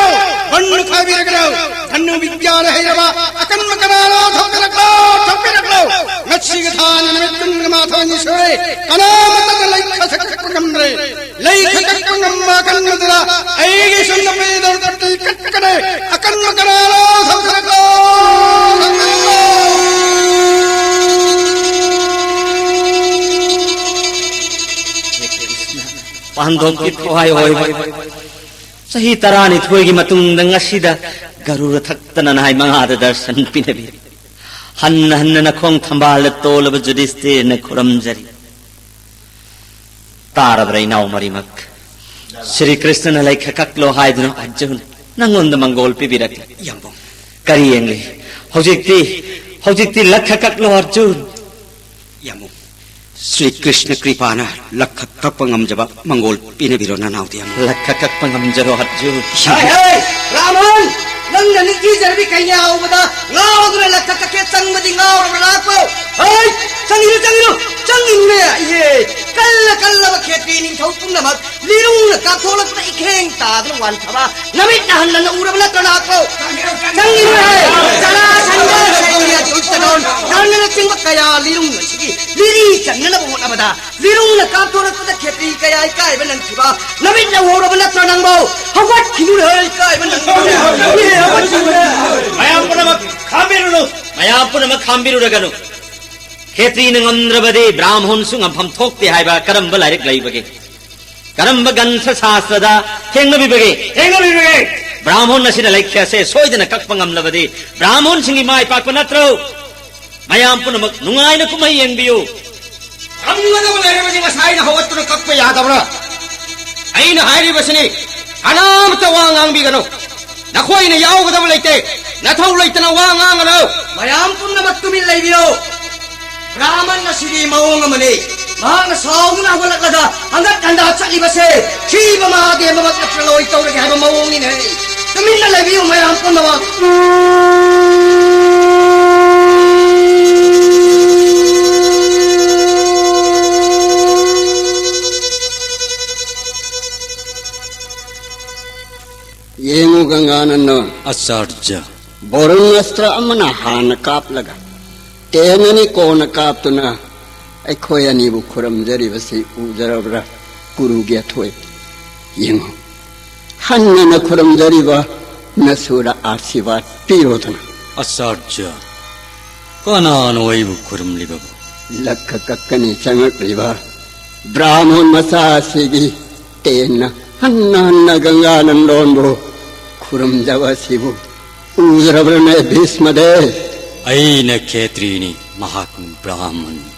ꯕꯟꯙ ꯈꯥꯏꯕꯤꯔꯒꯅꯨ! ꯙꯅꯨ ꯕꯤꯗ꯭ꯌꯥꯅ ꯍꯩꯔꯕ ꯑꯀꯟꯕ ꯀꯅꯥꯅꯣ ꯊꯣꯛꯄꯤꯔꯛꯂꯣ, ꯊꯣꯛꯄꯤꯔꯛꯂꯣ! ꯉꯁꯤꯒꯤ ꯊꯥꯅ ꯅꯨꯃꯤꯠ ꯀꯨꯟꯒ ꯃꯥꯊꯣꯏꯅꯤ ꯁꯨꯔꯦ, ꯀꯅꯥꯃꯠꯇꯅ ꯂꯩꯈ ꯁꯛꯄ ꯉꯝꯗ꯭ꯔꯦ꯫ ꯂꯩꯈ ꯀꯛꯄ ꯉꯝꯕ ꯑꯀꯟꯕꯗꯨꯅ ꯑꯩꯒꯤ ꯁꯨꯝꯅ ꯄꯤꯗꯧ ꯀꯠꯀꯅꯤ꯫ ꯑꯀꯟꯕ ꯀꯅꯥꯅꯣ ꯊꯧꯁꯔꯛꯂꯣ, ꯊꯧꯁꯔꯛꯂꯣ!" ꯄꯥꯟꯗꯣꯞꯀꯤ ꯊꯋꯥꯏ ꯑꯣꯏꯕ ꯆꯍꯤ ꯇꯔꯥꯅꯤꯊꯣꯏꯒꯤ ꯃꯇꯨꯡꯗ ꯉꯁꯤꯗ ꯒꯔꯨꯔ ꯊꯛꯇꯅ ꯅꯍꯥꯏ ꯃꯉꯥꯗ ꯗꯔꯁꯟ ꯄꯤꯅꯕꯤ꯫ ꯍꯟꯅ ꯍꯟꯅ ꯅꯈꯣꯡ ꯊꯝꯕꯥꯜꯗ ꯇꯣꯜꯂꯕ ꯖꯨꯗꯤꯁꯇꯤꯔꯅ ꯈꯨꯔꯝꯖꯔꯤ꯫ ꯇꯥꯔꯕ꯭ꯔꯥ ꯏꯅꯥꯎ ꯃꯔꯤꯃꯛ? ꯁ꯭ꯔꯤ ꯀ꯭ꯔꯤꯁꯅꯅ ꯂꯩꯈ ꯀꯛꯂꯣ ꯍꯥꯏꯗꯨꯅ ꯑꯔꯖꯨꯟ ꯅꯪꯉꯣꯟꯗ ꯃꯪꯒꯣꯜ ꯄꯤꯕꯤꯔꯛꯂꯤ꯫ ꯌꯥꯝꯕꯨꯡ꯫ ꯀꯔꯤ ꯌꯦꯡꯂꯤ? ꯍꯧꯖꯤꯛꯇꯤ, ꯍꯧꯖꯤꯛꯇꯤ ꯂꯛꯈ ꯀꯛꯂꯣ ꯑꯔꯖꯨꯟ꯫ ꯌꯥꯝꯕꯨꯡ꯫ ꯁ꯭ꯔꯤ ꯀ꯭ꯔꯤꯁꯅ ꯀ꯭ꯔꯤꯄꯥꯅ ꯂꯛꯈ ꯀꯛꯄ ꯉꯝꯖꯕ ꯃꯪꯒꯣꯜ ꯄꯤꯅꯕꯤꯔꯣ ꯅꯅꯥꯎꯗꯤ ꯌꯥꯝꯕꯨꯡ꯫ ꯂꯛꯈ ꯀꯛꯄ ꯉꯝꯖꯔꯣ ꯑꯔꯖꯨꯟ꯫ ꯍꯩ, ꯍꯩ! ꯔꯥꯃꯟ! ꯅꯪꯅ ꯅꯤꯡꯊꯤꯖꯔꯕꯤ ꯀꯩꯅꯥ ꯎꯕꯗ ꯉꯥꯎꯗꯨꯅ ꯂꯛꯈ ꯀꯛꯀꯦ ꯆꯪꯕꯗꯤ ꯉꯥꯎꯔꯕ ꯂꯥꯛꯄ꯭ꯔꯣ? ꯍꯩ! ꯆꯪꯉꯤꯅꯨ, ꯆꯪꯉꯤꯅꯨ! ꯆꯪꯉꯤꯅꯨꯅꯦ! ꯏꯍꯦ! ꯀꯜꯂ ꯀꯜꯂꯕ ꯈꯦꯇ꯭ꯔꯤ ꯅꯤꯡꯊꯧ ꯄꯨꯝꯅꯃꯛ ꯂꯤꯔꯨꯡꯅ ꯀꯥꯞꯊꯣꯛꯂꯛꯄꯗ ꯏꯈꯦꯡ ꯇꯥꯗꯨꯅ ꯋꯥꯟꯊꯕ ꯅꯃꯤꯠꯅ ꯍꯟꯅ ꯎꯔꯕ ꯅꯠꯇ꯭ꯔꯣ ꯂꯥꯛꯄ꯭ꯔꯣ? ꯆꯪꯉꯤꯅꯨ ꯍꯦ! ꯖꯔꯥꯁꯟꯙ ꯁꯩꯅ꯭ꯌ ꯅꯪꯅꯆꯤꯡꯕ ꯀꯌꯥ ꯂꯤꯔꯨꯡ ꯑꯁꯤꯒꯤ ꯂꯤꯔꯤ ꯆꯟꯅꯅꯕ ꯍꯣꯠꯅꯕꯗ ꯂꯤꯔꯨꯡꯅ ꯀꯥꯞꯊꯣꯔꯛꯄꯗ ꯈꯦꯇ꯭ꯔꯤ ꯀꯌꯥ ꯏꯀꯥꯏꯕ ꯅꯪꯈꯤꯕ ꯅꯃꯤꯠꯅ ꯎꯍꯧꯔꯕ ꯅꯠꯇ꯭ꯔꯣ ꯅꯪꯕꯣ? ꯍꯧꯒꯠꯈꯤꯅꯨꯅꯦ, ꯏꯀꯥꯏꯕ ꯅꯪ꯫ ꯃꯌꯥꯝ ꯄꯨꯝꯅꯃꯛ ꯈꯥꯝꯕꯤꯔꯨꯅꯨ꯫ ꯃꯌꯥꯝ ꯄꯨꯝꯅꯃꯛ ꯈꯥꯝꯕꯤꯔꯨꯔꯒꯅꯨ꯫ ꯈꯦꯇ꯭ꯔꯤꯅ ꯉꯝꯗ꯭ꯔꯕꯗꯤ ꯕ꯭ꯔꯥꯝꯍꯣꯟꯁꯨ ꯉꯝꯐꯝ ꯊꯣꯛꯇꯦ ꯍꯥꯏꯕ ꯀꯔꯝꯕ ꯂꯥꯏꯔꯤꯛ ꯂꯩꯕꯒꯦ? ꯀꯔꯝꯕ ꯒ꯭ꯔꯟꯊ ꯁꯥꯁꯇ꯭ꯔꯗ ꯊꯦꯡꯅꯕꯤꯕꯒꯦ? ꯊꯦꯡꯅꯕꯤꯕꯒꯦ꯫ ꯕ꯭ꯔꯥꯝꯍꯣꯟ ꯑꯁꯤꯅ ꯂꯩꯈ꯭ꯌꯥꯁꯦ ꯁꯣꯏꯗꯅ ꯀꯛꯄ ꯉꯝꯂꯕꯗꯤ ꯕ꯭ꯔꯥꯝꯍꯣꯟꯁꯤꯡꯒꯤ ꯃꯥꯏ ꯄꯥꯛꯄ ꯅꯠꯇ꯭ꯔꯣ? ꯃꯌꯥꯝ ꯄꯨꯝꯅꯃꯛ ꯅꯨꯡꯉꯥꯏꯅ ꯀꯨꯝꯍꯩ ꯌꯦꯡꯕꯤꯌꯨ꯫ ꯉꯝꯒꯗꯕ ꯂꯩꯔꯕꯗꯤ ꯉꯁꯥꯏꯅ ꯍꯧꯒꯠꯇꯨꯅ ꯀꯛꯄ ꯌꯥꯗꯕ꯭ꯔꯥ? ꯑꯩꯅ ꯍꯥꯏꯔꯤꯕꯁꯤꯅꯤ, ꯀꯅꯥꯝꯇ ꯋꯥ ꯉꯥꯡꯕꯤꯒꯅꯨ꯫ ꯅꯈꯣꯏꯅ ꯌꯥꯎꯒꯗꯕ ꯂꯩꯇꯦ꯫ ꯅꯊꯧ ꯂꯩꯇꯅ ꯋꯥ ꯉꯥꯡꯒꯅꯨ꯫ ꯃꯌꯥꯝ ꯄꯨꯝꯅꯃꯛ ꯇꯨꯃꯤꯟ ꯂꯩꯕꯤꯌꯨ꯫ ꯕ꯭ꯔꯥꯍꯃꯟ ꯑꯁꯤꯗꯤ ꯃꯑꯣꯡ ꯑꯃꯅꯤ꯫ ꯃꯍꯥꯛꯅ ꯁꯥꯎꯗꯨꯅ ꯍꯧꯒꯠꯂꯛꯂꯒ ꯍꯪꯒꯠ ꯍꯟꯗꯥ ꯆꯠꯂꯤꯕꯁꯦ ꯊꯤꯕ ꯃꯍꯥꯗꯦꯕꯃꯛ ꯅꯠꯇ꯭ꯔ ꯂꯣꯏ ꯇꯧꯔꯒꯦ ꯍꯥꯏꯕ ꯃꯑꯣꯡꯅꯤꯅꯦ꯫ ꯇꯨꯃꯤꯟꯅ ꯂꯩꯕꯤꯌꯨ ꯃꯌꯥꯝ ꯄꯨꯝꯅꯃꯛ꯫ ꯌꯦꯡꯉꯨ ꯒꯪꯒꯥꯅꯟꯗꯣ꯫ ꯑꯆꯥꯔꯖ꯭ꯌ꯫ ꯕꯣꯔꯨꯟ ꯑꯁꯇ꯭ꯔ ꯑꯃꯅ ꯍꯥꯟꯅ ꯀꯥꯞꯂꯒ ꯇꯦꯟ ꯑꯅꯤ ꯀꯣꯟꯅ ꯀꯥꯞꯇꯨꯅ ꯑꯩꯈꯣꯏ ꯑꯅꯤꯕꯨ ꯈꯨꯔꯨꯝꯖꯔꯤꯕꯁꯤ ꯎꯖꯔꯕ꯭ꯔꯥ? ꯀꯨꯔꯨꯒꯤ ꯑꯊꯣꯏ, ꯌꯦꯡꯉꯨ, ꯍꯟꯅꯅ ꯈꯨꯔꯨꯝꯖꯔꯤꯕ ꯅꯁꯨꯗ ꯑꯥꯁꯤꯔꯕꯥꯗ ꯄꯤꯔꯣꯗꯅ꯫ ꯑꯆꯥꯔꯖ꯭ꯌ, ꯀꯅꯥꯅꯣ ꯑꯩꯕꯨ ꯈꯨꯔꯨꯝꯂꯤꯕꯕꯨ? ꯂꯛꯈ ꯀꯛꯀꯅꯤ ꯆꯪꯂꯛꯂꯤꯕ ꯕ꯭ꯔꯥꯍꯃꯣꯟ ꯃꯆꯥ ꯑꯁꯤꯒꯤ ꯇꯦꯟꯅ ꯍꯟꯅ ꯍꯟꯅ ꯒꯪꯒꯥꯅꯟꯗꯣꯟꯕꯨ ꯈꯨꯔꯨꯝꯖꯕ ꯑꯁꯤꯕꯨ ꯎꯗ꯭ꯔꯕ꯭ꯔꯅꯦ ꯚꯤꯁꯃꯗꯦ? ꯑꯩꯅ ꯈꯦꯇ꯭ꯔꯤꯅꯤ, ꯃꯍꯥꯛꯅ ꯕ꯭ꯔꯥꯍꯃꯟꯅꯤ꯫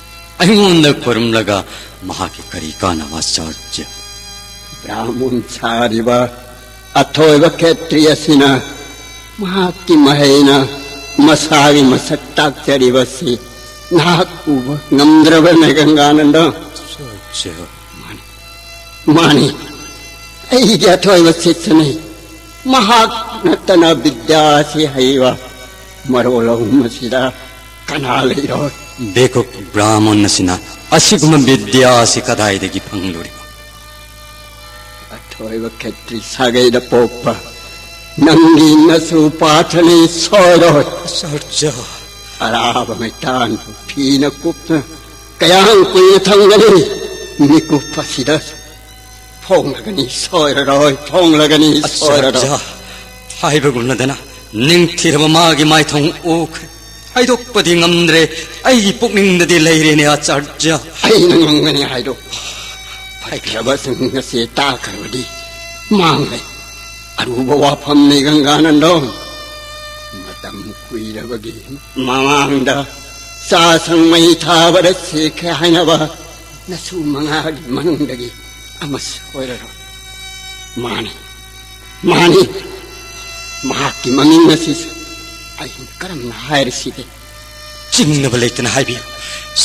ꯑꯩꯉꯣꯟꯗ ꯈꯨꯔꯨꯝꯂꯒ ꯃꯍꯥꯛꯀꯤ ꯀꯔꯤ ꯀꯥꯟꯅꯕ? ꯑꯆꯥꯔꯖ꯭ꯌ, ꯕ꯭ꯔꯥꯍꯃꯟ ꯁꯥꯔꯤꯕ ꯑꯊꯣꯏꯕ ꯈꯦꯇ꯭ꯔꯤ ꯑꯁꯤꯅ ꯃꯍꯥꯛꯀꯤ ꯃꯍꯩꯅ ꯃꯁꯥꯒꯤ ꯃꯁꯛ ꯇꯥꯛꯆꯔꯤꯕꯁꯤ ꯅꯍꯥꯛ ꯎꯕ ꯉꯝꯗ꯭ꯔꯕꯅꯦ ꯒꯪꯒꯥꯅꯟꯗ? ꯑꯆꯥꯔꯖ꯭ꯌ꯫ ꯃꯥꯅꯤ, ꯃꯥꯅꯤ, ꯑꯩꯒꯤ ꯑꯊꯣꯏꯕ ꯁꯤꯁ꯭ꯌꯅꯤ꯫ ꯃꯍꯥꯛ ꯅꯠꯇꯅ ꯕꯤꯗ꯭ꯌꯥ ꯑꯁꯤ ꯍꯩꯕ ꯃꯔꯣꯜ ꯑꯍꯨꯝ ꯑꯁꯤꯗ ꯀꯅꯥ ꯂꯩꯔꯣꯏ? ꯕꯦꯀꯨꯞ ꯕ꯭ꯔꯥꯍꯃꯟ ꯑꯁꯤꯅ ꯑꯁꯤꯒꯨꯝꯕ ꯕꯤꯗ꯭ꯌꯥ ꯑꯁꯤ ꯀꯗꯥꯏꯗꯒꯤ ꯐꯪꯂꯨꯔꯤꯕ? ꯑꯊꯣꯏꯕ ꯈꯦꯇ꯭ꯔꯤ ꯁꯥꯒꯩꯗ ꯄꯣꯛꯄ ꯅꯪꯒꯤ ꯅꯁꯨ ꯄꯥꯊꯅꯤ ꯁꯣꯏꯔꯣꯏ꯫ ꯑꯆꯥꯔꯖ꯭ꯌ, ꯑꯔꯥꯕ ꯃꯩꯇꯥꯟꯕꯨ ꯐꯤꯅ ꯀꯨꯞꯇꯨꯅ ꯀꯌꯥꯝ ꯀꯨꯏꯅ ꯊꯝꯒꯅꯤ? ꯃꯤꯀꯨꯞ ꯑꯁꯤꯗ ꯐꯣꯡꯂꯒꯅꯤ, ꯁꯣꯏꯔꯔꯣꯏ, ꯐꯣꯡꯂꯒꯅꯤ, ꯁꯣꯏꯔꯔꯣꯏ꯫ ꯑꯆꯥꯔꯖ, ꯍꯥꯏꯕꯒꯨꯝꯅꯗꯅ ꯅꯤꯡꯊꯤꯔꯕ ꯃꯥꯒꯤ ꯃꯥꯏꯊꯣꯡ ꯎꯈ꯭ꯔꯦ꯫ ꯍꯥꯏꯗꯣꯛꯄꯗꯤ ꯉꯝꯗ꯭ꯔꯦ꯫ ꯑꯩꯒꯤ ꯄꯨꯛꯅꯤꯡꯗꯗꯤ ꯂꯩꯔꯦꯅꯦ, ꯑꯆꯥꯔꯖ꯫ ꯑꯩꯅ ꯉꯝꯒꯅꯤ ꯍꯥꯏꯗꯣꯛꯄ꯫ ꯐꯠꯇ꯭ꯔꯕꯁꯤꯡ ꯑꯁꯤ ꯇꯥꯈ꯭ꯔꯕꯗꯤ ꯃꯥꯡꯂꯦ꯫ ꯑꯔꯨꯕ ꯋꯥꯐꯝꯅꯤ, ꯒꯪꯒꯥꯅꯟꯗꯣ꯫ ꯃꯇꯝ ꯀꯨꯏꯔꯕꯒꯤ ꯃꯃꯥꯡꯗ ꯆꯥꯁꯪ ꯃꯩ ꯊꯥꯕꯗ ꯁꯤꯈ꯭ꯔꯦ ꯍꯥꯏꯅꯕ ꯅꯁꯨ ꯃꯉꯥꯒꯤ ꯃꯅꯨꯡꯗꯒꯤ ꯑꯃꯁꯨ ꯑꯣꯏꯔꯔꯣꯏ꯫ ꯃꯥꯅꯤ, ꯃꯥꯅꯤ, ꯃꯍꯥꯛꯀꯤ ꯃꯃꯤꯡ ꯑꯁꯤꯁꯨ ꯑꯩꯅ ꯀꯔꯝꯅ ꯍꯥꯏꯔꯁꯤꯒꯦ? ꯆꯤꯡꯅꯕ ꯂꯩꯇꯅ ꯍꯥꯏꯕꯤꯌꯨ꯫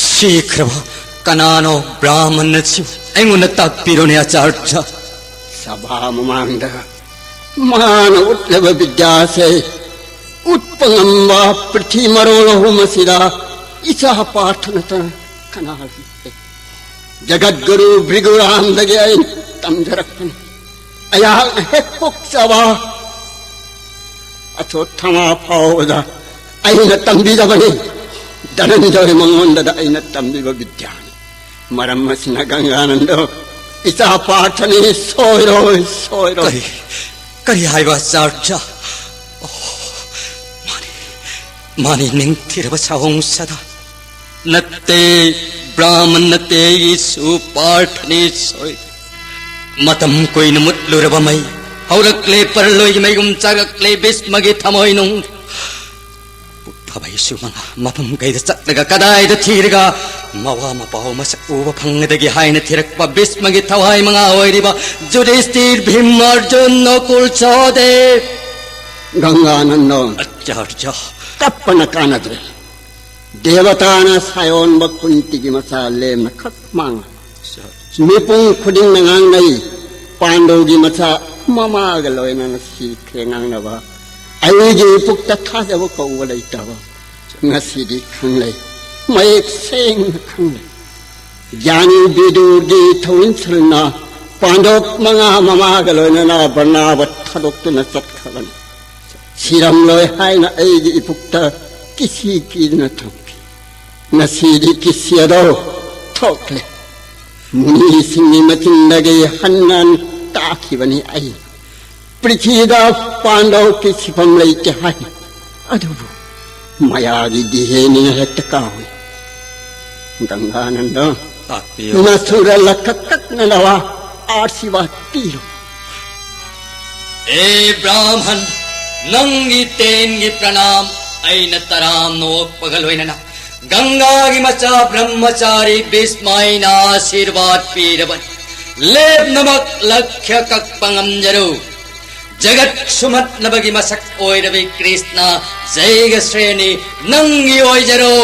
ꯁꯤꯈ꯭ꯔꯕ ꯀꯅꯥꯅꯣ ꯕ꯭ꯔꯥꯍꯃꯟ ꯑꯁꯤꯕꯨ ꯑꯩꯉꯣꯟꯗ ꯇꯥꯛꯄꯤꯔꯣꯅꯦ, ꯑꯆꯥꯔꯖ꯫ ꯁꯚꯥ ꯃꯃꯥꯡꯗ ꯃꯥꯅ ꯎꯠꯂꯕ ꯕꯤꯗ꯭ꯌꯥꯁꯦ ꯎꯠꯄ ꯉꯝꯕ ꯄ꯭ꯔꯤꯊꯤ ꯃꯔꯣꯜ ꯑꯍꯨꯝ ꯑꯁꯤꯗ ꯏꯆꯥ ꯄꯥꯔꯊ ꯅꯠꯇꯅ ꯀꯅꯥ ꯂꯩꯇꯦ꯫ ꯖꯒꯠꯒꯨꯔꯨ ꯚ꯭ꯔꯤꯒꯨꯔꯥꯝꯗꯒꯤ ꯑꯩꯅ ꯇꯝꯖꯔꯛꯄꯅꯤ꯫ ꯑꯩꯍꯥꯛꯅ ꯍꯦꯛ ꯄꯣꯛꯆꯕ ꯑꯊꯣꯊꯃꯥ ꯐꯥꯎꯕꯗ ꯑꯩꯅ ꯇꯝꯕꯤꯔꯕꯅꯤ꯫ ꯙꯅꯟꯖꯣꯏ ꯃꯉꯣꯟꯗꯗ ꯑꯩꯅ ꯇꯝꯕꯤꯕ ꯕꯤꯗ꯭ꯌꯥꯅꯤ꯫ ꯃꯔꯝ ꯑꯁꯤꯅ ꯒꯪꯒꯥꯅꯟꯗꯣ, ꯏꯆꯥ ꯄꯥꯔꯊꯅꯤ, ꯁꯣꯏꯔꯣꯏ, ꯁꯣꯏꯔꯣꯏ꯫ ꯀꯔꯤ, ꯀꯔꯤ ꯍꯥꯏꯕ, ꯑꯆꯥꯔꯖ? ꯑꯣ, ꯃꯥꯅꯤ, ꯃꯥꯅꯤ, ꯅꯤꯡꯊꯤꯔꯕ ꯁꯥꯍꯣꯡ ꯁꯗꯥ꯫ ꯅꯠꯇꯦ, ꯕ꯭ꯔꯥꯍꯃꯟ ꯅꯠꯇꯦ, ꯑꯩꯒꯤꯁꯨ ꯄꯥꯔꯊꯅꯤ ꯁꯣꯏ꯫ ꯃꯇꯝ ꯀꯨꯏꯅ ꯃꯨꯠꯂꯨꯔꯕ ꯃꯩ ꯍꯧꯔꯛꯂꯦ, ꯄꯔꯂꯣꯏꯒꯤ ꯃꯩꯒꯨꯝ ꯆꯥꯛꯂꯛꯂꯦ ꯚꯤꯁꯃꯒꯤ ꯊꯃꯣꯏꯅꯨꯡ꯫ ꯄꯨꯛ ꯐꯕ ꯏꯁꯨ ꯃꯉꯥ ꯃꯐꯝ ꯀꯩꯗ ꯆꯠꯂꯒ ꯀꯗꯥꯏꯗ ꯊꯤꯔꯒ ꯃꯋꯥ ꯃꯄꯥꯎ ꯃꯁꯛ ꯎꯕ ꯐꯪꯒꯗꯒꯦ ꯍꯥꯏꯅ ꯊꯤꯔꯛꯄ ꯚꯤꯁꯃꯒꯤ ꯊꯋꯥꯏ ꯃꯉꯥ ꯑꯣꯏꯔꯤꯕ ꯌꯨꯙꯤꯁꯇꯤꯔ, ꯚꯤꯝ, ꯑꯔꯖꯨꯟ, ꯅꯀꯨꯜ, ꯁꯍꯗꯦꯕ꯫ ꯒꯪꯒꯥꯅꯟꯗꯣ, ꯑꯆꯥꯔꯖ꯫ ꯀꯞꯄꯅ ꯀꯥꯟꯅꯗ꯭ꯔꯦ꯫ ꯗꯦꯕꯇꯥꯅ ꯁꯥꯌꯣꯟꯕ ꯀꯨꯟꯇꯤꯒꯤ ꯃꯆꯥ ꯂꯦꯝꯅ ꯈꯛ ꯃꯥꯡꯂꯦ꯫ ꯃꯤꯄꯨꯝ ꯈꯨꯗꯤꯡꯅ ꯉꯥꯡꯅꯩ, ꯄꯥꯟꯗꯨꯒꯤ ꯃꯆꯥ ꯃꯃꯥꯒ ꯂꯣꯏꯅꯅ ꯁꯤꯈ꯭ꯔꯦ ꯉꯥꯡꯅꯕ꯫ ꯑꯩꯒꯤ ꯏꯄꯨꯛꯇ ꯊꯥꯖꯕ ꯀꯧꯕ ꯂꯩꯇꯕ ꯉꯁꯤꯗꯤ ꯈꯪꯂꯦ, ꯃꯌꯦꯛ ꯁꯦꯡꯅ ꯈꯪꯂꯦ꯫ ꯒ꯭ꯌꯥꯅꯤ ꯕꯤꯗꯨꯔꯒꯤ ꯊꯧꯏꯟꯁꯜꯅ ꯄꯥꯟꯗꯣꯞ ꯃꯉꯥ ꯃꯃꯥꯒ ꯂꯣꯏꯅꯅ ꯕꯔꯅꯥꯕ ꯊꯥꯗꯣꯛꯇꯨꯅ ꯆꯠꯈ꯭ꯔꯕꯅꯤ꯫ ꯁꯤꯔꯝꯂꯣꯏ ꯍꯥꯏꯅ ꯑꯩꯒꯤ ꯏꯄꯨꯛꯇ ꯀꯤꯁꯤ ꯀꯤꯗꯅ ꯊꯝꯈꯤ꯫ ꯉꯁꯤꯗꯤ ꯀꯤꯁꯤ ꯑꯗꯣ ꯊꯣꯛꯂꯦ꯫ ꯃꯨꯅꯤꯁꯤꯡꯒꯤ ꯃꯆꯤꯟꯗꯒꯤ ꯍꯟꯅ ꯇꯥꯈꯤꯕꯅꯤ ꯑꯩ꯫ ꯄ꯭ꯔꯤꯊꯤꯕꯤꯗ ꯄꯥꯟꯗꯕ ꯀꯤꯁꯤꯐꯝ ꯂꯩꯇꯦ ꯍꯥꯏ꯫ ꯑꯗꯨꯕꯨ ꯃꯌꯥꯒꯤ ꯗꯤꯍꯦꯅꯤꯅ ꯍꯦꯛꯇ ꯀꯥꯎꯏ꯫ ꯒꯪꯒꯥꯅꯟꯗ, ꯇꯥꯛꯄꯤꯌꯨ꯫ ꯅꯁꯨꯔ ꯂꯛꯈ ꯀꯛꯅꯅꯕ ꯑꯥꯁꯤꯔꯕꯥꯗ ꯄꯤꯔꯣ꯫ ꯑꯦ ꯕ꯭ꯔꯥꯍꯃꯟ, ꯅꯪꯒꯤ ꯇꯦꯟꯒꯤ ꯄ꯭ꯔꯅꯥꯝ ꯑꯩꯅ ꯇꯔꯥꯝꯅ ꯑꯣꯛꯄꯒ ꯂꯣꯏꯅꯅ ꯒꯪꯒꯥꯒꯤ ꯃꯆꯥ ꯕ꯭ꯔꯍꯃꯆꯥꯔꯤ ꯚꯤꯁꯃ ꯑꯩꯅ ꯑꯥꯁꯤꯔꯕꯥꯗ ꯄꯤꯔꯕꯅꯤ꯫ ꯂꯦꯞꯅꯃꯛ ꯂꯛꯈ꯭ꯌ ꯀꯛꯄ ꯉꯝꯖꯔꯨ꯫ ꯖꯒꯠ ꯁꯨꯝꯍꯠꯅꯕꯒꯤ ꯃꯁꯛ ꯑꯣꯏꯔꯕꯤ ꯀ꯭ꯔꯤꯁꯅ ꯖꯩꯒ ꯁ꯭ꯔꯦꯅꯤ ꯅꯪꯒꯤ ꯑꯣꯏꯖꯔꯣ꯫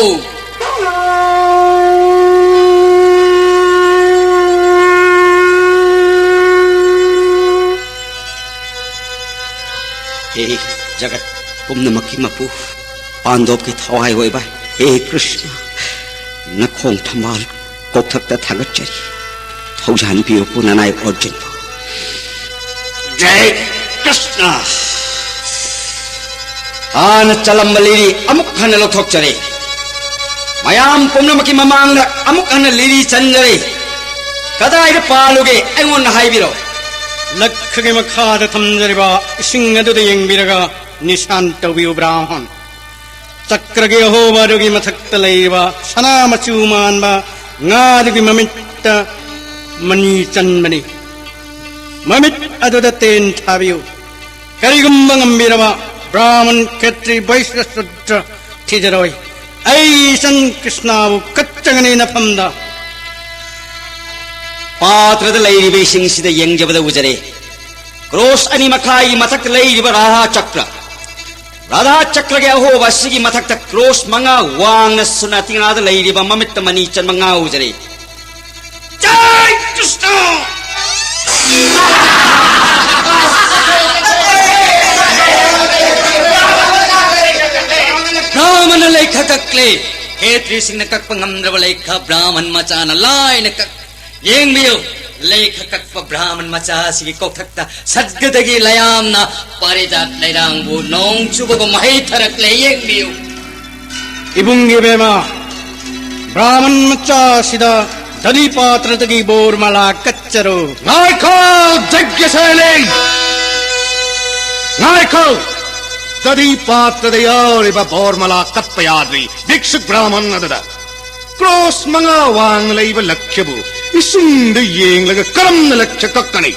ꯍꯦ ꯖꯒꯠ ꯄꯨꯝꯅꯃꯛꯀꯤ ꯃꯄꯨ, ꯄꯥꯟꯗꯣꯞꯀꯤ ꯊꯋꯥꯏ ꯑꯣꯏꯕ ꯍꯦ ꯀ꯭ꯔꯤꯁꯅ, ꯅꯈꯣꯡ ꯊꯝꯕꯥꯜ ꯀꯣꯛꯊꯛꯇ ꯊꯥꯒꯠꯆꯔꯤ꯫ ꯊꯧꯖꯥꯟꯕꯤꯌꯨ ꯄꯨꯅꯅꯥꯏ ꯑꯣꯔꯖꯨꯟꯕꯨ꯫ ꯖꯩ ꯀ꯭ꯔꯤꯁꯅ! ꯍꯥꯟꯅ ꯆꯠꯂꯝꯕ ꯂꯤꯔꯤ ꯑꯃꯨꯛ ꯍꯟꯅ ꯂꯧꯊꯣꯛꯆꯔꯦ꯫ ꯃꯌꯥꯝ ꯄꯨꯝꯅꯃꯛꯀꯤ ꯃꯃꯥꯡꯗ ꯑꯃꯨꯛ ꯍꯟꯅ ꯂꯤꯔꯤ ꯆꯟꯖꯔꯦ꯫ ꯀꯗꯥꯏꯗ ꯄꯥꯜꯂꯨꯒꯦ ꯑꯩꯉꯣꯟꯗ ꯍꯥꯏꯕꯤꯔꯣ꯫ ꯂꯛꯈꯒꯤ ꯃꯈꯥꯗ ꯊꯝꯖꯔꯤꯕ ꯏꯁꯤꯡ ꯑꯗꯨꯗ ꯌꯦꯡꯕꯤꯔꯒ ꯅꯤꯁꯥꯟ ꯇꯧꯕꯤꯌꯨ ꯕ꯭ꯔꯥꯍꯃꯟ꯫ ꯆꯀ꯭ꯔꯒꯤ ꯑꯍꯣꯕ ꯑꯗꯨꯒꯤ ꯃꯊꯛꯇ ꯂꯩꯔꯤꯕ ꯁꯅꯥ ꯃꯆꯨ ꯃꯥꯟꯕ ꯉꯥꯗꯨꯒꯤ ꯃꯃꯤꯠꯇ ꯃꯅꯤ ꯆꯟꯕꯅꯤ꯫ ꯃꯃꯤꯠ ꯑꯗꯨꯗ ꯇꯦꯟ ꯊꯥꯕꯤꯌꯨ꯫ ꯀꯔꯤꯒꯨꯝꯕ ꯉꯝꯕꯤꯔꯕ ꯕ꯭ꯔꯥꯍꯃꯟ, ꯈꯦꯇ꯭ꯔꯤ, ꯕꯩꯁ꯭ꯌ, ꯁꯨꯗ꯭ꯔ ꯊꯤꯖꯔꯣꯏ꯫ ꯑꯩ ꯏꯆꯟ ꯀ꯭ꯔꯤꯁꯅꯥꯕꯨ ꯀꯠꯆꯒꯅꯤ ꯅꯐꯝꯗ꯫ ꯄꯥꯇ꯭ꯔꯗ ꯂꯩꯔꯤꯕ ꯏꯁꯤꯡꯁꯤꯗ ꯌꯦꯡꯖꯕꯗ ꯎꯖꯔꯦ ꯀ꯭ꯔꯣꯁ ꯑꯅꯤ ꯃꯈꯥꯏꯒꯤ ꯃꯊꯛꯇ ꯂꯩꯔꯤꯕ ꯔꯥꯙꯥ ꯆꯀ꯭ꯔ꯫ ꯔꯥꯙꯥ ꯆꯀ꯭ꯔꯒꯤ ꯑꯍꯣꯕ ꯑꯁꯤꯒꯤ ꯃꯊꯛꯇ ꯀ꯭ꯔꯣꯁ ꯃꯉꯥ ꯋꯥꯡꯅ ꯁꯨꯅꯥꯇꯤꯉꯥꯗ ꯂꯩꯔꯤꯕ ꯃꯃꯤꯠꯇ ꯃꯅꯤ ꯆꯟꯕ ꯉꯥ ꯎꯖꯔꯦ꯫ ꯖꯥꯏ ꯀ꯭ꯔꯤꯁꯅ! ꯕ꯭ꯔꯥꯍꯃꯟꯅ ꯂꯩꯈ ꯀꯛꯂꯦ꯫ ꯈꯦꯇ꯭ꯔꯤꯁꯤꯡꯅ ꯀꯛꯄ ꯉꯝꯗ꯭ꯔꯕ ꯂꯩꯈ ꯕ꯭ꯔꯥꯍꯃꯟ ꯃꯆꯥꯅ ꯂꯥꯏꯅ ꯀꯛ꯫ ꯌꯦꯡꯕꯤꯌꯨ, ꯂꯩꯈ ꯀꯛꯄ ꯕ꯭ꯔꯥꯍꯃꯟ ꯃꯆꯥ ꯑꯁꯤꯒꯤ ꯀꯣꯛꯊꯛꯇ ꯁꯠꯒꯗꯒꯤ ꯂꯌꯥꯝꯅ ꯄꯥꯔꯤꯖꯥꯠ ꯂꯩꯔꯥꯡꯕꯨ ꯅꯣꯡ ꯆꯨꯕꯒꯨꯝ ꯃꯍꯩ ꯊꯔꯛꯂꯦ꯫ ꯌꯦꯡꯕꯤꯌꯨ꯫ ꯏꯕꯨꯡꯒꯤ ꯕꯦꯝꯃ, ꯕ꯭ꯔꯥꯍꯃꯟ ꯃꯆꯥꯁꯤꯗ ꯗꯙꯤ ꯄꯥꯇ꯭ꯔꯗꯒꯤ ꯕꯣꯔ ꯃꯂꯥ ꯀꯠꯆꯔꯣ꯫ ꯉꯥꯏꯈꯣ, ꯌꯖ꯭ઞꯁꯦꯅꯤ! ꯉꯥꯏꯈꯣ! ꯗꯙꯤ ꯄꯥꯇ꯭ꯔꯗ ꯌꯥꯎꯔꯤꯕ ꯕꯣꯔ ꯃꯂꯥ ꯀꯠꯄ ꯌꯥꯗ꯭ꯔꯤ꯫ ꯚꯤꯛꯁꯨꯛ ꯕ꯭ꯔꯥꯍꯃꯟ ꯑꯗꯨꯗ ꯀ꯭ꯔꯣꯁ ꯃꯉꯥ ꯋꯥꯡꯅ ꯂꯩꯕ ꯂꯛꯈ꯭ꯌꯕꯨ ꯏꯁꯤꯡꯗ ꯌꯦꯡꯂꯒ ꯀꯔꯝꯅ ꯂꯛꯈ꯭ꯌ ꯀꯛꯀꯅꯤ?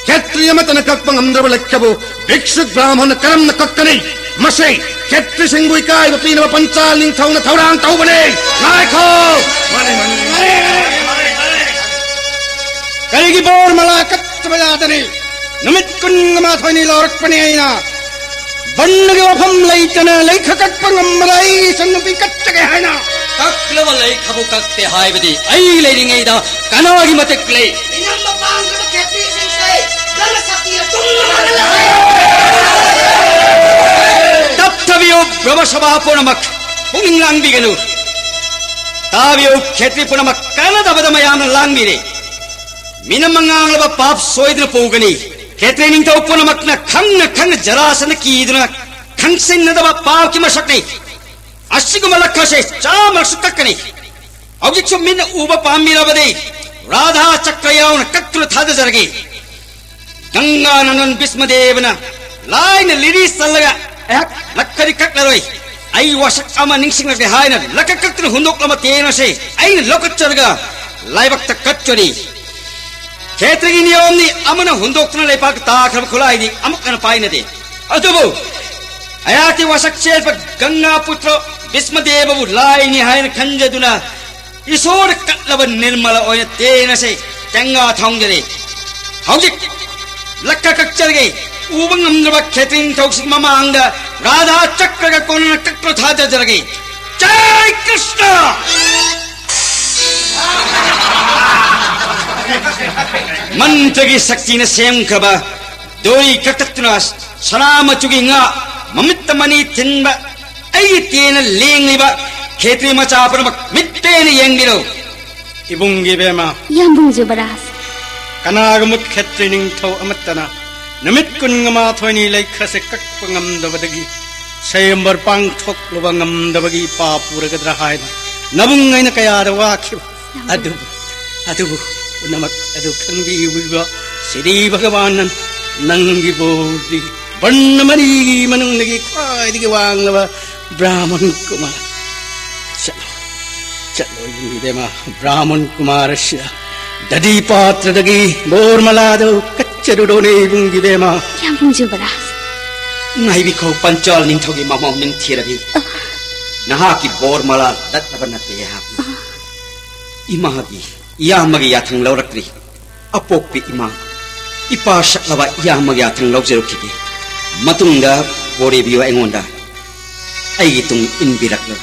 ꯈꯦꯇ꯭ꯔꯤ ꯑꯃꯠꯇꯅ ꯀꯛꯄ ꯉꯝꯗ꯭ꯔꯕ ꯂꯛꯈ꯭ꯌꯕꯨ ꯚꯤꯛꯁꯨꯛ ꯕ꯭ꯔꯥꯍꯃꯟꯅ ꯀꯔꯝꯅ ꯀꯛꯀꯅꯤ? ꯃꯁꯤ ꯈꯦꯇ꯭ꯔꯤꯁꯤꯡꯕꯨ ꯏꯀꯥꯏꯕ ꯄꯤꯅꯕ ꯄꯟꯆꯥꯜ ꯅꯤꯡꯊꯧꯅ ꯊꯧꯔꯥꯡ ꯇꯧꯕꯅꯤ꯫ ꯉꯥꯏꯈꯣ! ꯀꯔꯤꯒꯤ ꯕꯣꯔ ꯃꯂꯥ ꯀꯠꯇꯕ ꯌꯥꯗꯅꯤ? ꯅꯨꯃꯤꯠ ꯀꯨꯟꯒ ꯃꯥꯊꯣꯏꯅꯤ ꯂꯧꯔꯛꯄꯅꯤ ꯑꯩꯅ꯫ ꯕꯟꯒꯤ ꯋꯥꯐꯝ ꯂꯩꯇꯅ ꯂꯩꯈ ꯀꯛꯄ ꯉꯝꯕꯗ ꯑꯩ ꯏꯆꯟꯅꯨꯄꯤ ꯀꯠꯆꯒꯦ ꯍꯥꯏꯅ꯫ ꯀꯛꯂꯕ ꯂꯩꯈꯕꯨ ꯀꯛꯇꯦ ꯍꯥꯏꯕꯗꯤ ꯑꯩ ꯂꯩꯔꯤꯉꯩꯗ ꯀꯅꯥꯒꯤ ꯃꯇꯤꯛ ꯂꯩ? ꯃꯤꯅꯝꯕ ꯄꯥꯝꯗ꯭ꯔꯕ ꯈꯦꯇ꯭ꯔꯤꯁꯤꯡꯁꯦ ꯅꯪꯅ ꯁꯛꯇꯤꯅ ꯇꯨꯝꯅ ꯃꯥꯡꯍꯜꯂꯦ꯫ ꯇꯞꯊꯕꯤꯌꯨ, ꯕ꯭ꯔꯍ꯭ꯃ ꯁꯚꯥ ꯄꯨꯝꯅꯃꯛ ꯄꯨꯛꯅꯤꯡ ꯂꯥꯡꯕꯤꯒꯅꯨ꯫ ꯇꯥꯕꯤꯌꯨ, ꯈꯦꯇ꯭ꯔꯤ ꯄꯨꯝꯅꯃꯛ ꯀꯥꯟꯅꯗꯕꯗ ꯃꯌꯥꯝꯅ ꯂꯥꯡꯕꯤꯔꯦ꯫ ꯃꯤꯅꯝꯕ ꯉꯥꯡꯂꯕ ꯄꯥꯞ ꯁꯣꯏꯗꯅ ꯄꯨꯒꯅꯤ꯫ ꯈꯦꯇ꯭ꯔꯤ ꯅꯤꯡꯊꯧ ꯄꯨꯝꯅꯃꯛꯅ ꯈꯪꯅ ꯈꯪꯅ ꯖꯔꯥꯁꯟꯗ ꯀꯤꯗꯨꯅ ꯈꯪꯁꯤꯟꯅꯗꯕ ꯄꯥꯞꯀꯤ ꯃꯁꯛꯅꯤ꯫ ꯑꯁꯤꯒꯨꯝꯕ ꯂꯛꯈꯁꯦ ꯆꯥꯝꯃꯔꯛꯁꯨ ꯀꯛꯀꯅꯤ꯫ ꯍꯧꯖꯤꯛꯁꯨ ꯃꯤꯠꯅ ꯎꯕ ꯄꯥꯝꯕꯤꯔꯕꯗꯤ ꯔꯥꯙꯥ ꯆꯀ꯭ꯔ ꯌꯥꯎꯅ ꯀꯛꯇꯨꯅ ꯊꯥꯗꯖꯔꯒꯦ꯫ ꯒꯪꯒꯥ ꯅꯟꯗꯟ ꯚꯤꯁꯃꯗꯦꯕꯅ ꯂꯥꯏꯅ ꯂꯤꯔꯤ ꯆꯜꯂꯒ ꯑꯩꯍꯥꯛ ꯂꯛꯈꯗꯤ ꯀꯛꯂꯔꯣꯏ꯫ ꯑꯩ ꯋꯥꯁꯛ ꯑꯃ ꯅꯤꯡꯁꯤꯡꯂꯛꯂꯦ ꯍꯥꯏꯅ ꯂꯛꯈ ꯀꯛꯇꯨꯅ ꯍꯨꯟꯗꯣꯛꯂꯕ ꯇꯦꯟ ꯑꯁꯦ ꯑꯩꯅ ꯂꯧꯈꯠꯆꯔꯒ ꯂꯥꯏꯕꯛꯇ ꯀꯠꯆꯔꯤ꯫ ꯈꯦꯇ꯭ꯔꯤꯒꯤ ꯅꯤꯌꯣꯝꯅꯤ, ꯑꯃꯅ ꯍꯨꯟꯗꯣꯛꯇꯨꯅ ꯂꯩꯄꯥꯛꯇ ꯇꯥꯈ꯭ꯔꯕ ꯈꯨꯠꯂꯥꯏꯗꯤ ꯑꯃꯨꯛ ꯍꯟꯅ ꯄꯥꯏꯅꯗꯦ꯫ ꯑꯗꯨꯕꯨ ꯑꯩꯍꯥꯛꯀꯤ ꯋꯥꯁꯛ ꯆꯦꯠꯄ ꯒꯪꯒꯥ ꯄꯨꯇ꯭ꯔ ꯚꯤꯁꯃꯗꯦꯕꯕꯨ ꯂꯥꯏꯅꯤ ꯍꯥꯏꯅ ꯈꯟꯖꯗꯨꯅ ꯏꯁꯣꯔꯗ ꯀꯠꯂꯕ ꯅꯤꯔꯃꯂ ꯑꯣꯏꯅ ꯇꯦꯟ ꯑꯁꯦ ꯇꯦꯡꯒꯥ ꯊꯣꯡꯖꯔꯤ꯫ ꯍꯧꯖꯤꯛ ꯂꯛꯈ ꯀꯛꯆꯔꯒꯦ꯫ ꯎꯕ ꯉꯝꯗ꯭ꯔꯕ ꯈꯦꯇ꯭ꯔꯤ ꯅꯤꯡꯊꯧꯁꯤꯒꯤ ꯃꯃꯥꯡꯗ ꯔꯥꯙꯥ ꯆꯀ꯭ꯔꯒ ꯀꯣꯟꯅꯅ ꯀꯛꯄ ꯊꯥꯗꯖꯔꯒꯦ꯫ ꯖꯥꯏ ꯀ꯭ꯔꯤꯁꯅ! ꯃꯟꯇ꯭ꯔꯒꯤ ꯁꯛꯇꯤꯅ ꯁꯦꯝꯈ꯭ꯔꯕ ꯗꯣꯔꯤ ꯀꯛꯊꯠꯇꯨꯅ ꯁꯅꯥ ꯃꯆꯨꯒꯤ ꯉꯥ, ꯃꯃꯤꯠꯇ ꯃꯅꯤ ꯊꯤꯟꯕ, ꯑꯩꯒꯤ ꯇꯦꯟꯅ ꯂꯦꯡꯂꯤꯕ ꯈꯦꯇ꯭ꯔꯤ ꯃꯆꯥ ꯄꯨꯝꯅꯃꯛ ꯃꯤꯠ ꯄꯦꯟꯅ ꯌꯦꯡꯕꯤꯔꯣ꯫ ꯏꯕꯨꯡꯒꯤ ꯕꯦꯝꯃ, ꯌꯥꯝꯕꯨꯡ ꯖꯨꯕꯔꯥꯖ꯫ ꯀꯅꯥꯒꯨꯝꯕ ꯈꯦꯇ꯭ꯔꯤ ꯅꯤꯡꯊꯧ ꯑꯃꯠꯇꯅ ꯅꯨꯃꯤꯠ ꯀꯨꯟꯒ ꯃꯥꯊꯣꯏꯅꯤ ꯂꯩꯈꯁꯦ ꯀꯛꯄ ꯉꯝꯗꯕꯗꯒꯤ ꯁ꯭ꯋꯌꯝꯕꯔ ꯄꯥꯡꯊꯣꯛꯂꯨꯕ ꯉꯝꯗꯕꯒꯤ ꯏꯄꯥ ꯄꯨꯔꯒꯗ꯭ꯔꯥ ꯍꯥꯏꯅ ꯅꯕꯨꯡ ꯑꯩꯅ ꯀꯌꯥꯗ ꯋꯥꯈꯤꯕ꯫ ꯑꯗꯨꯕꯨ, ꯑꯗꯨꯕꯨ ꯄꯨꯝꯅꯃꯛ ꯑꯗꯨ ꯈꯪꯕꯤꯕ ꯁꯤꯔꯤ ꯚꯒꯋꯥꯟꯅ ꯅꯪꯒꯤ ꯕꯣꯔꯗꯤ ꯕꯔꯅ ꯃꯔꯤꯒꯤ ꯃꯅꯨꯡꯗꯒꯤ ꯈ꯭ꯋꯥꯏꯗꯒꯤ ꯋꯥꯡꯂꯕ ꯕ꯭ꯔꯥꯍꯃꯟ ꯀꯨꯃꯥꯔ꯫ ꯆꯠꯂꯣ, ꯆꯠꯂꯣ ꯏꯕꯦꯝꯃ, ꯕ꯭ꯔꯥꯍꯃꯟ ꯀꯨꯃꯥꯔ ꯑꯁꯤꯗ ꯗꯗꯤ ꯄꯥꯇ꯭ꯔꯗꯒꯤ ꯕꯣꯔꯃꯂꯥꯗꯨ ꯀꯠꯆꯔꯨꯔꯣꯅꯦ ꯏꯕꯨꯡ ꯏꯕꯦꯝꯃ꯫ ꯌꯥꯝꯕꯨꯡ ꯖꯨꯕꯔꯥꯖ꯫ ꯉꯥꯏꯕꯤꯈꯣ, ꯄꯟꯆꯥꯜ ꯅꯤꯡꯊꯧꯒꯤ ꯃꯃꯧ ꯅꯤꯡꯊꯤꯔꯕꯤ꯫ ꯅꯍꯥꯛꯀꯤ ꯕꯣꯔꯃꯂꯥ ꯂꯠꯅꯕ ꯅꯠꯇꯦ ꯑꯩꯍꯥꯛꯅ꯫ ꯏꯃꯥꯒꯤ, ꯏꯌꯥꯝꯕꯒꯤ ꯌꯥꯊꯪ ꯂꯧꯔꯛꯇ꯭ꯔꯤ꯫ ꯑꯄꯣꯛꯄꯤ ꯏꯃꯥ, ꯏꯄꯥ ꯁꯛꯂꯕ ꯏꯌꯥꯝꯕꯒꯤ ꯌꯥꯊꯪ ꯂꯧꯖꯔꯛꯈꯤꯒꯦ꯫ ꯃꯇꯨꯡꯗ ꯕꯣꯔꯦꯕꯤꯌꯨ ꯑꯩꯉꯣꯟꯗ꯫ ꯑꯩꯒꯤ ꯇꯨꯡ ꯏꯟꯕꯤꯔꯛꯂꯣ꯫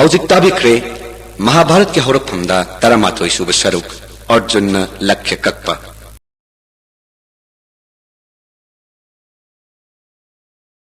ꯍꯧꯖꯤꯛ ꯇꯥꯕꯤꯈ꯭ꯔꯦ ꯃꯍꯥꯚꯥꯔꯠꯀꯤ ꯍꯧꯔꯛꯐꯝꯗ ꯇꯔꯥꯃꯥꯊꯣꯏ ꯁꯨꯕ ꯁꯔꯨꯛ, ꯑꯔꯖꯨꯟꯅ ꯂꯛꯈ꯭ꯌ ꯀꯛꯄ꯫